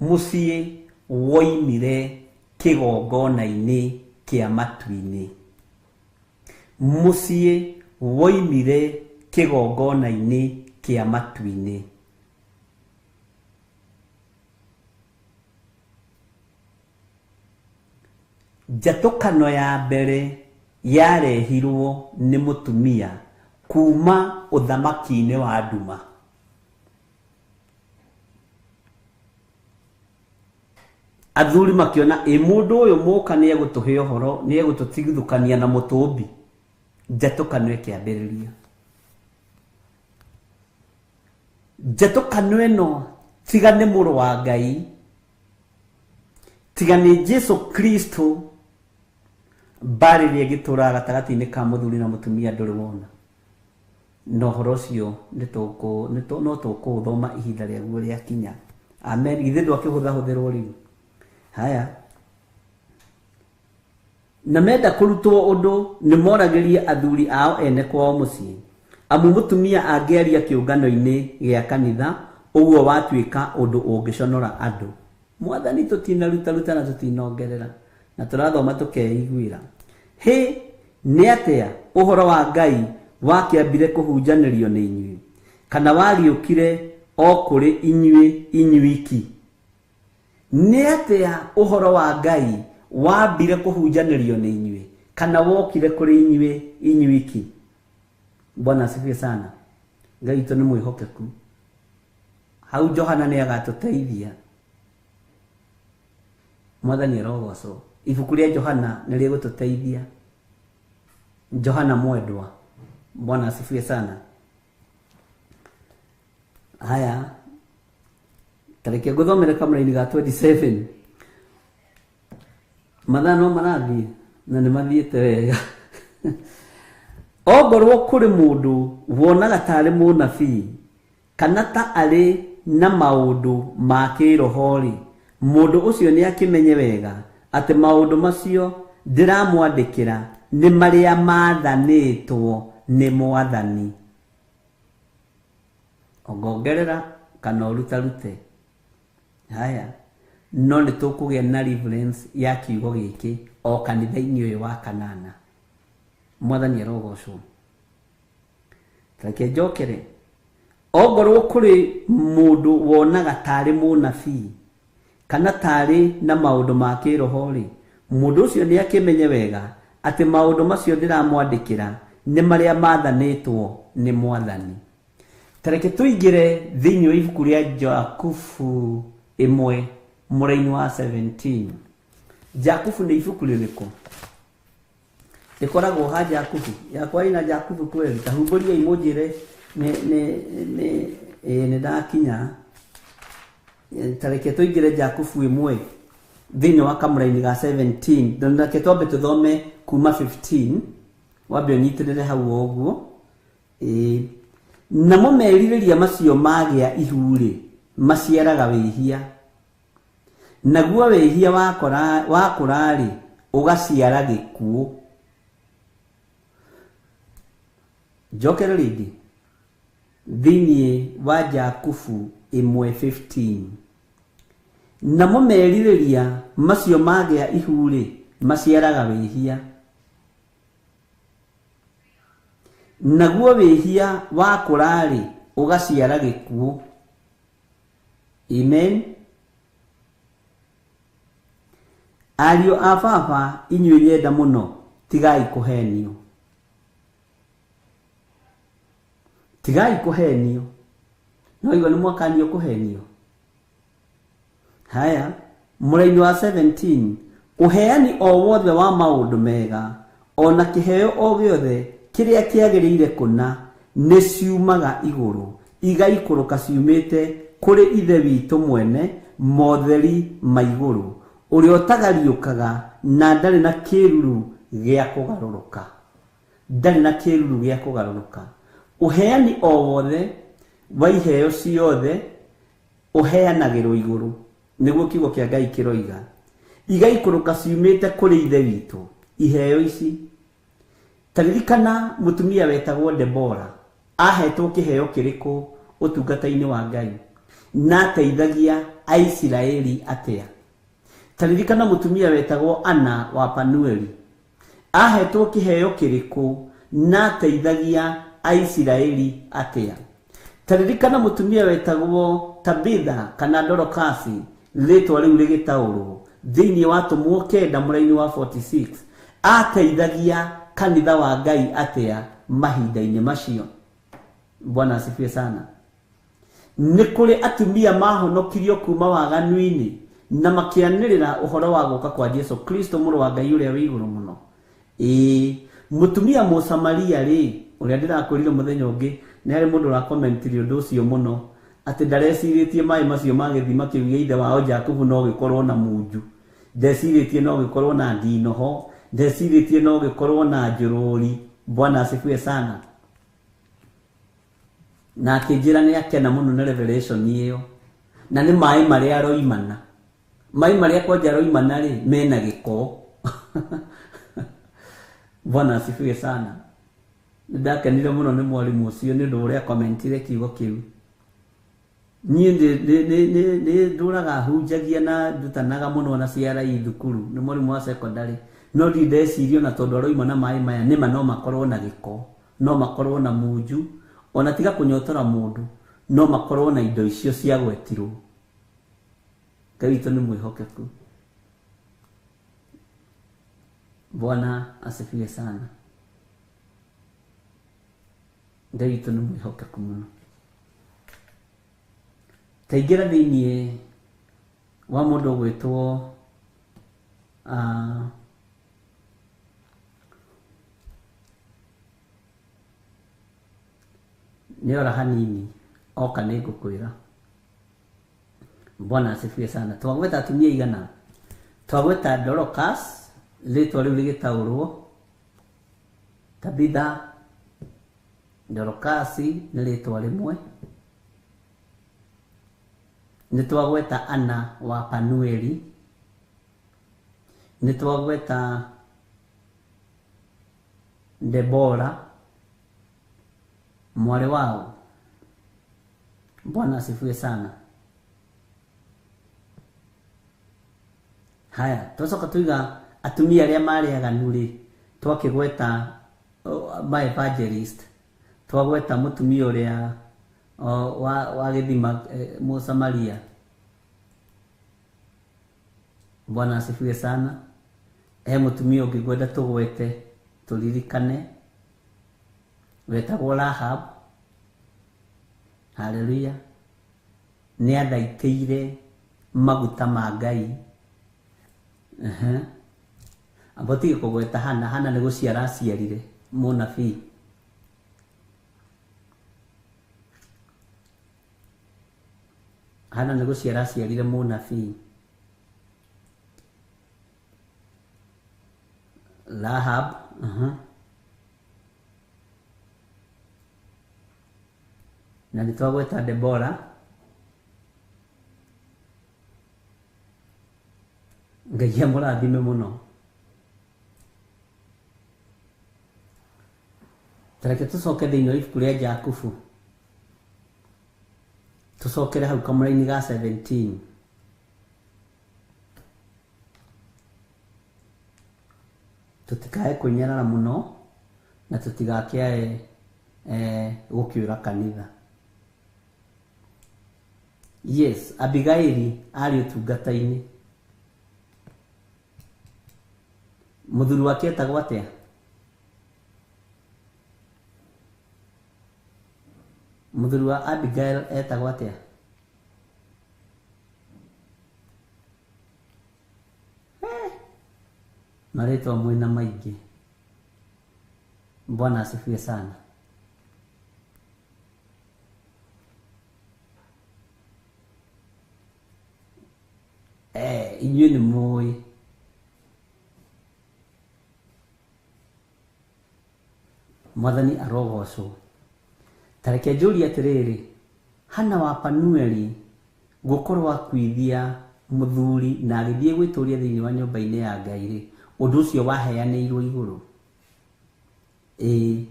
mũciĩ woimire kĩgongona-inĩ kĩa matu-inĩ. Mũciĩ woimire kĩgongona-inĩ kĩa matu-inĩ. Njatũkano ya mbere yarehirwo nĩ mũtumia kuma ũthamaki-inĩ wa nduma. Athuri makĩona ĩ mũndũ ũyũ mũka nĩ egũtũhe ũhoro, nĩ egũtũtigithũkania na mũtũmbi. Njatũkano ĩkĩambĩrĩria. Njatũkano ĩno tiga nĩ mũrũ wa Ngai, tiga nĩ Jesu Kristo, mbara ĩrĩa ĩngĩtũraga gatagatĩ-inĩ ka mũthuri na mũtumia ndũrĩ wona. Na ũhoro ũcio no tũkũũthoma ihinda rĩaguo rĩakinya. Amen. Githĩ ndwakĩhũthahũthĩrwo rĩu? Haya. Na menda kũrutwo ũndũ nĩ moragĩrie athuri ao ene kwao mũciĩ. Amu mũtumia angĩaria kĩũngano-inĩ gĩa kanitha, ũguo watuĩka ũndũ ũngĩconora andũ. Mwathani tũtinarutaruta na tũtinongerera, na tũrathoma tũkeiguĩra. Hĩ, nĩ atĩa ũhoro wa Ngai wakĩambire kũhunjanĩrio nĩ inyuĩ? Kana wagĩũkire o kũrĩ inyuĩ inyuiki? Nĩ atĩa ũhoro wa Ngai wambire kũhunjanĩrio nĩ inyuĩ, kana wokire kũrĩ inyuĩ inyuiki? Bwana asifiwe sana. Ngai witũ nĩ mwĩhokeku. Hau Johana nĩ agatũteithia. Mwathani arogocwo. Ibuku rĩa Johana nĩ rĩgũtũteithia. Johana mwendwa. Bwana asifiwe sana. Haya, tareke ngũthomere kamũraini ga 27. Mathaa no marathiĩ na nĩ mathiĩte wega. Ongorwo kũrĩ mũndũ wonaga tarĩ mũnabii kana ta arĩ na maũndũ ma kĩroho-rĩ, mũndũ ũcio nĩ akĩmenye wega atĩ maũndũ macio ndĩramwandĩkĩra nĩ marĩa maathanĩtwo nĩ Mwathani. Ongongerera kana ũrutarute. Haya, no nĩ tũkũgĩa na reference ya kiugo gĩkĩ o kanitha-inĩ ũyũ wa kanana. Mwathani arogocwo. Reke njokere. Ongorwo kũrĩ mũndũ wonaga tarĩ mũnabii kana tarĩ na maũndũ ma kĩroho-rĩ, mũndũ ũcio nĩ akĩmenye wega atĩ maũndũ macio ndĩramwandĩkĩra nĩ marĩa maathanĩtwo nĩ Mwathani. Tareke tũingĩre thĩinĩ wa ibuku rĩa Jakubu 1 mũraini wa 17. Jakubu nĩ ibuku rĩrĩkũ? Rĩkoragwo ha Jakubu. Yakwa ĩna Jakubu kweli. Ta humbũriai mũnjĩre nĩ ndakinya. Tareke tũingĩre Jakubu 1 thĩinĩ wa kamũraini ga 17. Reke twambe tũthome kuma 15. Wambe ũnyitĩrĩre hau o ũguo. Namo merirĩria macio magĩa ihu-rĩ, maciaraga wĩhia. Naguo wĩhia wakũra-rĩ, ũgaciara gĩkuũ. Njokere rĩngĩ thĩinĩ wa Jakubu 1:15. Namo merirĩria macio magĩa ihu-rĩ, maciaraga wĩhia. Naguo wĩhia wakũra-rĩ, ũgaciara gĩkuũ. Amen. Ariũ a baba, inyuĩ nyenda mũno, tigai kũhenio. Tigai kũhenio. No igua nĩ mwakanio kũhenio. Haya, mũraini wa 17. Ũheani o wothe wa maũndũ mega, ona kĩheo o gĩothe kĩrĩa kĩagĩrĩire kũna, nĩ ciumaga igũrũ, igaikũrũka ciumĩte kũrĩ Ithe witũ mwene motheri ma igũrũ, ũrĩa ũtagariũkaga na ndarĩ na kĩruru gĩa kũgarũrũka. Ndarĩ na kĩruru gĩa kũgarũrũka. Ũheani o wothe wa iheo ciothe ũheanagĩrwo igũrũ, nĩguo kiugo kĩa Ngai kĩroiga. Igaikũrũka ciumĩte kũrĩ Ithe witũ. Iheo ici. Ta ririkana mũtumia wetagwo Debora ahetwo kĩheo kĩrĩkũ ũtungata-inĩ wa Ngai, na ateithagia Aisiraeli atĩa? Ta ririkana mũtumia wetagwo Ana wa Panueli ahetwo kĩheo kĩrĩkũ, na ateithagia Aisiraeli atĩa? Ta ririkana mũtumia wetagwo Tabitha kana Dorokasi, rĩtwa rĩu rĩgĩtaũrwo thĩinĩ wa Atũmwo 9 mũraini wa 46, ateithagia kanitha wa Ngai atĩa mahinda-inĩ macio? Bwana asifiwe sana. Nĩ kũrĩ atumia mahonokirio kuma waganu-inĩ na makĩanĩrĩra ũhoro wa gũka kwa Jesu Kristo mũrũ wa Ngai ũrĩa wĩ igũrũ mũno. Ĩĩ, mũtumia Mũsamaria rĩ, ũrĩa ndĩrakwĩrire mũthenya ũngĩ, nĩ harĩ mũndũ ũrakomentire ũndũ ũcio mũno, atĩ ndarecirĩtie maĩ macio ma gĩthima kĩu gĩa ithe wao Jakubu no gĩkorwo na munju, ndecirĩtie no gĩkorwo na ndinoho, ndecirĩtie no gĩkorwo na njũrũri. Bwana asifiwe sana. Na akĩnjĩra nĩ akena mũno nĩ revelation ĩyo, na nĩ maĩ marĩa aroimana. Maĩ marĩa kwanja aroimana rĩ, mena gĩko. Bwana asifiwe sana. Nĩndakenire mũno nĩ mwarimũ ũcio nĩ ũndũ ũrĩa komentire kiugo kĩu. Niĩ nĩ ndũraga hunjagia na ndutanaga mũno na CRE thukuru, nĩ mwarimũ wa secondary, no ndirĩ ndeciria ona tondũ aroima na maĩ maya nĩma no makorwo na gĩko, no makorwo na munju, Ona tiga kũnyotora mũndũ no makorwo na indo icio ciagwetirwo. Ngai witũ nĩ mwĩhokeku. Bwana asifiwe sana. Ngai witũ nĩ mwĩhokeku mũno. Taingĩra thĩiniĩ wa mũndũ ũgwĩtwo nĩ ora hanini oka nĩ ngũkwĩra. Bwana asifiwe sana. Twagweta atumia igana. Twagweta Dorcas, rĩtwa rĩu rĩgĩtaũrwo Tabitha. Dorcas nĩ rĩtwa rĩmwe. Nĩ twagweta Anna wa Panueli. Nĩ twagweta Debora mwarĩ wao. Bwana asifiwe sana. Haya, twacoka tuiga atumia arĩa marĩ aganu rĩ, twakĩgweta ma evangelist, twagweta mũtumia ũrĩa wa gĩthima Mũsamaria. Bwana asifiwe sana. He mũtumia ũngĩ ngwenda tũgwete tũririkane wetagwo Rahab. Haleluya. Nĩ athaitĩire maguta ma Ngai. Amba tige kũgweta Hana. Hana nĩ gũciara aciarire mũnabii. Hana nĩ gũciara aciarire mũnabii. Rahab. Na nĩ twagweta Debora. Ngai amũrathime mũno. Tareke tũcoke thĩinĩ wa ibuku rĩa Jakubu. Tũcokere hau kamũra-inĩ ga 17. Tũtikae kwĩnyarara mũno na tũtigakĩae gũkĩũra kanitha. Yes, Abigaili arĩ ũtungata-inĩ. Mũthuri wake etagwo atĩa? Mũthuri wa Abigail etagwo atĩa? Marĩtwa mwĩna maingĩ. Bwana asifiwe sana. Inyuĩ nĩ mũĩ. Mwathani arogocwo. Tareke njũrie atĩrĩrĩ, Hana wa Panueli gũkorwo akuithia mũthuri na agĩthiĩ gwĩtũria thĩinĩ wa nyũmba-inĩ ya Ngai rĩ, ũndũ ũcio waheanĩirwo igũrũ? Ĩĩ.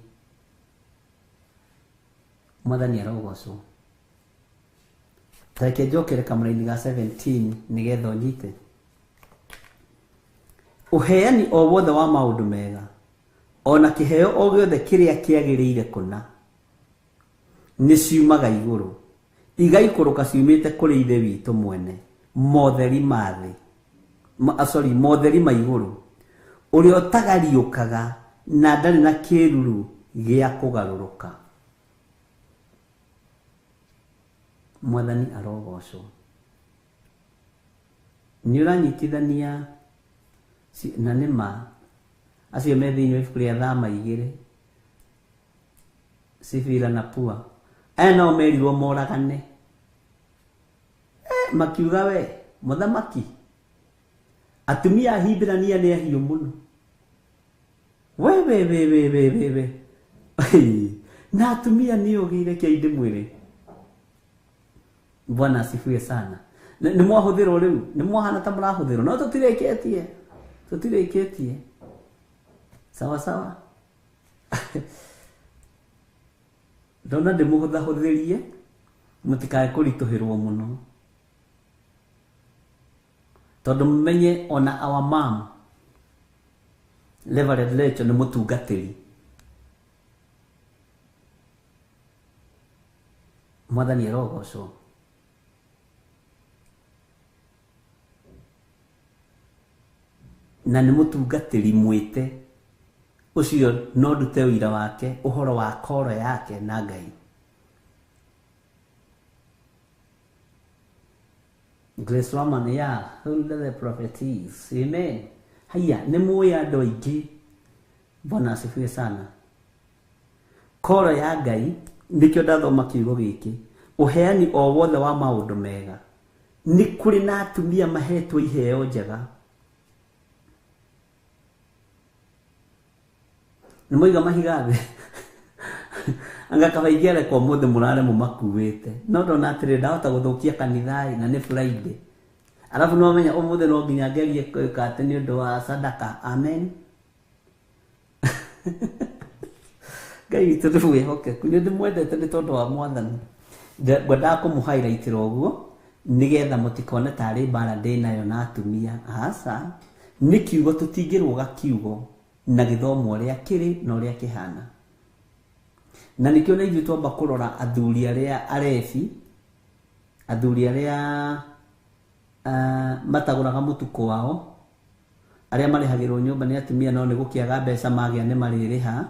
Mwathani arogocwo. Tareke njokere kamũra-inĩ ga 17 nĩgetha ũnyite. Ũheani o wothe wa maũndũ mega ona kĩheo o gĩothe kĩrĩa kĩagĩrĩire kũna nĩ ciumaga igũrũ, igaikũrũka ciumĩte kũrĩ Ithe witũ mwene, motheri ma thĩ, sorry, motheri ma igũrũ, ũrĩa ũtagariũkaga na ndarĩ na kĩruru gĩa kũgarũrũka. Mwathani arogocwo. Nĩ ũranyitithania na nĩ ma acio me thĩinĩ wa ibuku rĩa Thama 2, Sifira na Pua. Aya nao merirwo moragane. Makiuga we mũthamaki, atumia a Hibirania nĩ ahiũ mũno. We we we we we we we. Na atumia nĩ ogĩ, reke ndĩmwĩre. Bwana asifiwe sana. Nĩ mwahũthĩrwo rĩu, nĩ mwahana ta mũrahũthĩrwo, no tũtirĩkĩtie. Tũtirĩkĩtie. Sawa sawa. Ndona ndĩmũhũthahũthĩrie mũtikae kũritũhĩrwo mũno. Tondũ mũmenye ona our mom Reverend Rachel nĩ mũtungatĩri. Mwathani arogocwo. Na nĩ mũtungatĩri mwĩte ũcio, no ndute ũira wake ũhoro wa koro yake na Ngai. Grace Roman, yeah, who the prophet is. Amen. Haya, nĩ mũĩ andũ aingĩ. Bwana asifiwe sana. Koro ya Ngai, nĩkĩo ndathoma kiugo gĩkĩ, ũheani o wothe wa maũndũ mega. Nĩ kũrĩ na atumia mahetwo iheo njega. Nĩ mwaiga mahiga thĩ. Anga kaba ingĩarekwo ũmũthĩ mũrare mũmakuĩte. No ndona atĩrĩrĩ, ndahota gũthũkia kanitha-ĩ, na nĩ Friday. Arabu nĩ wamenya ũmũthĩ no nginya ngerie gwĩka atĩ nĩ ũndũ wa sadaka. Amen. Ngai witũ nĩ mwĩhokeku. Nĩ ndĩmwendete nĩ tondũ wa Mwathani. Ngwendaga kũmũ-highlight-ĩra ũguo nĩgetha mũtikone tarĩ mbara ndĩnayo na atumia. Aca, nĩ kiugo, tũtingĩrũga kiugo na gĩthomo ũrĩa kĩrĩ na ũrĩa kĩhana. Na nĩkĩo na ithuĩ twamba kũrora athuri arĩa arebi, athuri arĩa matagũraga mũtu kwao, arĩa marĩhagĩrwo nyũmba nĩ atumia no nĩ gũkĩaga mbeca magĩa nĩ marĩrĩha,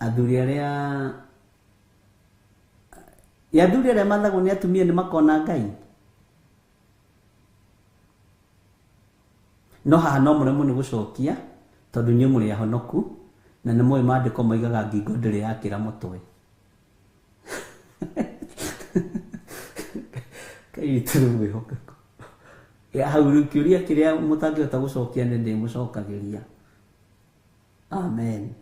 athuri arĩa ya athuri arĩa mathagwo nĩ atumia nĩ makona Ngai. No haha no mũremwo nĩ gũcokia tondũ inyuĩ mũrĩ ahonoku na nĩ mũĩ maandĩko moigaga ngingo ndĩrĩ yakĩra mũtwe. Ngai witũ nĩ mwĩhokeku. Ya hau rĩu kĩũria kĩrĩa mũtangĩhota gũcokia nĩ ndĩmũcokagĩria. Amen.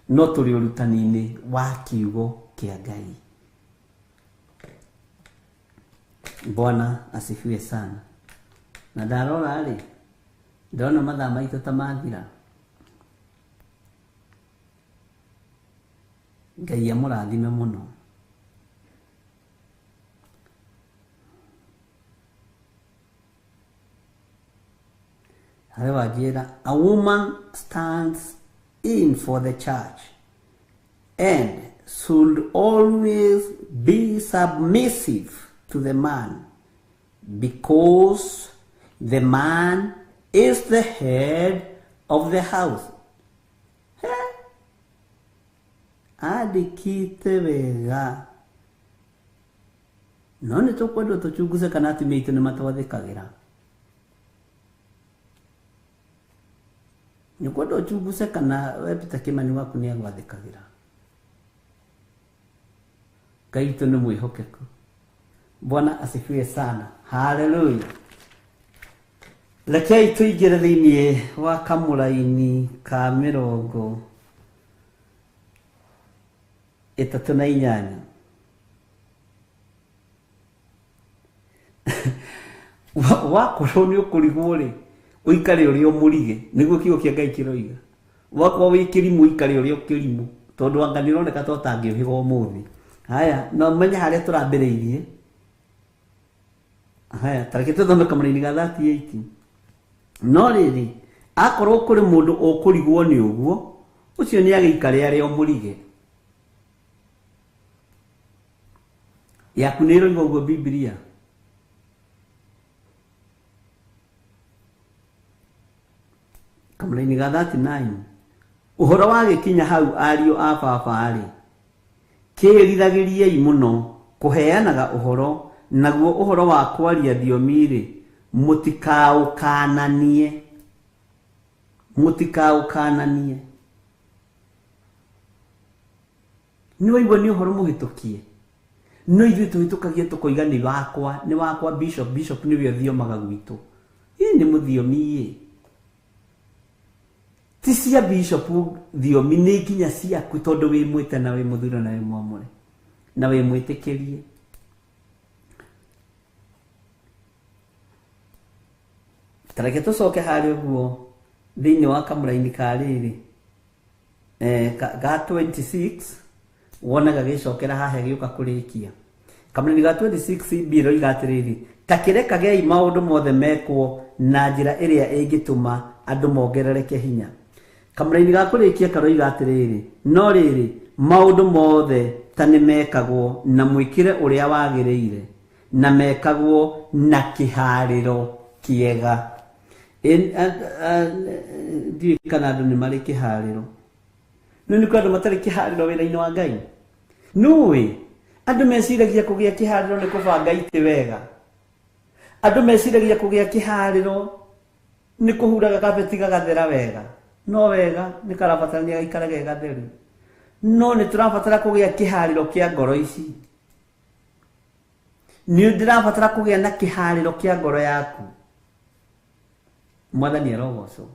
No tũrĩ ũrutani-inĩ wa kiugo kĩa Ngai. Bwana asifiwe sana. Na ndarora rĩ, ndĩrona mathaa maitũ ta mathira. Ngai amũrathime mũno. Harĩ wanjĩra, a woman stands in for the church and should always be submissive to the man, because the man is the head of the house. He? Andĩkĩte wega. No nĩ tũkwendwo tũchunguze kana atumia aitũ nĩ matwathĩkagĩra. Nĩ kwendwo ũchunguze kana we Peter Kimani waku nĩ agwathĩkagĩra. Ngai witũ nĩ mwĩhokeku. Bwana asifiwe sana. Haleluya. Rekei tũingĩre thĩinĩ wa kamũraini ka 38. Wakorwo nĩ ũkũrigwo rĩ, ũikare ũrĩa ũmũrige, nĩguo kiugo kĩa Ngai kĩroiga. Wakorwo wĩ kĩrimũ, ũikare ũrĩa ũkĩrimũ, tondũ anga nĩ ũroneka ta ũtangĩũhĩga ũmũthĩ. Haya, no menye harĩa tũrambĩrĩirie. Haya, ta reke tũthome kamũraini ga 38. No rĩrĩ, akorwo kũrĩ mũndũ ũkũrigwo nĩ ũguo, ũcio nĩ agĩikare arĩa ũmũrige. Yaku nĩ ĩroiga ũguo Bibilia. Kamũraini ga 39. Ũhoro wagĩkinya hau ariũ a baba rĩ, kĩĩriragĩriei mũno kũheanaga ũhoro, naguo ũhoro wa kwaria thiomi rĩ, mũtikaũkananie. Mũtikaũkananie. Nĩ waigua nĩ ũhoro mũhĩtũkie. No ithuĩ tũhĩtũkagia tũkoiga nĩ wakwa, nĩ wakwa bishop, bishop nĩwe ũthiomaga gwitũ. Ĩ nĩ mũthiomi ĩ. Ti cia bishop thiomi, nĩ nginya ciaku tondũ wĩ mwĩte na wĩ mũthure na wĩ mwamũre na wĩ mwĩtĩkĩrie. Ta reke tũcoke harĩa ũguo thĩinĩ wa kamũraini ka rĩrĩ, ga 26, wone gagĩcokera haha gĩũka kũrĩkia. Kamũraini ga 26 B ĩroiga atĩrĩrĩ, ta kĩrekagei maũndũ mothe mekwo na njĩra ĩrĩa ĩngĩtũma andũ mongerereke hinya. Kamũraini ga kũrĩkia karoiga atĩrĩrĩ, no rĩrĩ, Maũndũ mothe ta nĩ mekagwo na mwĩkĩre ũrĩa wagĩrĩire na mekagwo na kĩharĩro kĩega. Ndiũĩ kana andũ nĩ marĩ kĩharĩro. No nĩ kũrĩ andũ matarĩ kĩharĩro wĩra-inĩ wa Ngai. Nũĩ andũ meciragia kũgĩa kĩharĩro nĩ kũbanga itĩ wega. Andũ meciragia kũgĩa kĩharĩro nĩ kũhuraga kabeti gagathera wega. No wega nĩ karabatarania gaikare ge gatheru. No nĩ tũrabatara kũgĩa kĩharĩro kĩa ngoro ici. Nĩ ndĩrabatara kũgĩa na kĩharĩro kĩa ngoro yaku. Mwathani arogocwo.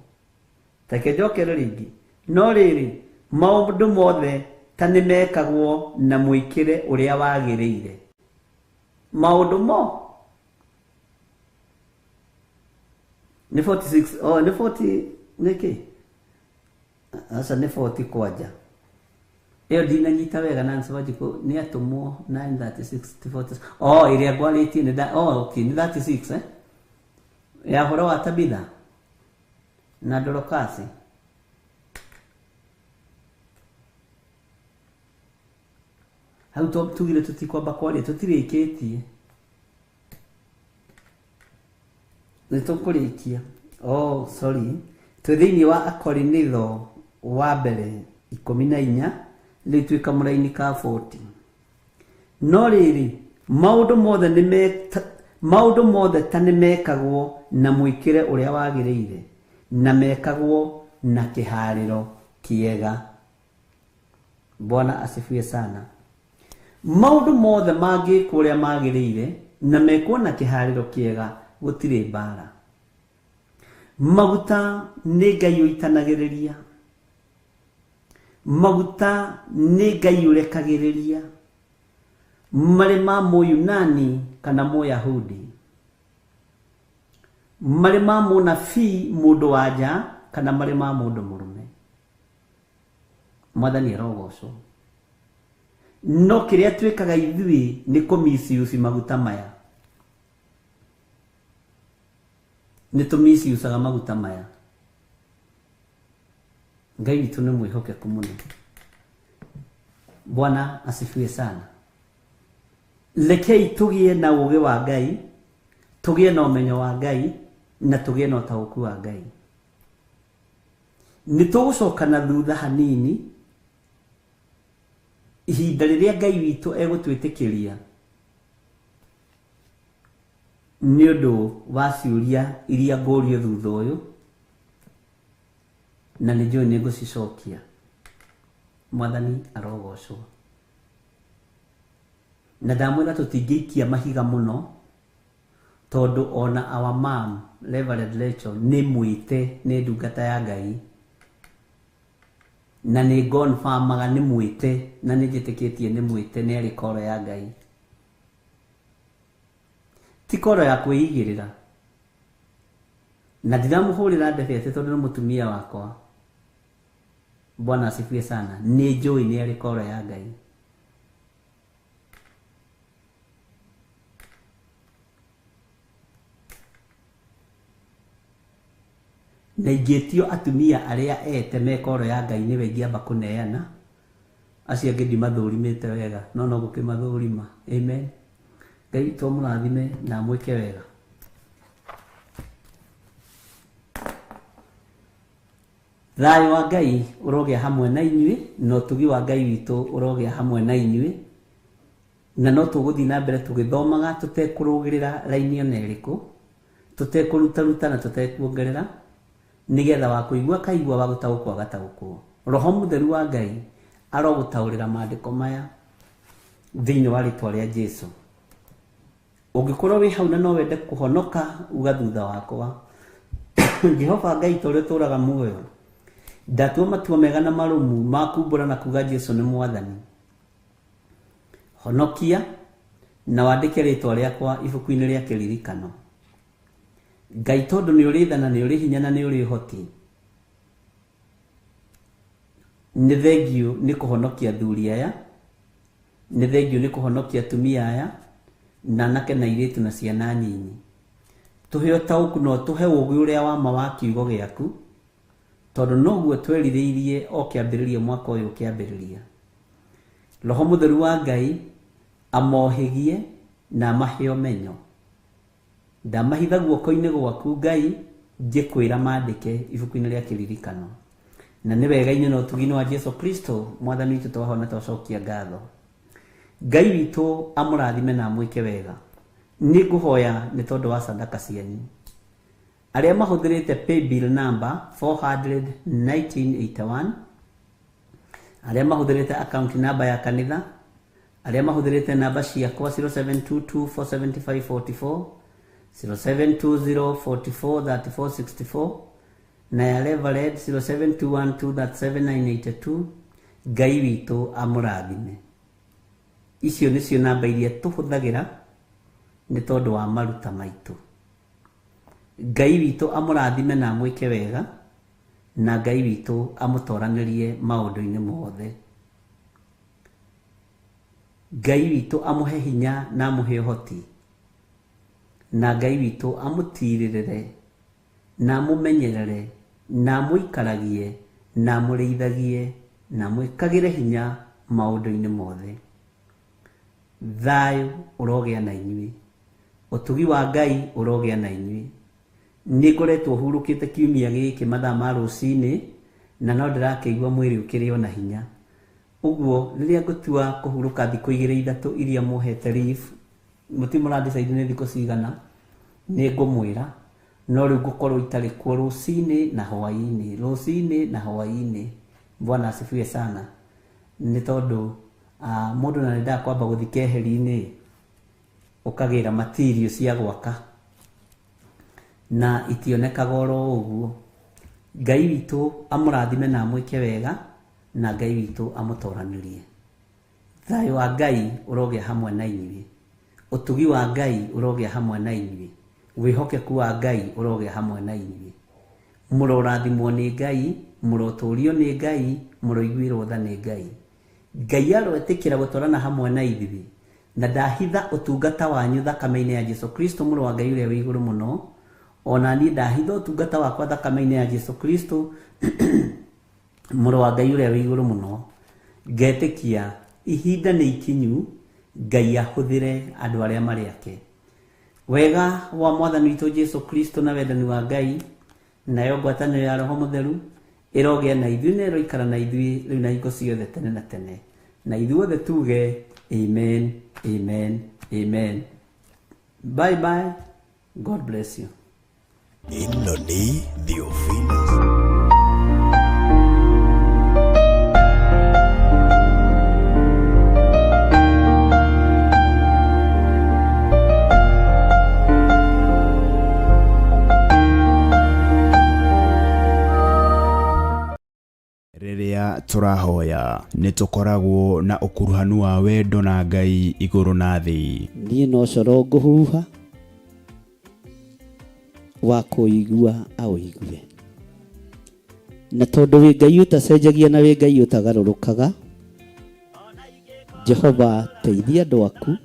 Reke njokere rĩngĩ. No rĩrĩ, maũndũ mothe ta nĩ mekagwo na mwĩkĩre ũrĩa wagĩrĩire. Maũndũ mo nĩ 46, oh, nĩ 40 nĩkĩ? Aca nĩ 40 kwanja. Ĩyo ndinanyita wega Nancy Wanjikũ nĩ atũmwo 936 to 46. Oh, ĩrĩa ngwarĩtie nĩ oh, okay, nĩ 36 eh? Ya ũhoro wa Tabitha na Dorokasi. Hau tugire tũtikwamba kwaria, tũtirĩkĩtie. Nĩ tũkũrĩkia. Oh, sorry. Twĩ thĩinĩ wa Akorinitho wa mbere 14, rĩu twĩ kamũraini ka 40. No rĩrĩ, maũndũ mothe maũndũ mothe ta nĩ mekagwo na mwĩkĩre ũrĩa wagĩrĩire na mekagwo na kĩharĩro kĩega. Bwana asifiwe sana. Maũndũ mothe mangĩkwo ũrĩa magĩrĩire na mekwo na kĩharĩro kĩega, gũtirĩ mbara. Maguta nĩ Ngai ũitanagĩrĩria. Maguta nĩ Ngai ũrekagĩrĩria. Marĩ ma Mũyunani kana Mũyahudi. Marĩ ma mũnabii mũndũ wa nja kana marĩ ma mũndũ mũrũme. Mwathani arogocwo. No kĩrĩa twĩkaga ithuĩ nĩ kũmisiuci maguta maya. Nĩ tũmisiucaga maguta maya. Ngai witũ nĩ mwĩhokeku mũno. Bwana asifiwe sana. Rekei tũgĩe na ũũgĩ wa Ngai, tũgĩe na ũmenyo wa Ngai, na tũgĩe na ũtaũku wa Ngai. Nĩ tũgũcoka na thutha hanini ihinda rĩrĩa Ngai witũ egũtwĩtĩkĩria nĩ ũndũ wa ciũria iria ngũrio thutha ũyũ, na nĩ njũĩ nĩ ngũcicokia. Mwathani arogocwo. Na ndamwĩra tũtingĩikia mahiga mũno, tondũ ona our mom Reverend Rachel nĩ mwĩte nĩ ndungata ya Ngai, na nĩ confirmaga nĩ mwĩte, na nĩ njĩtĩkĩtie nĩ mwĩte, nĩ arĩ koro ya Ngai. Ti koro ya kwĩigĩrĩra. Na ndiramũhũrĩra ndebe atĩ tondũ nĩ mũtumia wakwa. Bwana asifiwe sana. Nĩ njũĩ nĩ arĩ koro ya Ngai. Na ingĩtio atumia arĩa ete me koro ya Ngai nĩwe ingĩamba kũneana. Acio angĩ ndimathũrimĩte wega, no no gũkĩmathũrima. Amen. Ngai witũ amũrathime na amwĩke wega. Thayũ wa Ngai ũrogĩa hamwe na inyuĩ, na ũtugi wa Ngai witũ ũrogĩa hamwe na inyuĩ. Na no tũgũthiĩ na mbere tũgĩthomaga tũtekũrũgĩrĩra raini ona ĩrĩkũ, tũtekũrutaruta na tũtekuongerera, nĩgetha wa kũigua kaigua, wa gũtaũkwo agataũkwo. Roho Mũtheru wa Ngai arogũtaũrĩra maandĩko maya thĩinĩ wa rĩtwa rĩa Jesũ. Ũngĩkorwo wĩ hau na no wende kũhonoka, uga thutha wakwa. Jehova Ngai ta ũrĩa ũtũũraga muoyo, ndatua matua mega na marũmu ma kumbũra na kuga Jesũ nĩ Mwathani. Honokia na wandĩke rĩtwa rĩakwa ibuku-inĩ rĩa kĩririkano. Ngai tondũ nĩ ũrĩ tha na nĩ ũrĩ hinya na nĩ ũrĩ ũhoti, nĩ thengiũ nĩ kũhonokia athuri aya, nĩ thengiũ nĩ kũhonokia atumia aya, na anake na airĩtu na ciana nyinyi. Tũhe ũtaũku na ũtũhe ũũgĩ ũrĩa wa ma wa kiugo gĩaku, tondũ noguo twerirĩirie o kĩambĩrĩria mwaka ũyũ ũkĩambĩrĩria. Roho Mũtheru wa Ngai amohĩgie na amahe ũmenyo. Ndamahitha guoko-inĩ gwaku Ngai ngĩkwĩra mandĩke ibuku-inĩ rĩa kĩririkano. Na nĩ wega-inĩ na ũtugi-inĩ wa Jesu Kristo Mwathani witũ twahona twacokia ngatho. Ngai witũ amũrathime na amwĩke wega. Nĩ ngũhoya nĩ tondũ wa sadaka cianyu. Arĩa mahũthĩrĩte paybill number 400 1981, arĩa mahũthĩrĩte account number ya kanitha, arĩa mahũthĩrĩte namba ciakwa 0722 475 44, 0720 44 34 64 na ya Reverend 0721237982, Ngai witũ amũrathime. Icio nĩcio namba iria tũhũthagĩra nĩ tondũ wa maruta maitũ. Ngai witũ amũrathime na amwĩke wega, na Ngai witũ amũtoranĩrie maũndũ-inĩ mothe. Ngai witũ amũhe hinya na amũhe ũhoti, na Ngai witũ amũtirĩrĩre na amũmenyerere na amũikaragie na amũrĩithagie na amwĩkagĩre hinya maũndũ-inĩ mothe. Thayũ ũrogĩa na inyuĩ, ũtugi wa Ngai ũrogĩa na inyuĩ. Nĩ ngoretwo hurũkĩte kiumia gĩkĩ mathaa ma rũcinĩ, na no ndĩrakĩigua mwĩrĩ ũkĩrĩ ona hinya. Ũguo rĩrĩa ngũtua kũhurũka thikũ igĩrĩ ithatũ iria mũhete leave, mũti mũra decide nĩ thikũ cigana, nĩ ngũmwĩra, no rĩu ngũkorwo itarĩ kuo rũcinĩ na hwaĩ-inĩ, rũcinĩ na hwaĩ-inĩ. Bwana asifiwe sana. Nĩ tondũ mũndũ na nĩendaga kwamba gũthiĩ keheri-inĩ, ũkagĩra material cia gwaka na itionekaga oro ũguo. Ngai witũ amũrathime na amwĩke wega, na Ngai witũ amũtoranĩrie. Thayũ wa Ngai ũrogĩa hamwe na inyuĩ, ũtugi wa Ngai ũrogĩa hamwe na inyuĩ, wĩhokeku wa Ngai ũrogĩa hamwe na inyuĩ. Mũrorathimwo nĩ Ngai, mũrotũrio nĩ Ngai, mũroiguĩrwo tha nĩ Ngai. Ngai aroetĩkĩra gũtwarana hamwe na ithuĩ, na ndahitha ũtungata wanyu thakame-inĩ ya Jesu Kristo mũrũ wa Ngai ũrĩa wĩ igũrũ mũno. Ona niĩ ndahitha ũtungata wakwa thakame-inĩ ya Jesu Kristo mũrũ wa Ngai ũrĩa wĩ igũrũ mũno. Ngetĩkia ihinda nĩ ikinyu Ngai ahũthĩre andũ arĩa marĩ ake. Wega wa Mwathani witũ Jesu Kristo na wendani wa Ngai nayo ngwatanĩro ya Roho Mũtheru ĩrogĩa na ithuĩ na ĩroikara na ithuĩ rĩu na hingo ciothe tene na tene. Na ithuothe tuge amen, amen, amen. Bye bye. God bless you. Ĩno nĩ Theophilus. Rĩrĩa tũrahoya nĩ tũkoragwo na ũkuruhanu wa wendo na Ngai igũrũ na thĩ. Niĩ no coro ngũhuha wa kũigua aũigue, na tondũ wĩ Ngai ũtacenjagia na wĩ Ngai ũtagarũrũkaga, Jehova teithia andũ aku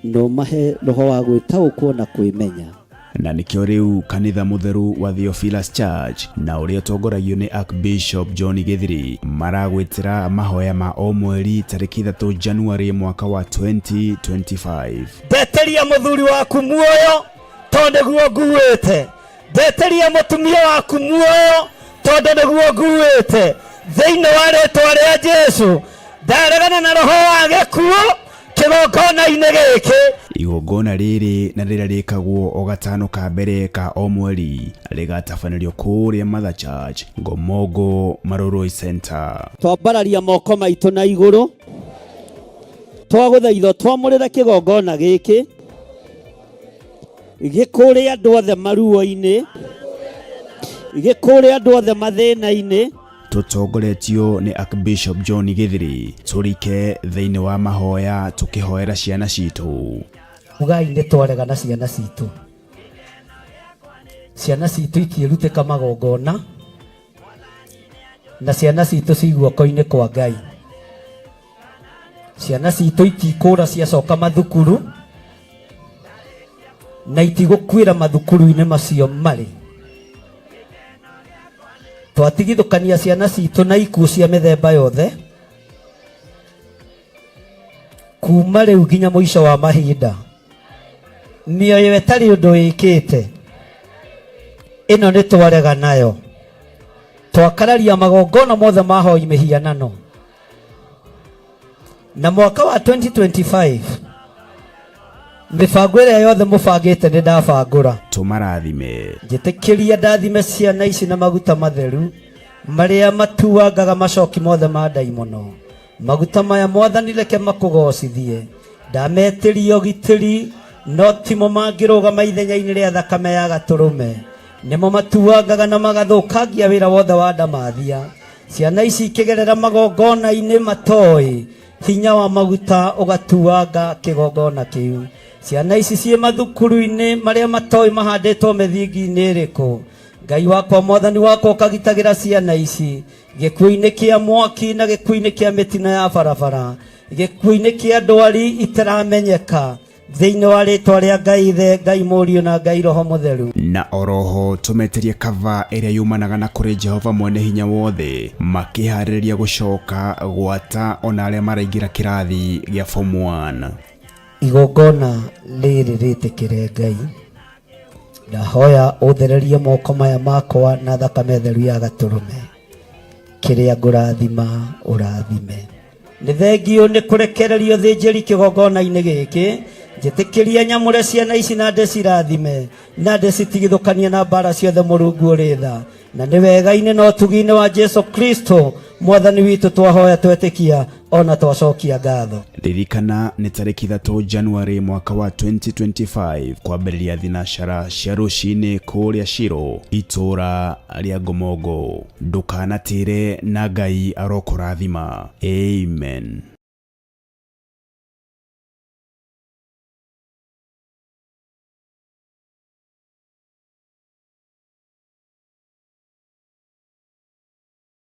na ũmahe roho wa gwĩtaũkwo na kwĩmenya. Na nĩkĩo rĩu kanitha mũtheru wa Theophilus Church na ũrĩa ũtongoragio nĩ Archbishop John Gĩthiri maragwĩtĩra mahoya ma o mweri tarĩki 3 January mwaka wa 2025. Ndeteria mũthuri waku muoyo tondũ nĩguo nguĩte, ndeteria mũtumia waku muoyo tondũ nĩguo nguĩte. Thĩinĩ wa rĩtwa rĩa Jesu ndaregana na roho wa gĩkuũ kĩgongona-inĩ gĩkĩ. Igongona rĩrĩ na rĩrĩa rĩkagwo o gatano ka mbere ka o mweri rĩgatabanĩrio kũrĩa Mother Church, Ngomongo Marurui Center. Twambararia moko maitũ na igũrũ, twagũthaitha twamũrĩre kĩgongona gĩkĩ gĩkũrĩ andũ othe maruo-inĩ, gĩkũrĩ andũ othe mathĩna-inĩ. Tũtongoretio nĩ Archbishop John Gĩthiri, tũrike thĩinĩ wa mahoya tũkĩhoera ciana citũ. Ugai nĩ twarega na ciana citũ. Ciana citũ itiĩrutĩka magongona, na ciana citũ ci guoko-inĩ kwa Ngai. Ciana citũ itikũra ciacoka mathukuru, na itigũkuĩra mathukuru-inĩ macio marĩ. Twatigithũkania ciana citũ na ikuũ cia mĩthemba yothe. Kuma rĩu nginya mũico wa mahinda, mĩoyo ĩtarĩ ũndũ ĩkĩte ĩno nĩ twarega nayo, twakararia magongona mothe ma hoi mĩhianano. Na mwaka wa 2025 mĩbango ĩrĩa yothe mũbangĩte nĩ ndabangũra. Tũmarathime. Njĩtĩkĩria ndathime ciana ici na maguta matheru marĩa matuangaga macoki mothe ma ndaimono. Maguta maya Mwathani reke makũgocithie. Ndametĩria ũgitĩri, no timo mangĩrũgama ithenya-inĩ rĩa thakame ya gatũrũme. Nĩmo matuangaga na magathũkangia wĩra wothe wa ndamathia. Ciana ici ikĩgerera magongona-inĩ matoĩ, hinya wa maguta ũgatuanga kĩgongona kĩu. Ciana ici ciĩ mathukuru-inĩ marĩa matoĩ mahandĩtwo mĩthingi-inĩ ĩrĩkũ. Ngai wakwa, Mwathani wakwa, ũkagitagĩra ciana ici gĩkuũ-inĩ kĩa mwaki na gĩkuũ-inĩ kĩa mĩtino ya barabara, gĩkuũ-inĩ kĩa ndwari itaramenyeka, thĩinĩ wa rĩtwa rĩa Ngai Ithe, Ngai Mũriũ na Ngai Roho Mũtheru. Na oroho tũmetĩrie kava ĩrĩa yumanaga na kũrĩ Jehova mwene hinya wothe, makĩharĩrĩria gũcoka gwata ona arĩa maraingĩra kĩrathi gĩa form 1. Igongona rĩrĩ rĩtĩkĩre Ngai, ndahoya ũthererie moko maya makwa na thakame theru ya gatũrũme, kĩrĩa ngũrathima ũrathime. Nĩ thengio nĩ kũrekererio thĩnjĩri kĩgongona-inĩ gĩkĩ, njĩtĩkĩria nyamũre ciana ici na ndĩcirathime na ndĩcitigithũkanie na mbara ciothe. Mũrungu ũrĩ tha, na nĩ wega-inĩ na ũtugi-inĩ wa Jesu Kristo Mwathani witũ twahoya, twetĩkia ona twacokia ngatho. Ririkana nĩ tarĩki 3 January mwaka wa 2025 kwambĩrĩria thinacara cia rũcinĩ kũrĩa Shiro, itũũra rĩa Ngomongo. Ndũkanatĩre na Ngai arokũrathima. Amen.